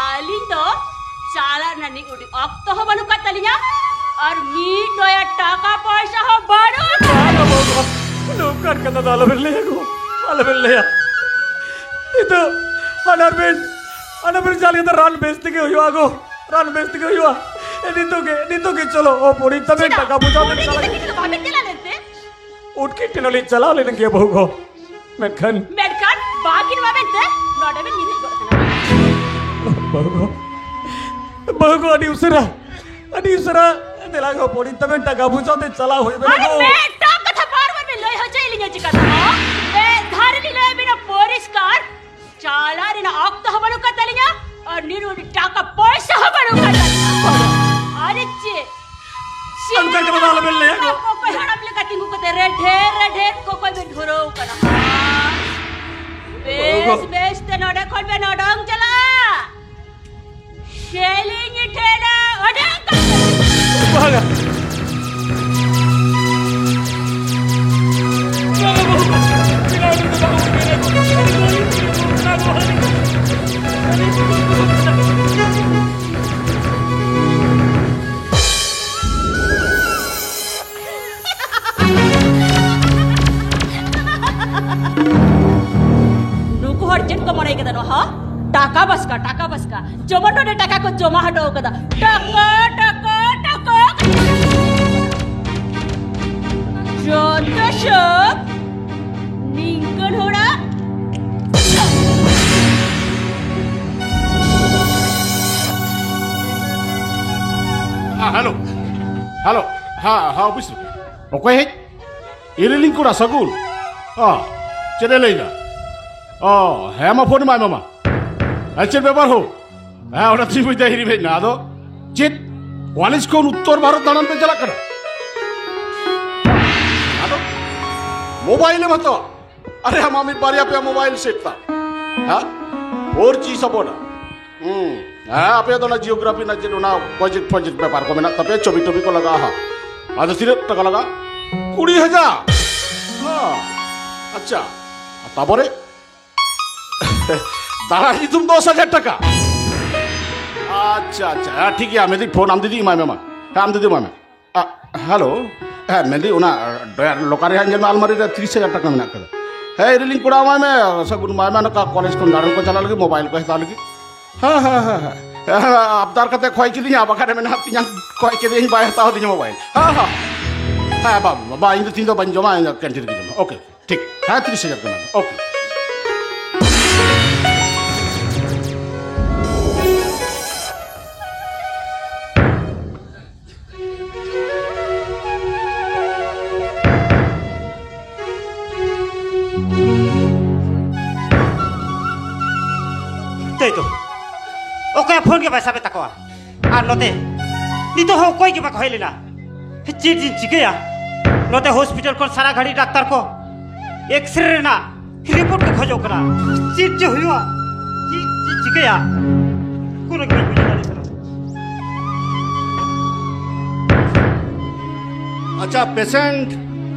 ᱟᱹᱞᱤᱧ ᱫᱚ ᱪᱟᱞᱟᱜ ᱨᱮᱱᱟᱜ ᱱᱤᱜ ᱩᱰᱤ ᱚᱠᱛᱚ ᱦᱚᱸ ᱵᱟᱹᱱᱩᱜ ᱠᱟᱫ ᱛᱟᱹᱞᱤᱧᱟ, ᱟᱨ ᱢᱤᱫ ᱱᱚᱭᱟ ᱴᱟᱠᱟ ᱯᱚᱭᱥᱟ ᱦᱚᱸ ᱵᱟᱹᱱᱩᱜ ᱟᱠᱟᱫ᱾ ᱵᱟᱝᱟ ᱵᱟᱹᱵᱩ, ᱱᱚᱝᱠᱟᱱ ᱠᱟᱛᱷᱟ ᱫᱚ ᱟᱞᱚᱵᱮᱱ ᱞᱟᱹᱭᱟ ᱜᱚ, ᱟᱞᱚᱵᱮᱱ ᱞᱟᱹᱭᱟ᱾ ᱱᱤᱛᱚᱜ ᱦᱟᱱᱟᱨ ᱵᱮᱱ, ᱦᱟᱱᱟᱨ ᱵᱮᱱ ᱡᱟᱦᱟᱸ ᱞᱮᱠᱟᱛᱮ ᱨᱟᱱ ᱵᱮᱥ ᱛᱮᱜᱮ ᱦᱩᱭᱩᱜᱼᱟ ᱜᱚ, ᱨᱟᱱ ᱵᱮᱥ ᱛᱮᱜᱮ ᱦᱩᱭᱩᱜᱼᱟ᱾ ᱱᱤᱛᱚᱜ ᱜᱮ, ᱱᱤᱛᱚᱜ ᱜᱮ ᱪᱚᱞᱚ, ᱚ ᱯᱚᱨᱤᱛᱟᱵᱮᱱ ᱪᱮᱫᱟᱜ? ᱴᱟᱠᱟ ᱯᱚᱭᱥᱟ ᱵᱮᱱ ᱩᱱᱤ ᱪᱟᱞᱟᱜ ᱜᱤᱫᱽᱨᱟᱹ ᱠᱤᱱ ᱫᱚ ᱵᱟᱵᱮᱱ ᱪᱟᱞᱟᱣ ᱞᱮᱱᱛᱮ? ᱩᱴᱠᱤ ᱴᱷᱮᱱ ᱦᱚᱸᱞᱤᱧ ᱪᱟᱞᱟᱣ ᱞᱮᱱ ᱜᱮᱭᱟ ᱵᱟᱹᱦᱩ ᱜᱚ, ᱢᱮᱱᱠᱷᱟᱱ ᱢᱮᱱᱠᱷᱟᱱ ᱵᱟᱹᱠᱤᱱ ᱮᱢᱟᱵᱮᱱ ᱛᱮ ᱱᱚᱰᱮ ᱵᱮᱱ ᱧᱤᱨ ᱦᱮᱡ ᱜᱚᱫ ᱠᱟᱱᱟ᱾ ᱵᱟᱹᱦᱩ ᱜᱚ, ᱵᱟᱹᱦᱩ ᱜᱚ, ᱟᱹᱰᱤ ᱩᱥᱟᱹᱨᱟ, ᱟᱹᱰᱤ ᱩᱥᱟᱹᱨᱟ ᱫᱮᱞᱟ ᱜᱚ, ᱯᱚᱨᱤᱛᱟᱵᱮᱱ ᱴᱟᱠᱟ ᱯᱚᱭᱥᱟ ᱛᱮ ᱪᱟᱞᱟᱣ ᱦᱩᱭ ᱵᱮᱱᱟ ᱟᱨ ᱜᱚ᱾ ᱢᱤᱫᱴᱟᱝ ᱠᱟᱛᱷᱟ ᱵᱟᱨ ᱵᱟᱨ ᱵᱮᱱ ᱞᱟᱹᱭ ᱦᱚᱪᱚᱭᱮᱫ ᱞᱤᱧᱟ ᱪᱤᱠᱟᱹᱛᱮ? ᱢᱤᱫ ᱫᱷᱟᱣ ᱨᱮᱞᱤᱧ ᱞᱟᱹᱭ ᱟᱵᱮᱱᱟ ᱯᱚᱨᱤᱥᱠᱟᱨ, ᱪᱟᱞᱟᱜ ᱨᱮᱱᱟᱜ ᱚᱠᱛᱚ ᱦᱚᱸ ᱵᱟᱹᱱᱩᱜ ᱠᱟᱫ ᱛᱟᱹᱞᱤᱧᱟ ᱟᱨ ᱱᱤᱨᱩᱰᱤ ᱴᱟᱠᱟ ᱯᱚᱭᱥᱟ ᱦᱚᱸ ᱵᱟᱹᱱᱩᱜ ᱠᱟᱫ ᱛᱟᱹᱞᱤᱧᱟ᱾ ᱟᱨᱮ ᱪᱮᱫ? ᱚᱱᱠᱟ ᱠᱟᱛᱷᱟ ᱫᱚ ᱟᱞᱚᱵᱮᱱ ᱞᱟᱹᱭᱟ ᱜᱚ᱾ ᱚᱠᱚᱭ ᱦᱟᱲᱟᱢ ᱞᱮᱠᱟ ᱛᱤᱸᱜᱩ ᱠᱟᱛᱮ ᱨᱮᱰᱷᱮ ᱨᱮᱰᱷᱮ ᱠᱚᱠᱚᱭ ᱵᱮᱱ ᱫᱷᱩᱨᱟᱹᱣ ᱠᱟᱱᱟ? ᱵᱮᱥ, ᱜᱚ᱾ ᱵᱮᱥ ᱛᱮ ᱱᱚᱰᱮ ᱠᱷᱚᱱ ᱵᱮᱱ ᱚᱰᱚᱝ ᱪᱟᱞᱟᱜᱼᱟ᱾ ᱥᱮᱞᱤᱧ ᱴᱷᱮᱱ ᱚᱰᱚᱝ ᱠᱟᱛᱮ᱾ ᱵᱟᱝᱟ᱾ ᱵᱟᱝᱟ ᱵᱟᱹᱵᱩ᱾ ᱵᱮᱱᱟᱣ ᱫᱚ ᱵᱟᱝ ᱦᱩᱭ ᱞᱮᱱᱟ᱾ ᱱᱩᱠᱩ ᱦᱚᱲ ᱪᱮᱫ ᱠᱚ ᱢᱚᱱᱮ ᱠᱟᱫᱟ ᱱᱚᱣᱟ? ᱦᱚᱸ? ᱴᱟᱠᱟ ᱵᱟᱥᱠᱟ, ᱴᱟᱠᱟ ᱵᱟᱥᱠᱟ᱾ ᱡᱮᱢᱚᱱ ᱱᱚᱰᱮ ᱴᱟᱠᱟ ᱠᱚ ᱡᱚᱢᱟ ᱦᱚᱴᱚ ᱠᱟᱫᱟ᱾ ᱴᱟᱠᱟ, ᱴᱟᱠᱟ, ᱴᱟᱠᱟ᱾ ᱡᱚᱛᱚ ᱥᱚᱵ ᱱᱤᱝᱠᱟᱹᱱ ᱦᱚᱲᱟᱜ᱾ ᱦᱮᱸ, ᱦᱮᱞᱳ᱾ ᱦᱮᱞᱳ᱾ ᱦᱮᱸ, ᱦᱮᱸ, ᱚᱯᱷᱤᱥ ᱨᱮ᱾ ᱚᱠᱚᱭ ᱦᱮᱡ? ᱤᱨᱤᱞᱤᱧ ᱠᱚᱲᱟ ᱥᱟᱹᱜᱩᱱ᱾ ᱚ, ᱪᱮᱫ ᱮ ᱞᱟᱹᱭᱫᱟ? ᱚ, ᱦᱮᱸ, ᱢᱟ ᱯᱷᱳᱱ ᱮᱢᱟᱭ ᱢᱮ ᱢᱟ᱾ ᱦᱮᱸ, ᱪᱮᱫ ᱵᱮᱯᱟᱨ ᱦᱳ? ᱦᱮᱸ, ᱚᱱᱟ ᱛᱤᱧ ᱵᱩᱡᱽ ᱫᱟ ᱦᱤᱨᱤᱢ ᱦᱮᱡ ᱱᱟ᱾ ᱟᱫᱚ ᱪᱮᱫ? ᱠᱚᱞᱮᱡᱽ ᱠᱷᱚᱱ ᱩᱛᱛᱚᱨ ᱵᱷᱟᱨᱚᱛ ᱫᱟᱬᱟᱱ ᱯᱮ ᱪᱟᱞᱟᱜ ᱠᱟᱱᱟ? ᱟᱫᱚ ᱢᱳᱵᱟᱭᱤᱞ ᱮᱢ ᱦᱟᱛᱟᱣᱟ? ᱟᱨᱮ, ᱟᱢᱟᱜ ᱢᱤᱫ ᱵᱟᱨᱭᱟ ᱯᱮᱭᱟ ᱢᱳᱵᱟᱭᱤᱞ ᱥᱮᱴ ᱛᱟᱢ᱾ ᱦᱮᱸ? Four G support. ᱦᱩᱸ᱾ ᱦᱮᱸ, ᱟᱯᱮ ᱫᱚ ᱚᱱᱟ ᱡᱤᱭᱳᱜᱨᱟᱯᱷᱤ ᱨᱮᱱᱟᱜ ᱪᱮᱫ ᱚᱱᱟ ᱯᱨᱚᱡᱮᱠᱴ ᱯᱨᱚᱡᱮᱠᱴ ᱵᱮᱯᱟᱨ ᱠᱚ ᱢᱮᱱᱟᱜ ᱛᱟᱯᱮᱭᱟ, ᱪᱷᱚᱵᱤ ᱴᱚᱵᱤ ᱠᱚ ᱞᱟᱜᱟᱜᱼᱟ ᱦᱟᱸᱜ᱾ ᱟᱫᱚ ᱛᱤᱱᱟᱹᱜ ᱴᱟᱠᱟ ᱞᱟᱜᱟᱜᱼᱟ? ᱠᱩᱲᱤ ᱦᱟᱡᱟᱨ᱾ ᱦᱮᱸ᱾ ᱟᱪᱪᱷᱟ᱾ ᱛᱟᱯᱚᱨᱮ ᱫᱟᱬᱟ ᱤᱫᱤ ᱛᱟᱢ ᱫᱚᱥ ᱦᱟᱡᱟᱨ ᱴᱟᱠᱟ᱾ ᱟᱪᱪᱷᱟ, ᱟᱪᱪᱷᱟ᱾ ᱦᱮᱸ, ᱴᱷᱤᱠ ᱜᱮᱭᱟ᱾ ᱢᱮᱱᱫᱟᱹᱧ ᱯᱷᱳᱱ ᱟᱢ ᱫᱤᱫᱤ ᱮᱢᱟᱭ ᱢᱮ ᱢᱟ᱾ ᱦᱮᱸ, ᱟᱢ ᱫᱤᱫᱤ ᱮᱢᱟᱭ ᱢᱮ᱾ ᱟ, ᱦᱮᱞᱳ᱾ ᱦᱮᱸ, ᱢᱮᱱᱫᱟᱹᱧ ᱚᱱᱟ ᱰᱨᱚᱭᱟᱨ ᱞᱚᱠᱟᱨ ᱨᱮ ᱦᱟᱸᱜ ᱧᱮᱞ ᱢᱮ, ᱟᱞᱢᱟᱨᱤ ᱨᱮ ᱛᱤᱨᱤᱥ ᱦᱟᱡᱟᱨ ᱴᱟᱠᱟ ᱢᱮᱱᱟᱜ ᱠᱟᱫᱟ᱾ ᱦᱮᱸ, ᱤᱨᱤᱞᱤᱧ ᱠᱚᱲᱟ ᱮᱢᱟᱭ ᱢᱮ, ᱥᱟᱹᱜᱩᱱ ᱮᱢᱟᱭ ᱢᱮ, ᱱᱚᱝᱠᱟ ᱠᱚᱞᱮᱡᱽ ᱠᱷᱚᱱ ᱫᱟᱬᱟᱱ ᱠᱚ ᱪᱟᱞᱟᱜ ᱞᱟᱹᱜᱤᱫ, ᱢᱳᱵᱟᱭᱤᱞ ᱠᱚ ᱦᱟᱛᱟᱣ ᱞᱟᱹᱜᱤᱫ᱾ ᱦᱮᱸ, ᱦᱮᱸ, ᱦᱮᱸ, ᱦᱮᱸ᱾ ᱦᱮᱸ, ᱟᱵᱫᱟᱨ ᱠᱟᱛᱮ ᱠᱷᱚᱭ ᱠᱤᱫᱤᱧᱟ, ᱵᱟᱠᱷᱟᱱ ᱢᱮᱱᱟ ᱛᱤᱧᱟ ᱠᱷᱚᱭ ᱠᱤᱫᱤᱧ, ᱵᱟᱭ ᱦᱟᱛᱟᱣ ᱫᱤᱧᱟ ᱢᱳᱵᱟᱭᱤᱞ᱾ ᱦᱮᱸ, ᱦᱮᱸ᱾ ᱦᱮᱸ, ᱵᱟ, ᱵᱟ, ᱤᱧ ᱫᱚ ᱛᱤᱦᱤᱧ ᱫᱚ ᱵᱟᱹᱧ ᱡᱚᱢᱟ, ᱤᱧ ᱫᱚ ᱠᱮᱱᱴᱤᱱ ᱨᱮᱜᱮ ᱡᱚᱢᱟ᱾ ᱳᱠᱮ᱾ ᱴᱷᱤᱠ, ᱦᱮᱸ, ᱛᱤᱨᱤᱥ ᱦᱟᱡᱟᱨ ᱠᱟᱱᱟ᱾ ᱳᱠᱮ᱾ ᱛᱟᱹᱭ ᱛᱚ, ᱚᱠᱚᱭᱟᱜ ᱯᱷᱳᱱ ᱜᱮ ᱵᱟᱭ ᱥᱟᱵᱮᱫ ᱛᱟᱠᱚᱣᱟ᱾ ᱟᱨ ᱱᱚᱛᱮ ᱱᱤᱛᱚᱜ ᱦᱚᱸ ᱚᱠᱚᱭ ᱜᱮ ᱵᱟᱠᱚ ᱦᱮᱡ ᱞᱮᱱᱟ᱾ ᱪᱮᱫ ᱤᱧ ᱪᱤᱠᱟᱹᱭᱟ? ᱱᱚᱛᱮ ᱦᱚᱥᱯᱤᱴᱟᱞ ᱠᱷᱚᱱ ᱥᱟᱨᱟ ᱜᱷᱟᱹᱲᱤ ᱰᱟᱠᱛᱟᱨ ᱠᱚ ᱮᱠᱥᱨᱮ ᱨᱮᱱᱟᱜ ᱨᱤᱯᱳᱨᱴ ᱠᱚ ᱠᱷᱚᱡᱚᱜ ᱠᱟᱱᱟ᱾ ᱪᱮᱫ ᱪᱮ ᱦᱩᱭᱩᱜᱼᱟ? ᱪᱮᱫ ᱪᱮ ᱪᱤᱠᱟᱹᱭᱟ? ᱠᱳᱱᱳ ᱜᱮ ᱵᱟᱹᱧ ᱵᱩᱡᱷᱟᱹᱣ ᱫᱟᱲᱮᱭᱟᱜ ᱠᱟᱱᱟ᱾ ᱟᱪᱪᱷᱟ, ᱯᱮᱥᱮᱱᱴ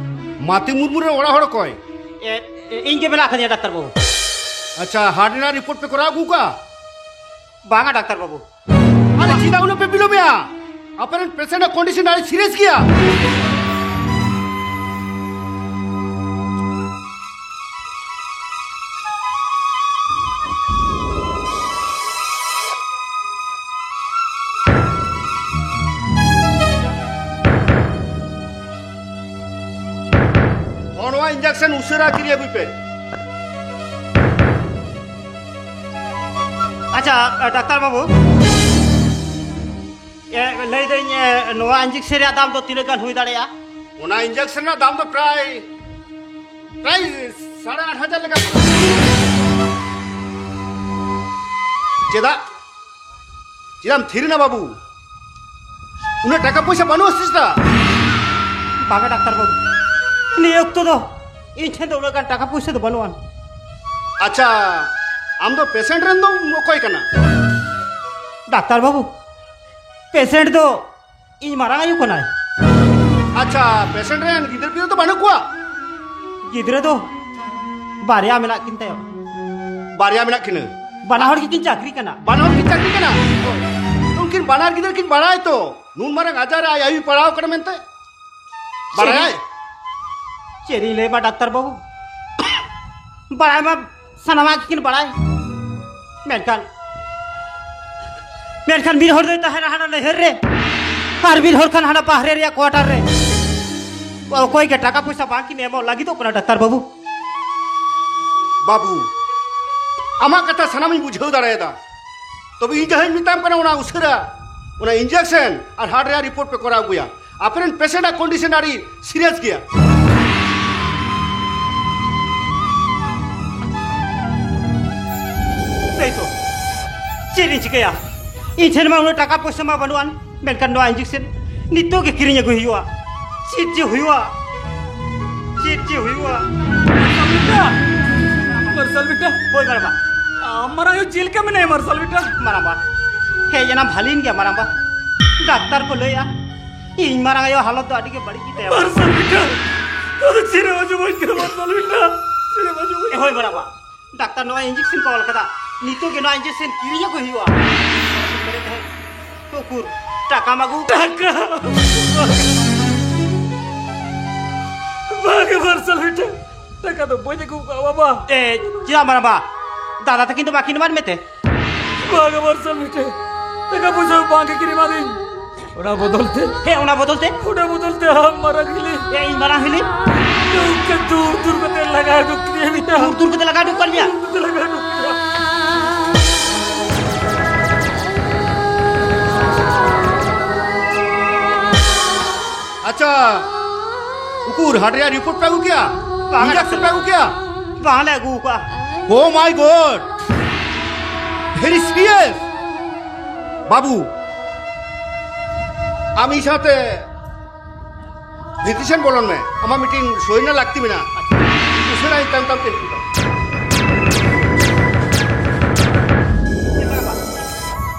ᱢᱟᱛᱤ ᱢᱩᱨᱢᱩ ᱨᱮᱱ ᱚᱲᱟᱜ ᱦᱚᱲ ᱚᱠᱚᱭ? ᱮ, ᱮ, ᱤᱧ ᱜᱮ ᱢᱮᱱᱟᱜ ᱟᱠᱟᱫᱤᱧᱟ, ᱰᱟᱠᱛᱟᱨ ᱵᱟᱹᱵᱩ᱾ ᱟᱪᱪᱷᱟ, ᱦᱟᱨᱴ ᱨᱮᱱᱟᱜ ᱨᱤᱯᱳᱨᱴ ᱯᱮ ᱠᱚᱨᱟᱣ ᱟᱹᱜᱩ ᱠᱟᱜᱼᱟ? ᱵᱟᱝᱟ, ᱰᱟᱠᱛᱟᱨ ᱵᱟᱹᱵᱩ᱾ ᱟᱨᱮ, ᱪᱮᱫᱟᱜ ᱩᱱᱟᱹᱜ ᱯᱮ ᱵᱤᱞᱚᱢᱮᱜᱼᱟ? ᱟᱯᱮᱨᱮᱱ ᱯᱮᱥᱮᱱᱴ ᱟᱜ ᱠᱚᱱᱰᱤᱥᱚᱱ ᱟᱹᱰᱤ ᱥᱤᱨᱤᱭᱟᱥ ᱜᱮᱭᱟ᱾ ᱦᱚᱸ, ᱱᱚᱣᱟ ᱤᱧᱡᱮᱠᱥᱚᱱ ᱩᱥᱟᱹᱨᱟ ᱠᱤᱨᱤᱧ ᱟᱹᱜᱩᱭ ᱯᱮ᱾ ᱟᱪᱪᱷᱟ, ᱰᱟᱠᱛᱟᱨ ᱵᱟᱹᱵᱩ, ᱮ, ᱞᱟᱹᱭᱫᱟᱹᱧ, ᱮ, ᱱᱚᱣᱟ ᱤᱧᱡᱮᱠᱥᱚᱱ ᱨᱮᱭᱟᱜ ᱫᱟᱢ ᱫᱚ ᱛᱤᱱᱟᱹᱜ ᱜᱟᱱ ᱦᱩᱭ ᱫᱟᱲᱮᱭᱟᱜᱼᱟ? ᱚᱱᱟ ᱤᱧᱡᱮᱠᱥᱚᱱ ᱨᱮᱱᱟᱜ ᱫᱟᱢ ᱫᱚ ᱯᱨᱟᱭ, ᱯᱨᱟᱭ ᱥᱟᱲᱮ ᱟᱴ ᱦᱟᱡᱟᱨ ᱞᱮᱠᱟ᱾ ᱪᱮᱫᱟᱜ? ᱪᱮᱫᱟᱜ ᱮᱢ ᱛᱷᱤᱨ ᱮᱱᱟ ᱵᱟᱹᱵᱩ? ᱩᱱᱟᱹᱜ ᱴᱟᱠᱟ ᱯᱚᱭᱥᱟ ᱵᱟᱹᱱᱩᱜᱼᱟ ᱥᱮ ᱪᱮᱫᱟᱜ? ᱵᱟᱝᱟ, ᱰᱟᱠᱛᱟᱨ ᱵᱟᱹᱵᱩ, ᱱᱤᱭᱟᱹ ᱚᱠᱛᱚ ᱫᱚ ᱤᱧ ᱴᱷᱮᱱ ᱫᱚ ᱩᱱᱟᱹᱜ ᱜᱟᱱ ᱴᱟᱠᱟ ᱯᱩᱭᱥᱟᱹ ᱫᱚ ᱵᱟᱹᱱᱩᱜᱼᱟ᱾ ᱟᱪᱪᱷᱟ, ᱟᱢ ᱫᱚ ᱯᱮᱥᱮᱱᱴ ᱨᱮᱱ ᱫᱚᱢ ᱚᱠᱚᱭ ᱠᱟᱱᱟ? ᱰᱟᱠᱛᱟᱨ ᱵᱟᱹᱵᱩ, ᱯᱮᱥᱮᱱᱴ ᱫᱚ ᱤᱧ ᱢᱟᱨᱟᱝ ᱟᱭᱳ ᱠᱟᱱᱟᱭ᱾ ᱟᱪᱪᱷᱟ, ᱯᱮᱥᱮᱱᱴ ᱨᱮᱱ ᱜᱤᱫᱟᱹᱨ ᱯᱤᱫᱟᱹᱨ ᱫᱚ ᱵᱟᱹᱱᱩᱜ ᱠᱚᱣᱟ? ᱜᱤᱫᱽᱨᱟᱹ ᱫᱚ ᱵᱟᱨᱭᱟ ᱢᱮᱱᱟᱜ ᱠᱤᱱ ᱛᱟᱭᱟ᱾ ᱵᱟᱨᱭᱟ ᱢᱮᱱᱟᱜ ᱠᱤᱱᱟᱹ? ᱵᱟᱱᱟ ᱦᱚᱲ ᱜᱮᱠᱤᱱ ᱪᱟᱹᱠᱨᱤ ᱠᱟᱱᱟ᱾ ᱵᱟᱱᱟ ᱦᱚᱲ ᱠᱤᱱ ᱪᱟᱹᱠᱨᱤ ᱠᱟᱱᱟ? ᱩᱱᱠᱤᱱ ᱵᱟᱱᱟᱨ ᱜᱤᱫᱟᱹᱨ ᱠᱤᱱ ᱵᱟᱲᱟᱭ ᱛᱚ ᱱᱩᱱ ᱢᱟᱨᱟᱝ ᱟᱡᱟᱨ ᱨᱮ ᱟᱡ ᱟᱭᱳᱭ ᱯᱟᱲᱟᱣ ᱠᱟᱱᱟ ᱢᱮᱱᱛᱮ? ᱵᱟᱲᱟᱭᱟᱭ? ᱪᱮᱫ ᱤᱧ ᱞᱟᱹᱭ ᱢᱟ ᱰᱟᱠᱛᱟᱨ ᱵᱟᱹᱵᱩ, ᱵᱟᱲᱟᱭ ᱢᱟ ᱥᱟᱱᱟᱢᱟᱜ ᱜᱮᱠᱤᱱ ᱵᱟᱲᱟᱭ, ᱢᱮᱱᱠᱷᱟᱱ, ᱢᱮᱱᱠᱷᱟᱱ ᱢᱤᱫ ᱦᱚᱲ ᱫᱚᱭ ᱛᱟᱦᱮᱱᱟ ᱦᱟᱱᱟ ᱱᱟᱹᱭᱦᱟᱹᱨ ᱨᱮ, ᱟᱨ ᱢᱤᱫ ᱦᱚᱲ ᱠᱷᱟᱱ ᱦᱟᱱᱟ ᱵᱟᱦᱨᱮ ᱨᱮᱭᱟᱜ ᱠᱳᱣᱟᱴᱟᱨ ᱨᱮ᱾ ᱚᱠᱚᱭ ᱜᱮ ᱴᱟᱠᱟ ᱯᱚᱭᱥᱟ ᱵᱟᱝ ᱠᱤᱱ ᱮᱢᱚᱜ ᱞᱟᱹᱜᱤᱫᱚᱜ ᱠᱟᱱᱟ ᱰᱟᱠᱛᱟᱨ ᱵᱟᱹᱵᱩ᱾ ᱵᱟᱹᱵᱩ, ᱟᱢᱟᱜ ᱠᱟᱛᱷᱟ ᱥᱟᱱᱟᱢᱤᱧ ᱵᱩᱡᱷᱟᱹᱣ ᱫᱟᱲᱮᱭᱟᱫᱟ, ᱛᱚᱵᱮ ᱤᱧ ᱡᱟᱦᱟᱸᱧ ᱢᱮᱛᱟᱢ ᱠᱟᱱᱟ, ᱚᱱᱟ ᱩᱥᱟᱹᱨᱟ ᱚᱱᱟ ᱤᱧᱡᱮᱠᱥᱮᱱ ᱟᱨ ᱦᱟᱨᱴ ᱨᱮᱭᱟᱜ ᱨᱤᱯᱳᱨᱴ ᱯᱮ ᱠᱚᱨᱟᱣ ᱟᱹᱜᱩᱭᱟ᱾ ᱟᱯᱮᱨᱮᱱ ᱯᱮᱥᱮᱱᱴ ᱟᱜ ᱠᱚᱱᱰᱤᱥᱚᱱ ᱟᱹᱰᱤ ᱥᱤᱨᱤᱭᱟᱥ ᱜᱮᱭᱟ᱾ ᱛᱟᱭ ᱛᱚ, ᱪᱮᱫ ᱤᱧ ᱪᱤᱠᱟᱹᱭᱟ? ᱤᱧ ᱴᱷᱮᱱ ᱢᱟ ᱩᱱᱟᱹᱜ ᱴᱟᱠᱟ ᱯᱚᱭᱥᱟ ᱢᱟ ᱵᱟᱹᱱᱩᱜ ᱟᱱ, ᱢᱮᱱᱠᱷᱟᱱ ᱱᱚᱣᱟ ᱤᱧᱡᱮᱠᱥᱮᱱ ᱱᱤᱛᱚᱜ ᱜᱮ ᱠᱤᱨᱤᱧ ᱟᱹᱜᱩᱭ ᱦᱩᱭᱩᱜᱼᱟ᱾ ᱪᱮᱫ ᱡᱮ ᱦᱩᱭᱩᱜᱼᱟ, ᱪᱮᱫ ᱡᱮ ᱦᱩᱭᱩᱜᱼᱟ? ᱢᱟᱨᱥᱟᱞ ᱵᱮᱴᱟ, ᱢᱟᱨᱥᱟᱞ ᱵᱮᱴᱟ, ᱦᱳᱭ ᱢᱟᱨᱟᱝᱵᱟ᱾ ᱟᱢ ᱢᱟᱨᱟᱝ ᱟᱭᱳ ᱪᱮᱫ ᱞᱮᱠᱟ ᱢᱮᱱᱟᱭᱟ ᱢᱟᱨᱥᱟᱞ ᱵᱮᱴᱟ? ᱢᱟᱨᱟᱝᱵᱟ, ᱦᱮᱡ ᱮᱱᱟᱢ ᱵᱷᱟᱹᱞᱤᱭᱮᱱ ᱜᱮᱭᱟ ᱢᱟᱨᱟᱝᱵᱟ᱾ ᱰᱟᱠᱛᱟᱨ ᱠᱚ ᱞᱟᱹᱭᱟ ᱤᱧ ᱢᱟᱨᱟᱝ ᱟᱭᱳ ᱦᱟᱞᱚᱛ ᱫᱚ ᱟᱹᱰᱤ ᱜᱮ ᱵᱟᱹᱲᱤᱡ ᱜᱮᱛᱟᱭᱟ᱾ ᱢᱟᱨᱥᱟᱞ ᱵᱮᱴᱟ, ᱛᱚ ᱪᱮᱫ ᱮᱢ ᱟᱸᱡᱚᱢᱟᱹᱧ ᱠᱟᱱᱟ ᱢᱟᱨᱥᱟᱞ ᱵᱮᱴᱟ? ᱪᱮᱫ ᱮᱢ ᱟᱸᱡᱚᱢᱟᱹᱧ ᱠᱟᱱᱟ? ᱦᱳᱭ ᱢᱟᱨᱟᱝᱵᱟ, ᱰᱟᱠᱛᱟᱨ ᱱᱚᱣᱟ ᱤᱧᱡᱮᱠᱥᱮᱱ ᱠᱚ ᱚᱞ ᱠᱟᱫᱟ, ᱱᱤᱛᱚᱜ ᱜᱮ ᱱᱚᱣᱟ ᱤᱧᱡᱮᱠᱥᱮᱱ ᱠᱤᱨᱤᱧ ᱟᱹᱜᱩᱭ ᱦᱩᱭᱩᱜᱼᱟ᱾ ᱛᱚ ᱩᱠᱩᱨ ᱴᱟᱠᱟᱢ ᱟᱹᱜᱩ? ᱴᱟᱠᱟ? ᱵᱟᱝ ᱢᱟᱨᱥᱟᱞ ᱵᱮᱴᱟ, ᱴᱟᱠᱟ ᱫᱚ ᱵᱟᱹᱧ ᱟᱹᱜᱩ ᱠᱟᱜᱼᱟ ᱵᱟᱵᱟ᱾ ᱮ, ᱪᱮᱫᱟᱜ ᱢᱟᱨᱟᱝᱵᱟ? ᱫᱟᱫᱟ ᱛᱟᱹᱠᱤᱱ ᱫᱚ ᱵᱟᱹᱠᱤᱱ ᱮᱢᱟᱫ ᱢᱮᱛᱮ? ᱵᱟᱝ ᱢᱟᱨᱥᱟᱞ ᱵᱮᱴᱟ, ᱴᱟᱠᱟ ᱯᱚᱭᱥᱟ ᱵᱟᱝ ᱠᱤᱨᱤᱧ ᱮᱢᱟᱫᱤᱧ᱾ ᱚᱱᱟ ᱵᱚᱫᱚᱞ ᱛᱮ, ᱦᱮᱸ, ᱚᱱᱟ ᱵᱚᱫᱚᱞ ᱛᱮ, ᱚᱱᱟ ᱵᱚᱫᱚᱞ ᱛᱮ ᱟᱢ ᱢᱟᱨᱟᱝ ᱦᱤᱞᱤ, ᱮ, ᱤᱧ ᱢᱟᱨᱟᱝ ᱦᱤᱞᱤ, ᱱᱚᱝᱠᱟ ᱫᱩᱨ ᱫᱩᱨ ᱠᱟᱛᱮ ᱞᱟᱜᱟ ᱩᱰᱩᱠ ᱠᱮᱫᱮᱭᱟ ᱵᱮᱴᱟ᱾ ᱫᱩᱨ ᱫᱩᱨ ᱠᱟᱛᱮ ᱞᱟᱜᱟ ᱩᱰᱩᱠ ᱠᱟᱫ ᱢᱮᱭᱟ? ᱫᱩᱨ ᱫᱩᱨ ᱠᱟᱛᱮ ᱞᱟᱜᱟ ᱩᱰᱩᱠ ᱠᱮᱫᱮᱭᱟ᱾ ᱟᱪᱪᱷᱟ, ᱩᱠᱩᱨ ᱦᱟᱨᱴ ᱨᱮᱭᱟᱜ ᱨᱤᱯᱳᱨᱴ ᱯᱮ ᱟᱹᱜᱩ ᱠᱮᱭᱟ? ᱵᱟᱝ, ᱤᱧᱡᱮᱠᱥᱚᱱ ᱯᱮ ᱟᱹᱜᱩ ᱠᱮᱭᱟ? ᱵᱟᱝᱞᱮ ᱟᱹᱜᱩ ᱠᱟᱜᱼᱟ᱾ Oh my God! Very serious! ᱵᱟᱹᱵᱩ, ᱟᱢ ᱤᱧ ᱥᱟᱶᱛᱮ ᱵᱷᱤᱛᱨᱤ ᱥᱮᱱ ᱵᱚᱞᱚᱱ ᱢᱮ, ᱟᱢᱟᱜ ᱢᱤᱫᱴᱤᱱ ᱥᱳᱭ ᱨᱮᱱᱟᱜ ᱞᱟᱹᱠᱛᱤ ᱢᱮᱱᱟᱜᱼᱟ᱾ ᱪᱮᱫᱟᱜ ᱤᱧ ᱛᱟᱭᱚᱢ ᱛᱟᱭᱚᱢ ᱛᱮ ᱦᱤᱡᱩᱜ ᱠᱟᱱᱟ?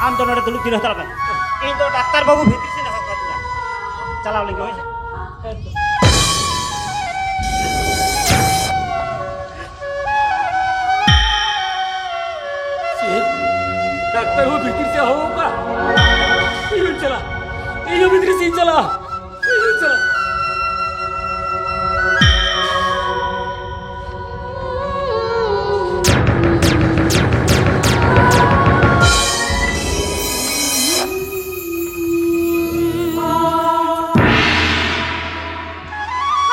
ᱟᱢ ᱫᱚ ᱱᱚᱰᱮ ᱫᱩᱲᱩᱵ ᱡᱤᱨᱟᱹᱣ ᱦᱟᱛᱟᱲ ᱢᱮ᱾ ᱤᱧ ᱫᱚ ᱰᱟᱠᱛᱟᱨ ᱵᱟᱹᱵᱩ ᱵᱷᱤᱛᱨᱤ ᱥᱮᱫ ᱮ ᱦᱚᱦᱚ ᱟᱠᱟᱫᱤᱧᱟ᱾ ᱪᱟᱞᱟᱣ ᱞᱮᱱ ᱜᱮ, ᱦᱳᱭ᱾ ᱪᱮᱫ? ᱰᱟᱠᱛᱟᱨ ᱦᱚᱸ ᱵᱷᱤᱛᱤᱨ ᱥᱮᱫ ᱦᱚᱦᱚ ᱟᱠᱟᱫ? ᱤᱧ ᱦᱚᱸᱧ ᱪᱟᱞᱟᱜ, ᱤᱧ ᱦᱚᱸ ᱵᱷᱤᱛᱨᱤ ᱥᱮᱫ ᱤᱧ ᱪᱟᱞᱟᱜ, ᱤᱧ ᱦᱚᱸᱧ ᱪᱟᱞᱟᱜ᱾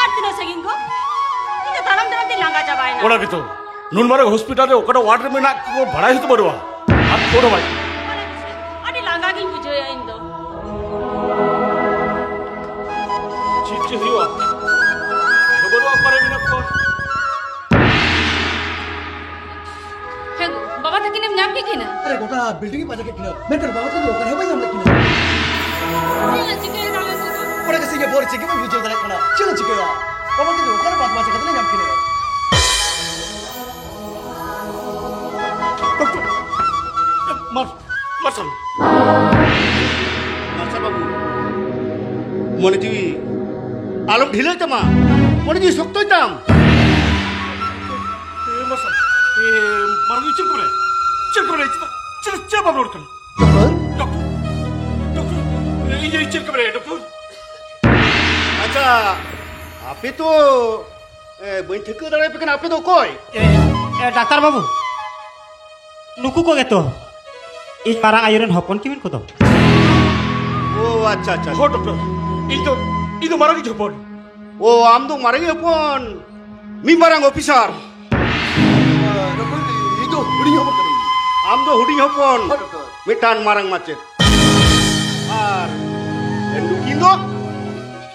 ᱟᱨ ᱛᱤᱱᱟᱹᱜ ᱥᱟᱺᱜᱤᱧ ᱜᱚ? ᱤᱧ ᱫᱚ ᱛᱟᱲᱟᱢ ᱛᱟᱲᱟᱢ ᱛᱮ ᱞᱟᱸᱜᱟ ᱪᱟᱵᱟᱭᱮᱱᱟ᱾ ᱚᱱᱟ ᱜᱮᱛᱚ, ᱱᱩᱱ ᱢᱟᱨᱟᱝ ᱦᱚᱥᱯᱤᱴᱟᱞ ᱨᱮ ᱚᱠᱟᱴᱟᱜ ᱣᱟᱨᱰ ᱨᱮ ᱢᱮᱱᱟᱜ ᱠᱚ ᱵᱟᱲᱟᱭ ᱦᱚᱸᱛᱚ ᱵᱟᱹᱱᱩᱜᱼᱟ᱾ ᱟᱨ ᱯᱷᱳᱱ ᱦᱚᱸ ᱵᱟᱭ ᱟᱹᱰᱤ ᱞᱟᱸᱜᱟ ᱜᱤᱧ ᱵᱩᱡᱷᱟᱹᱣᱮᱫᱼᱟ ᱤᱧ ᱫᱚ᱾ ᱪᱮᱫ ᱪᱮᱫ ᱦᱩᱭᱩᱜᱼᱟ? ᱠᱷᱚᱵᱚᱨᱚᱜᱼᱟ ᱚᱠᱟᱨᱮ ᱢᱮᱱᱟᱜ ᱠᱚᱣᱟ᱾ ᱦᱮᱸ ᱜᱚ, ᱵᱟᱵᱟ ᱛᱟᱹᱠᱤᱱᱮᱢ ᱧᱟᱢ ᱠᱮᱫ ᱠᱤᱱᱟ? ᱟᱨᱮ, ᱜᱚᱴᱟ ᱵᱤᱞᱰᱤᱝ ᱤᱧ ᱯᱟᱸᱡᱟ ᱠᱮᱫ ᱠᱤᱱᱟ, ᱢᱮᱱᱠᱷᱟᱱ ᱵᱟᱵᱟ ᱛᱟᱹᱠᱤᱱ ᱫᱚ ᱚᱠᱟᱨᱮ ᱦᱚᱸ ᱵᱟᱹᱧ ᱧᱟᱢ ᱞᱮᱫ ᱠᱤᱱᱟ᱾ ᱪᱮᱫ ᱞᱮ ᱪᱤᱠᱟᱹᱭᱟ ᱛᱟᱦᱞᱮ ᱱᱤᱛᱚᱜ ᱫᱚ? ᱚᱱᱟ ᱜᱮᱥᱮ ᱤᱧᱟᱹᱜ ᱵᱚᱦᱚᱜ ᱨᱮ ᱪᱮᱫ ᱜᱮ ᱵᱟᱹᱧ ᱵᱩᱡᱷᱟᱹᱣ ᱫᱟᱲᱮᱭᱟᱜ ᱠᱟᱱᱟ, ᱪᱮᱫ ᱞᱮ ᱪᱤᱠᱟᱹᱭᱟ? ᱵᱟᱵᱟ ᱛᱟᱹᱠᱤᱱ ᱫᱚ ᱚᱠᱟᱨᱮ ᱵᱟᱫ ᱢᱟᱪᱟ ᱠᱟᱛᱮ ᱞᱮ ᱧᱟᱢ ᱠᱤᱱᱟ? ᱰᱚᱠᱴᱚᱨ, ᱢᱟᱨ-, ᱢᱟᱨᱥᱟᱞ᱾ ᱢᱟᱨᱥᱟᱞ ᱵᱟᱹᱵᱩ, ᱢᱚᱱᱮ ᱡᱤᱣᱤ ᱟᱞᱚᱢ ᱰᱷᱤᱞᱟᱹᱭ ᱛᱟᱢᱟ, ᱢᱚᱱᱮ ᱡᱤᱣᱤ ᱥᱚᱠᱛᱚᱭ ᱛᱟᱢ᱾ ᱮ, ᱢᱟᱨᱥᱟᱞ, ᱮ, ᱢᱟᱨᱟᱝ ᱪᱮᱫ ᱠᱚ ᱢᱮᱱᱟ? ᱪᱮᱫ ᱠᱚ ᱢᱮᱱᱟ? ᱪᱮᱫ, ᱪᱮᱫ, ᱪᱮᱫ ᱵᱟᱢ ᱨᱚᱲ ᱠᱟᱱᱟ? ᱰᱚᱠᱴᱚᱨ? ᱰᱚᱠᱴᱚᱨ, ᱰᱚᱠᱴᱚᱨ, ᱤᱧ, ᱤᱧ ᱪᱮᱫ ᱠᱚ ᱢᱮᱱᱟ, ᱰᱚᱠᱴᱚᱨ? ᱟᱪᱪᱷᱟ, ᱟᱯᱮ ᱛᱚ, ᱮ, ᱵᱟᱹᱧ ᱴᱷᱤᱠᱟᱹ ᱫᱟᱲᱮᱭᱟᱯᱮ ᱠᱟᱱᱟ, ᱟᱯᱮ ᱫᱚ ᱚᱠᱚᱭ? ᱮ, ᱮ, ᱰᱟᱠᱛᱟᱨ ᱵᱟᱹᱵᱩ, ᱱᱩᱠᱩ ᱠᱚᱜᱮ ᱛᱚ ᱤᱧ ᱢᱟᱨᱟᱝ ᱟᱭᱳ ᱨᱮᱱ ᱦᱚᱯᱚᱱ ᱠᱤᱢᱤᱱ ᱠᱚᱫᱚ᱾ ᱳ, ᱟᱪᱪᱷᱟ, ᱟᱪᱪᱷᱟ᱾ ᱦᱚᱸ, ᱰᱚᱠᱴᱚᱨ, ᱤᱧ ᱫᱚ, ᱤᱧ ᱫᱚ ᱢᱟᱨᱟᱝ ᱤᱡ ᱦᱚᱯᱚᱱ᱾ ᱳ, ᱟᱢ ᱫᱚ ᱢᱟᱨᱟᱝ ᱤᱡ ᱦᱚᱯᱚᱱ, ᱢᱤᱫ ᱢᱟᱨᱟᱝ ᱚᱯᱷᱤᱥᱟᱨ᱾ ᱰᱚᱠᱴᱚᱨ, ᱤᱧ ᱫᱚ ᱦᱩᱰᱤᱧ ᱦᱚᱯᱚᱱ ᱠᱟᱹᱱᱟᱹᱧ᱾ ᱟᱢ ᱫᱚ ᱦᱩᱰᱤᱧ ᱦᱚᱯᱚᱱ, ᱦᱚᱸ, ᱰᱚᱠᱴᱚᱨ᱾ ᱢᱤᱫᱴᱟᱝ ᱢᱟᱨᱟᱝ ᱢᱟᱪᱮᱫ᱾ ᱟᱨ ᱱᱩᱠᱤᱱ ᱫᱚ?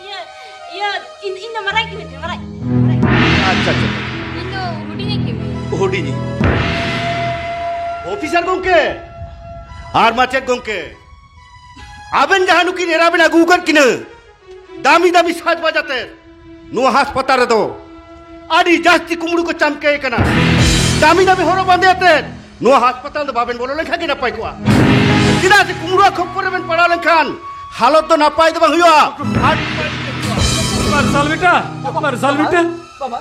ᱤᱭᱟᱹ, ᱤᱭᱟᱹ, ᱤᱧ, ᱤᱧ ᱫᱚ ᱢᱟᱨᱟᱝ ᱠᱤᱢᱤᱱ ᱠᱟᱹᱱᱟᱹᱧ, ᱢᱟᱨᱟᱝ, ᱢᱟᱨᱟᱝ᱾ ᱟᱪᱪᱷᱟ, ᱟᱪᱪᱷᱟ᱾ ᱤᱧ ᱫᱚ ᱦᱩᱰᱤᱧᱤᱡ ᱠᱤᱢᱤᱱ᱾ ᱦᱩᱰᱤᱧᱤᱡ᱾ ᱚᱯᱷᱤᱥᱟᱨ ᱜᱚᱝᱠᱮ ᱟᱨ ᱢᱟᱪᱮᱫ ᱜᱚᱝᱠᱮ, ᱟᱵᱮᱱ ᱡᱟᱦᱟᱸ ᱱᱩᱠᱤᱱ ᱮᱨᱟ ᱵᱮᱱ ᱟᱹᱜᱩ ᱟᱠᱟᱫ ᱠᱤᱱᱟᱹ, ᱫᱟᱢᱤ ᱫᱟᱢᱤ ᱥᱟᱡᱽᱵᱟᱡᱽ ᱟᱛᱮ ᱱᱚᱣᱟ ᱦᱟᱥᱯᱟᱛᱟᱞ ᱨᱮᱫᱚ ᱟᱹᱰᱤ ᱡᱟᱹᱥᱛᱤ ᱠᱩᱢᱵᱽᱲᱩ ᱠᱚ ᱪᱟᱢᱠᱮ ᱠᱟᱱᱟ᱾ ᱫᱟᱢᱤ ᱫᱟᱢᱤ ᱦᱚᱨᱚᱜ ᱵᱟᱸᱫᱮ ᱟᱛᱮᱫ ᱱᱚᱣᱟ ᱦᱟᱥᱯᱟᱛᱟᱞ ᱫᱚ ᱵᱟᱵᱮᱱ ᱵᱚᱞᱚ ᱞᱮᱱᱠᱷᱟᱱ ᱜᱮ ᱱᱟᱯᱟᱭ ᱠᱚᱜᱼᱟ᱾ ᱪᱮᱫᱟᱜ ᱥᱮ ᱠᱩᱢᱵᱽᱲᱩᱣᱟᱜ ᱠᱷᱚᱯᱯᱚᱨ ᱨᱮᱵᱮᱱ ᱯᱟᱲᱟᱣ ᱞᱮᱱᱠᱷᱟᱱ ᱦᱟᱞᱚᱛ ᱫᱚ ᱱᱟᱯᱟᱭ ᱫᱚ ᱵᱟᱝ ᱦᱩᱭᱩᱜᱼᱟ᱾ ᱟᱨ ᱢᱟᱨᱥᱟᱞ ᱵᱮᱴᱟ, ᱢᱟᱨᱥᱟᱞ ᱵᱮᱴᱟ, ᱵᱟᱵᱟ᱾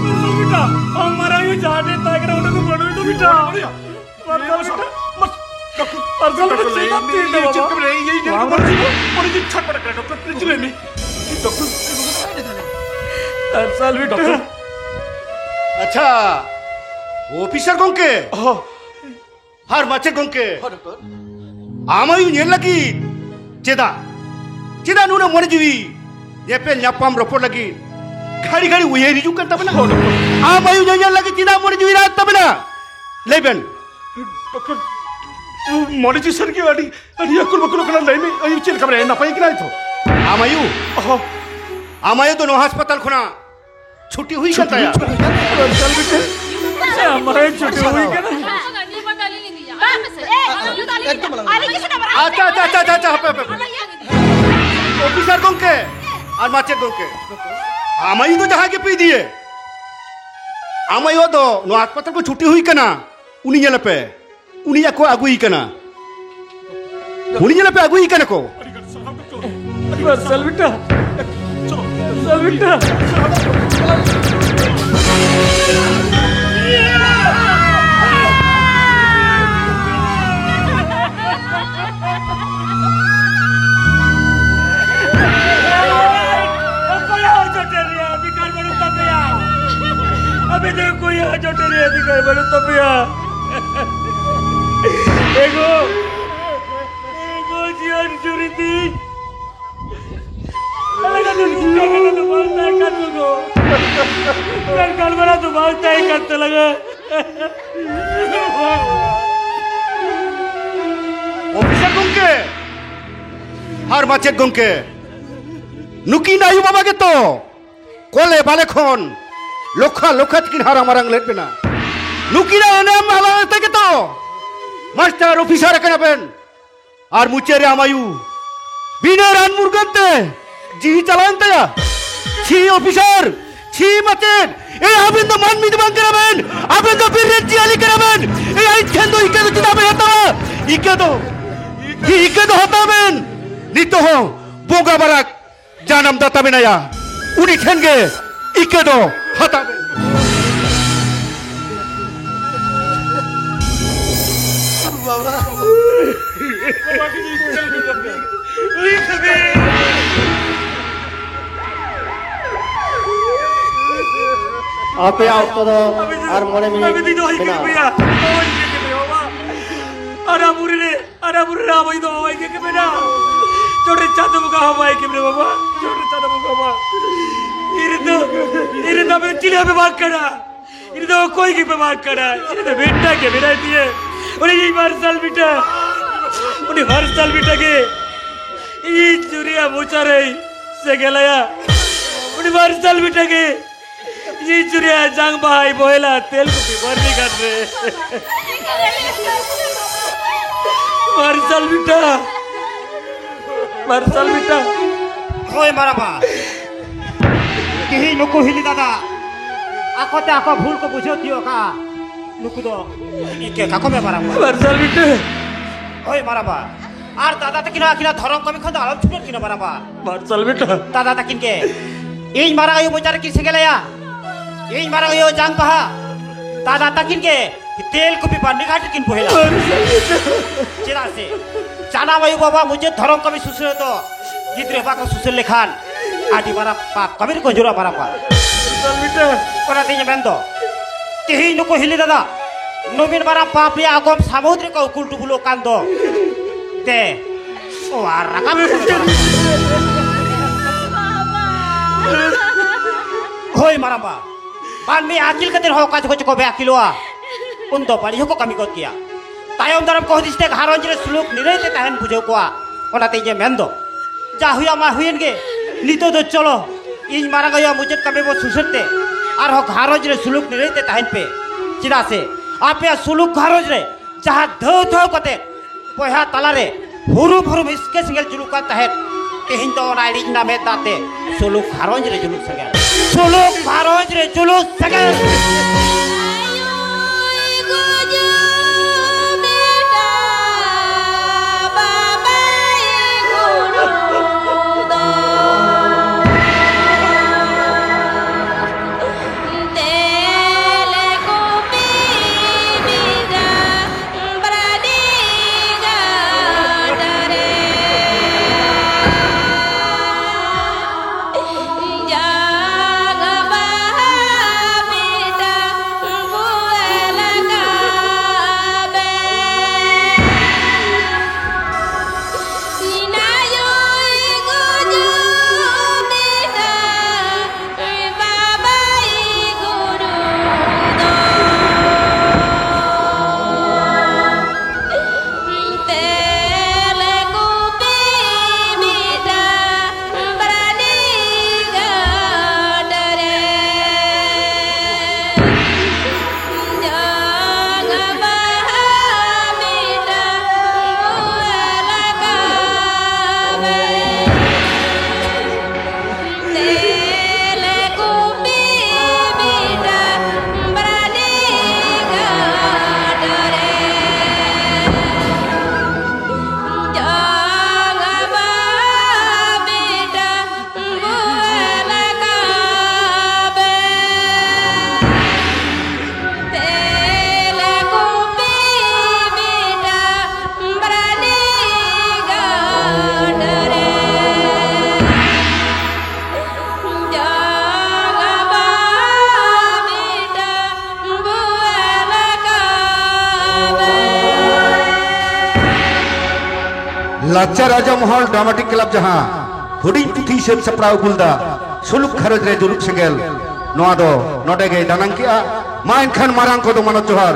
ᱢᱟᱨᱥᱟᱞ ᱵᱮᱴᱟ, ᱟᱢ ᱢᱟᱨᱟᱝ ᱦᱩᱭᱩᱜ ᱡᱟᱦᱟᱸ ᱴᱷᱮᱱ ᱛᱟᱦᱮᱸ ᱠᱟᱱᱟ, ᱚᱸᱰᱮ ᱠᱚ ᱵᱟᱹᱱᱩᱭ ᱫᱚ ᱵᱮᱴᱟ᱾ ᱢᱟᱨᱥᱟᱞ ᱵᱮᱴᱟ, ᱢᱟᱨᱥᱟᱞ ᱵᱮᱴᱟ, ᱪᱮᱫ ᱮᱢ ᱛᱤᱨ ᱫᱟ ᱵᱟᱵᱟ? ᱢᱟᱨᱥᱟᱞ ᱵᱮᱴᱟ᱾ ᱟᱪᱪᱷᱟ, ᱚᱯᱷᱤᱥᱟᱨ ᱜᱚᱝᱠᱮ᱾ ᱦᱚᱸ᱾ ᱟᱨ ᱢᱟᱪᱮᱫ ᱜᱚᱝᱠᱮ, ᱦᱚᱸ, ᱰᱚᱠᱴᱚᱨ᱾ ᱟᱢ ᱟᱭᱩ ᱧᱮᱞ ᱞᱟᱹᱜᱤᱫ ᱪᱮᱫᱟᱜ, ᱪᱮᱫᱟᱜ ᱱᱩᱱᱟᱹᱜ ᱢᱚᱱᱮ ᱡᱤᱣᱤ ᱧᱮᱯᱮᱞ ᱧᱟᱯᱟᱢ ᱨᱚᱯᱚᱲ ᱞᱟᱹᱜᱤᱫ ᱜᱷᱟᱹᱲᱤ ᱜᱷᱟᱹᱲᱤ ᱩᱭᱦᱟᱹᱨ ᱦᱤᱡᱩᱜ ᱠᱟᱱ ᱛᱟᱵᱮᱱᱟ? ᱦᱚᱸ, ᱰᱚᱠᱴᱚᱨ᱾ ᱟᱢ ᱟᱭᱩ ᱧᱮᱧᱮᱞ ᱞᱟᱹᱜᱤᱫ ᱪᱮᱫᱟᱜ ᱢᱚᱱᱮ ᱡᱤᱣᱤ ᱨᱟᱜ ᱛᱟᱵᱮᱱᱟ? ᱞᱟᱹᱭ ᱵᱮᱱ᱾ ᱰᱚᱠᱴᱚᱨ, ᱢᱚᱱᱮ ᱡᱤᱣᱤ ᱥᱟᱹᱨᱤ ᱜᱮ ᱟᱹᱰᱤ, ᱟᱹᱰᱤ ᱟᱹᱠᱩᱞ ᱵᱟᱹᱠᱩᱞᱚᱜ ᱠᱟᱱᱟ᱾ ᱞᱟᱹᱭ ᱢᱮ, ᱟᱭᱩ ᱪᱮᱫ ᱞᱮᱠᱟ ᱢᱮᱱᱟᱭᱟ? ᱱᱟᱯᱟᱭ ᱠᱟᱱᱟᱭ ᱛᱚ? ᱟᱢ ᱟᱭᱩ? ᱦᱚᱸ᱾ ᱟᱢ ᱟᱭᱩ ᱫᱚ ᱱᱚᱣᱟ ᱦᱟᱥᱯᱟᱛᱟᱞ ᱠᱷᱚᱱᱟᱜ ᱪᱷᱩᱴᱤ ᱦᱩᱭ ᱠᱟᱱ ᱛᱟᱭᱟ᱾ ᱢᱟᱨᱥᱟᱞ ᱵᱮᱴᱟ, ᱟᱪᱪᱷᱟ, ᱟᱢ ᱟᱭᱩ ᱪᱷᱩᱴᱤ ᱦᱩᱭ ᱠᱟᱱᱟ᱾ ᱟᱪᱪᱷᱟ, ᱟᱪᱪᱷᱟ, ᱟᱪᱪᱷᱟ, ᱟᱪᱪᱷᱟ, ᱦᱟᱯᱮ, ᱦᱟᱯᱮ, ᱦᱟᱯᱮ᱾ ᱚᱯᱷᱤᱥᱟᱨ ᱜᱚᱝᱠᱮ ᱟᱨ ᱢᱟᱪᱮᱫ ᱜᱚᱝᱠᱮ, ᱟᱢ ᱟᱭᱩ ᱫᱚ ᱡᱟᱦᱟᱸ ᱜᱮ ᱯᱮ ᱤᱫᱤᱭᱮ, ᱟᱢ ᱟᱭᱩ ᱫᱚ ᱱᱚᱣᱟ ᱦᱟᱥᱯᱟᱛᱟᱞ ᱠᱷᱚᱱ ᱪᱷᱩᱴᱤ ᱦᱩᱭ ᱠᱟᱱᱟ᱾ ᱩᱱᱤ ᱧᱮᱞᱮᱯᱮ, ᱩᱱᱤᱭᱟᱜ ᱠᱚ ᱟᱹᱜᱩᱭᱮ ᱠᱟᱱᱟ᱾ ᱩᱱᱤ ᱧᱮᱞᱮᱯᱮ, ᱟᱹᱜᱩᱭᱮ ᱠᱟᱱᱟ ᱠᱚ᱾ ᱢᱟᱨᱥᱟᱞ ᱵᱮᱴᱟ, ᱢᱟᱨᱥᱟᱞ ᱵᱮᱴᱟ᱾ ᱚᱠᱚᱭᱟᱜ ᱦᱚᱸ ᱡᱚᱴᱮᱫ ᱨᱮᱭᱟᱜ ᱚᱫᱷᱤᱠᱟᱨ ᱵᱟᱹᱱᱩᱜ ᱛᱟᱯᱮᱭᱟ᱾ ᱟᱯᱮ ᱫᱚ ᱚᱠᱚᱭᱟᱜ ᱦᱚᱸ ᱡᱚᱴᱮᱫ ᱨᱮᱭᱟᱜ ᱚᱫᱷᱤᱠᱟᱨ ᱵᱟᱹᱱᱩᱜ ᱛᱟᱯᱮᱭᱟ᱾ ᱮᱜᱳ, ᱮᱜᱳ ᱡᱤᱭᱚᱱ ᱡᱩᱨᱤ ᱛᱤᱧ᱾ ᱟᱞᱮ ᱫᱚ ᱱᱚᱝᱠᱟ ᱜᱮᱞᱮ ᱫᱚ ᱵᱟᱝ ᱛᱟᱦᱮᱸ ᱠᱟᱱ ᱛᱟᱠᱚ᱾ ᱠᱟᱨᱠᱟᱲ ᱵᱟᱲᱟ ᱫᱚ ᱵᱟᱝ ᱛᱟᱦᱮᱸ ᱠᱟᱱ ᱛᱟᱞᱟᱝᱟ᱾ ᱚᱯᱷᱤᱥᱟᱨ ᱜᱚᱝᱠᱮ ᱟᱨ ᱢᱟᱪᱮᱫ ᱜᱚᱝᱠᱮ, ᱱᱩᱠᱤᱱ ᱟᱭᱳ ᱵᱟᱵᱟ ᱜᱮᱛᱚ ᱠᱚᱞᱮ ᱵᱟᱞᱮ ᱠᱷᱚᱱ ᱞᱚᱠᱷᱟ ᱞᱚᱠᱷᱟ ᱛᱮᱠᱤᱱ ᱦᱟᱨᱟ ᱢᱟᱨᱟᱝ ᱞᱮᱫ ᱵᱮᱱᱟ᱾ ᱱᱩᱠᱤᱱᱟᱜ ᱮᱱᱮᱢ ᱟᱞᱟᱫᱟ ᱛᱮᱜᱮ ᱛᱚ ᱢᱟᱥᱴᱟᱨ ᱚᱯᱷᱤᱥᱟᱨ ᱟᱠᱟᱱᱟ ᱵᱮᱱ᱾ ᱟᱨ ᱢᱩᱪᱟᱹᱫ ᱨᱮ ᱟᱢ ᱟᱭᱩ ᱵᱤᱱᱟᱹ ᱨᱟᱱ ᱢᱩᱨᱜᱟᱹᱱ ᱛᱮ ᱡᱤᱣᱤ ᱪᱟᱞᱟᱣᱮᱱ ᱛᱟᱭᱟ᱾ ᱪᱷᱤ ᱚᱯᱷᱤᱥᱟᱨ, ᱪᱷᱤ ᱢᱟᱪᱮᱫ, ᱮᱭ ᱟᱵᱮᱱ ᱫᱚ ᱢᱟᱹᱱᱢᱤ ᱫᱚ ᱵᱟᱝ ᱠᱟᱱᱟ ᱵᱮᱱ, ᱟᱵᱮᱱ ᱫᱚ ᱵᱤᱨ ᱨᱮᱱ ᱡᱤᱭᱟᱹᱞᱤ ᱠᱟᱱᱟ ᱵᱮᱱ᱾ ᱮᱭ ᱟᱡ ᱴᱷᱮᱱ ᱫᱚ ᱤᱠᱟᱹ ᱫᱚ ᱪᱮᱫᱟᱜ ᱵᱮᱱ ᱦᱟᱛᱟᱣᱟ? ᱤᱠᱟᱹ ᱫᱚ, ᱤᱠᱟᱹ ᱫᱚ ᱦᱟᱛᱟᱣ ᱵᱮᱱ᱾ ᱱᱤᱛᱚᱜ ᱦᱚᱸ ᱵᱚᱸᱜᱟ ᱵᱟᱨᱟᱠ ᱡᱟᱱᱟᱢ ᱫᱟᱛᱟ ᱢᱮᱱᱟᱭᱟ, ᱩᱱᱤ ᱴᱷᱮᱱ ᱜᱮ ᱤᱠᱟᱹ ᱫᱚ ᱦᱟᱛᱟᱣ ᱵᱮᱱ᱾ ᱟᱯᱮᱭᱟᱜ ᱚᱠᱛᱚ ᱫᱚ ᱟᱨ ᱢᱚᱬᱮ ᱢᱤᱱᱤᱴ ᱢᱮᱱᱟᱜᱼᱟ᱾ ᱟᱨ ᱟᱵᱚᱨᱮ, ᱟᱨ ᱟᱵᱚᱨᱮ ᱨᱟᱢ ᱫᱚ ᱵᱟᱵᱟ ᱤᱠᱟᱹ ᱠᱮ ᱢᱮᱱᱟ᱾ ᱪᱚᱴᱨᱮ ᱪᱟᱸᱫᱚ ᱵᱚᱸᱜᱟ ᱦᱚᱸ ᱵᱟᱭ ᱠᱮ ᱢᱮᱱᱟ ᱵᱟᱵᱟ᱾ ᱪᱚᱴᱨᱮ ᱪᱟᱸᱫᱚ ᱵᱚᱸᱜᱟ ᱦᱚᱸ ᱵᱟᱭ᱾ ᱤᱧ ᱫᱚ, ᱤᱧ ᱫᱚ ᱟᱵᱮᱱ ᱪᱤᱞᱤ ᱦᱚᱸ ᱵᱮᱵᱚᱦᱟᱨ ᱠᱟᱱᱟ᱾ ᱤᱧ ᱫᱚ ᱚᱠᱚᱭ ᱜᱮ ᱵᱮᱵᱚᱦᱟᱨ ᱠᱟᱱᱟ᱾ ᱤᱧ ᱫᱚ ᱢᱤᱫᱴᱟᱝ ᱜᱮ ᱢᱮᱱᱟᱭ ᱛᱤᱧᱟᱹ᱾ ᱩᱱᱤ ᱤᱧ ᱢᱟᱨᱥᱟᱞ ᱵᱤᱴᱟ᱾ ᱩᱱᱤ ᱢᱟᱨᱥᱟᱞ ᱵᱤᱴᱟ ᱜᱮ ᱤᱧ ᱪᱩᱨᱤᱭᱟ ᱢᱚᱪᱟ ᱨᱮᱭ ᱥᱮᱸᱜᱮᱞᱟᱭᱟ᱾ ᱩᱱᱤ ᱢᱟᱨᱥᱟᱞ ᱵᱤᱴᱟ ᱜᱮ ᱤᱧ ᱪᱩᱨᱤᱭᱟ ᱡᱟᱝ ᱵᱟᱦᱟᱭ ᱵᱚᱦᱮᱞᱟ ᱛᱮᱞ ᱠᱩᱯᱤ ᱵᱟᱨᱱᱤ ᱜᱷᱟᱴ ᱨᱮ᱾ ᱢᱟᱨᱥᱟᱞ ᱵᱤᱴᱟ, ᱢᱟᱨᱥᱟᱞ ᱵᱤᱴᱟ᱾ ᱦᱳᱭ ᱢᱟᱨᱟᱵᱟ, ᱛᱮᱦᱮᱧ ᱱᱩᱠᱩ ᱦᱤᱞᱤ ᱫᱟᱫᱟ ᱟᱠᱚ ᱛᱮ ᱟᱠᱚ ᱵᱷᱩᱞ ᱠᱚ ᱵᱩᱡᱷᱟᱹᱣ ᱛᱤᱭᱳᱜ ᱟᱠᱟᱫᱼᱟ᱾ ᱱᱩᱠᱩ ᱫᱚ ᱤᱠᱟᱹ ᱠᱟᱠᱚ ᱢᱮ ᱢᱟᱨᱟᱵᱟ᱾ ᱢᱟᱨᱥᱟᱞ ᱵᱤᱴᱟ᱾ ᱦᱳᱭ ᱢᱟᱨᱟᱵᱟ, ᱟᱨ ᱫᱟᱫᱟ ᱛᱟᱹᱠᱤᱱ ᱟᱹᱠᱤᱱᱟᱜ ᱫᱷᱚᱨᱚᱢ ᱠᱟᱹᱢᱤ ᱠᱷᱚᱱ ᱫᱚ ᱟᱞᱚᱢ ᱪᱷᱩᱰᱟᱹᱨ ᱠᱤᱱᱟ ᱢᱟᱨᱟᱵᱟ᱾ ᱢᱟᱨᱥᱟᱞ ᱵᱤᱴᱟ᱾ ᱫᱟᱫᱟ ᱛᱟᱹᱠᱤᱱ ᱜᱮ ᱤᱧ ᱢᱟᱨᱟᱝ ᱟᱭᱳ ᱢᱚᱪᱟ ᱨᱮᱠᱤᱱ ᱥᱮᱸᱜᱮᱞᱟᱭᱟ᱾ ᱤᱧ ᱢᱟᱨᱟᱝ ᱟᱭᱳ ᱡᱟᱝ ᱵᱟᱦᱟ ᱫᱟᱫᱟ ᱛᱟᱹᱠᱤᱱ ᱜᱮ ᱛᱮᱞ ᱠᱩᱯᱤ ᱵᱟᱨᱱᱤ ᱜᱷᱟᱴ ᱨᱮᱠᱤᱱ ᱵᱚᱦᱮᱞᱟ᱾ ᱪᱮᱫᱟᱜ ᱥᱮ ᱡᱟᱱᱟᱢ ᱟᱭᱳ ᱵᱟᱵᱟ ᱢᱩᱪᱟᱹᱫ ᱫᱷᱚᱨᱚᱢ ᱠᱟᱹᱢᱤ ᱥᱩᱥᱟᱹᱨ ᱫᱚ ᱜᱤᱫᱽᱨᱟᱹ ᱵᱟᱠᱚ ᱥᱩᱥᱟᱹᱨ ᱞᱮᱠᱷᱟᱱ ᱟᱹᱰᱤ ᱢᱟᱨᱟᱝ ᱯᱟᱯ ᱠᱟᱹᱢᱤ ᱨᱮᱠᱚ ᱡᱚᱲᱟᱜ ᱢᱟᱨᱟᱝ ᱯᱟᱯ᱾ ᱚᱱᱟᱛᱮᱧ ᱢᱮᱱᱫᱚ ᱛᱮᱦᱮᱧ ᱱᱩᱠᱩ ᱦᱤᱞᱤ ᱫᱟᱫᱟ ᱱᱩᱢᱤᱱ ᱢᱟᱨᱟᱝ ᱯᱟᱯ ᱨᱮᱭᱟᱜ ᱟᱜᱚᱢ ᱥᱟᱹᱢᱩᱫ ᱨᱮᱠᱚ ᱩᱠᱩᱞ ᱰᱩᱵᱩᱞᱚᱜ ᱠᱟᱱ ᱫᱚ᱾ ᱛᱮ ᱚᱣᱟᱨ ᱨᱟᱠᱟᱵ᱾ ᱦᱳᱭ ᱢᱟᱨᱟᱝᱵᱟ, ᱢᱟᱹᱱᱢᱤ ᱟᱹᱠᱤᱞ ᱠᱟᱛᱮ ᱦᱚᱸ ᱚᱠᱟ ᱡᱚᱠᱷᱚᱡ ᱪᱚᱠᱚ ᱵᱮ ᱟᱹᱠᱤᱞᱚᱜᱼᱟ, ᱩᱱ ᱫᱚ ᱵᱟᱹᱲᱤᱡ ᱦᱚᱸᱠᱚ ᱠᱟᱹᱢᱤ ᱜᱚᱫ ᱜᱮᱭᱟ᱾ ᱛᱟᱭᱚᱢ ᱫᱟᱨᱟᱢ ᱠᱚ ᱦᱩᱫᱤᱥ ᱛᱮ ᱜᱷᱟᱨᱚᱸᱡᱽ ᱨᱮ ᱥᱩᱞᱩᱠ ᱱᱤᱨᱟᱹᱭ ᱛᱮ ᱛᱟᱦᱮᱱ ᱵᱩᱡᱷᱟᱹᱣ ᱠᱚᱣᱟ᱾ ᱚᱱᱟᱛᱮ ᱤᱧ ᱢᱮᱱ ᱫᱚ ᱡᱟ ᱦᱩᱭᱩᱜᱼᱟ ᱢᱟ ᱦᱩᱭᱮᱱ ᱜᱮ᱾ ᱱᱤᱛᱚᱜ ᱫᱚ ᱪᱚᱞᱚ ᱤᱧ ᱢᱟᱨᱟᱝ ᱟᱭᱳᱣᱟᱜ ᱢᱩᱪᱟᱹᱫ ᱠᱟᱹᱢᱤ ᱵᱚ ᱥᱩᱥᱟᱹᱨ ᱛᱮ ᱟᱨᱦᱚᱸ ᱜᱷᱟᱨᱚᱸᱡᱽ ᱨᱮ ᱥᱩᱞᱩᱠ ᱱᱤᱨᱟᱹᱭ ᱛᱮ ᱛᱟᱦᱮᱱ ᱯᱮ᱾ ᱪᱮᱫᱟᱜ ᱥᱮ ᱟᱯᱮᱭᱟᱜ ᱥᱩᱞᱩᱠ ᱜᱷᱟᱨᱚᱸᱡᱽ ᱨᱮ ᱡᱟᱦᱟᱸ ᱫᱷᱟᱹᱣ ᱫᱷᱟᱹᱣ ᱠᱟᱛᱮ ᱵᱚᱭᱦᱟ ᱛᱟᱞᱟᱨᱮ ᱦᱩᱨᱩᱢ ᱦᱩᱨᱩᱢ ᱤᱥᱠᱮ ᱥᱮᱸᱜᱮᱞ ᱡᱩᱞᱩᱜ ᱠᱟᱱ ᱛᱟᱦᱮᱸᱫ, ᱛᱮᱦᱮᱧ ᱫᱚ ᱚᱱᱟ ᱤᱲᱤᱡ ᱨᱮᱱᱟᱜ ᱢᱮᱫ ᱫᱟᱜ ᱛᱮ ᱥᱩᱞᱩᱠ ᱜᱷᱟᱨᱚᱸᱡᱽ ᱨᱮ ᱡᱩᱞᱩᱜ ᱥᱮᱸᱜᱮᱞ᱾ ᱥᱩᱞᱩᱠ ᱜᱷᱟᱨᱚᱸᱡᱽ ᱨᱮ ᱡᱩᱞᱩᱥ ᱥᱮᱸᱜᱮᱞ᱾ ᱞᱟᱪᱟᱨ ᱨᱟᱡᱟ ᱢᱚᱦᱚᱞ ᱰᱨᱟᱢᱟᱴᱤᱠ ᱠᱞᱟᱵᱽ ᱡᱟᱦᱟᱸ ᱦᱩᱰᱤᱧ ᱯᱩᱛᱷᱤ ᱥᱟᱹᱛ ᱥᱟᱯᱲᱟᱣ ᱟᱹᱜᱩ ᱞᱮᱫᱟ, ᱥᱩᱞᱩᱠ ᱜᱷᱟᱨᱚᱸᱡᱽ ᱨᱮ ᱡᱩᱞᱩᱜ ᱥᱮᱸᱜᱮᱞ, ᱱᱚᱣᱟ ᱫᱚ ᱱᱚᱰᱮ ᱜᱮᱭ ᱫᱟᱱᱟᱝ ᱠᱮᱜᱼᱟ᱾ ᱢᱟ ᱮᱱᱠᱷᱟᱱ ᱢᱟᱨᱟᱝ ᱠᱚᱫᱚ ᱢᱟᱱᱚᱛ ᱡᱚᱦᱟᱨ᱾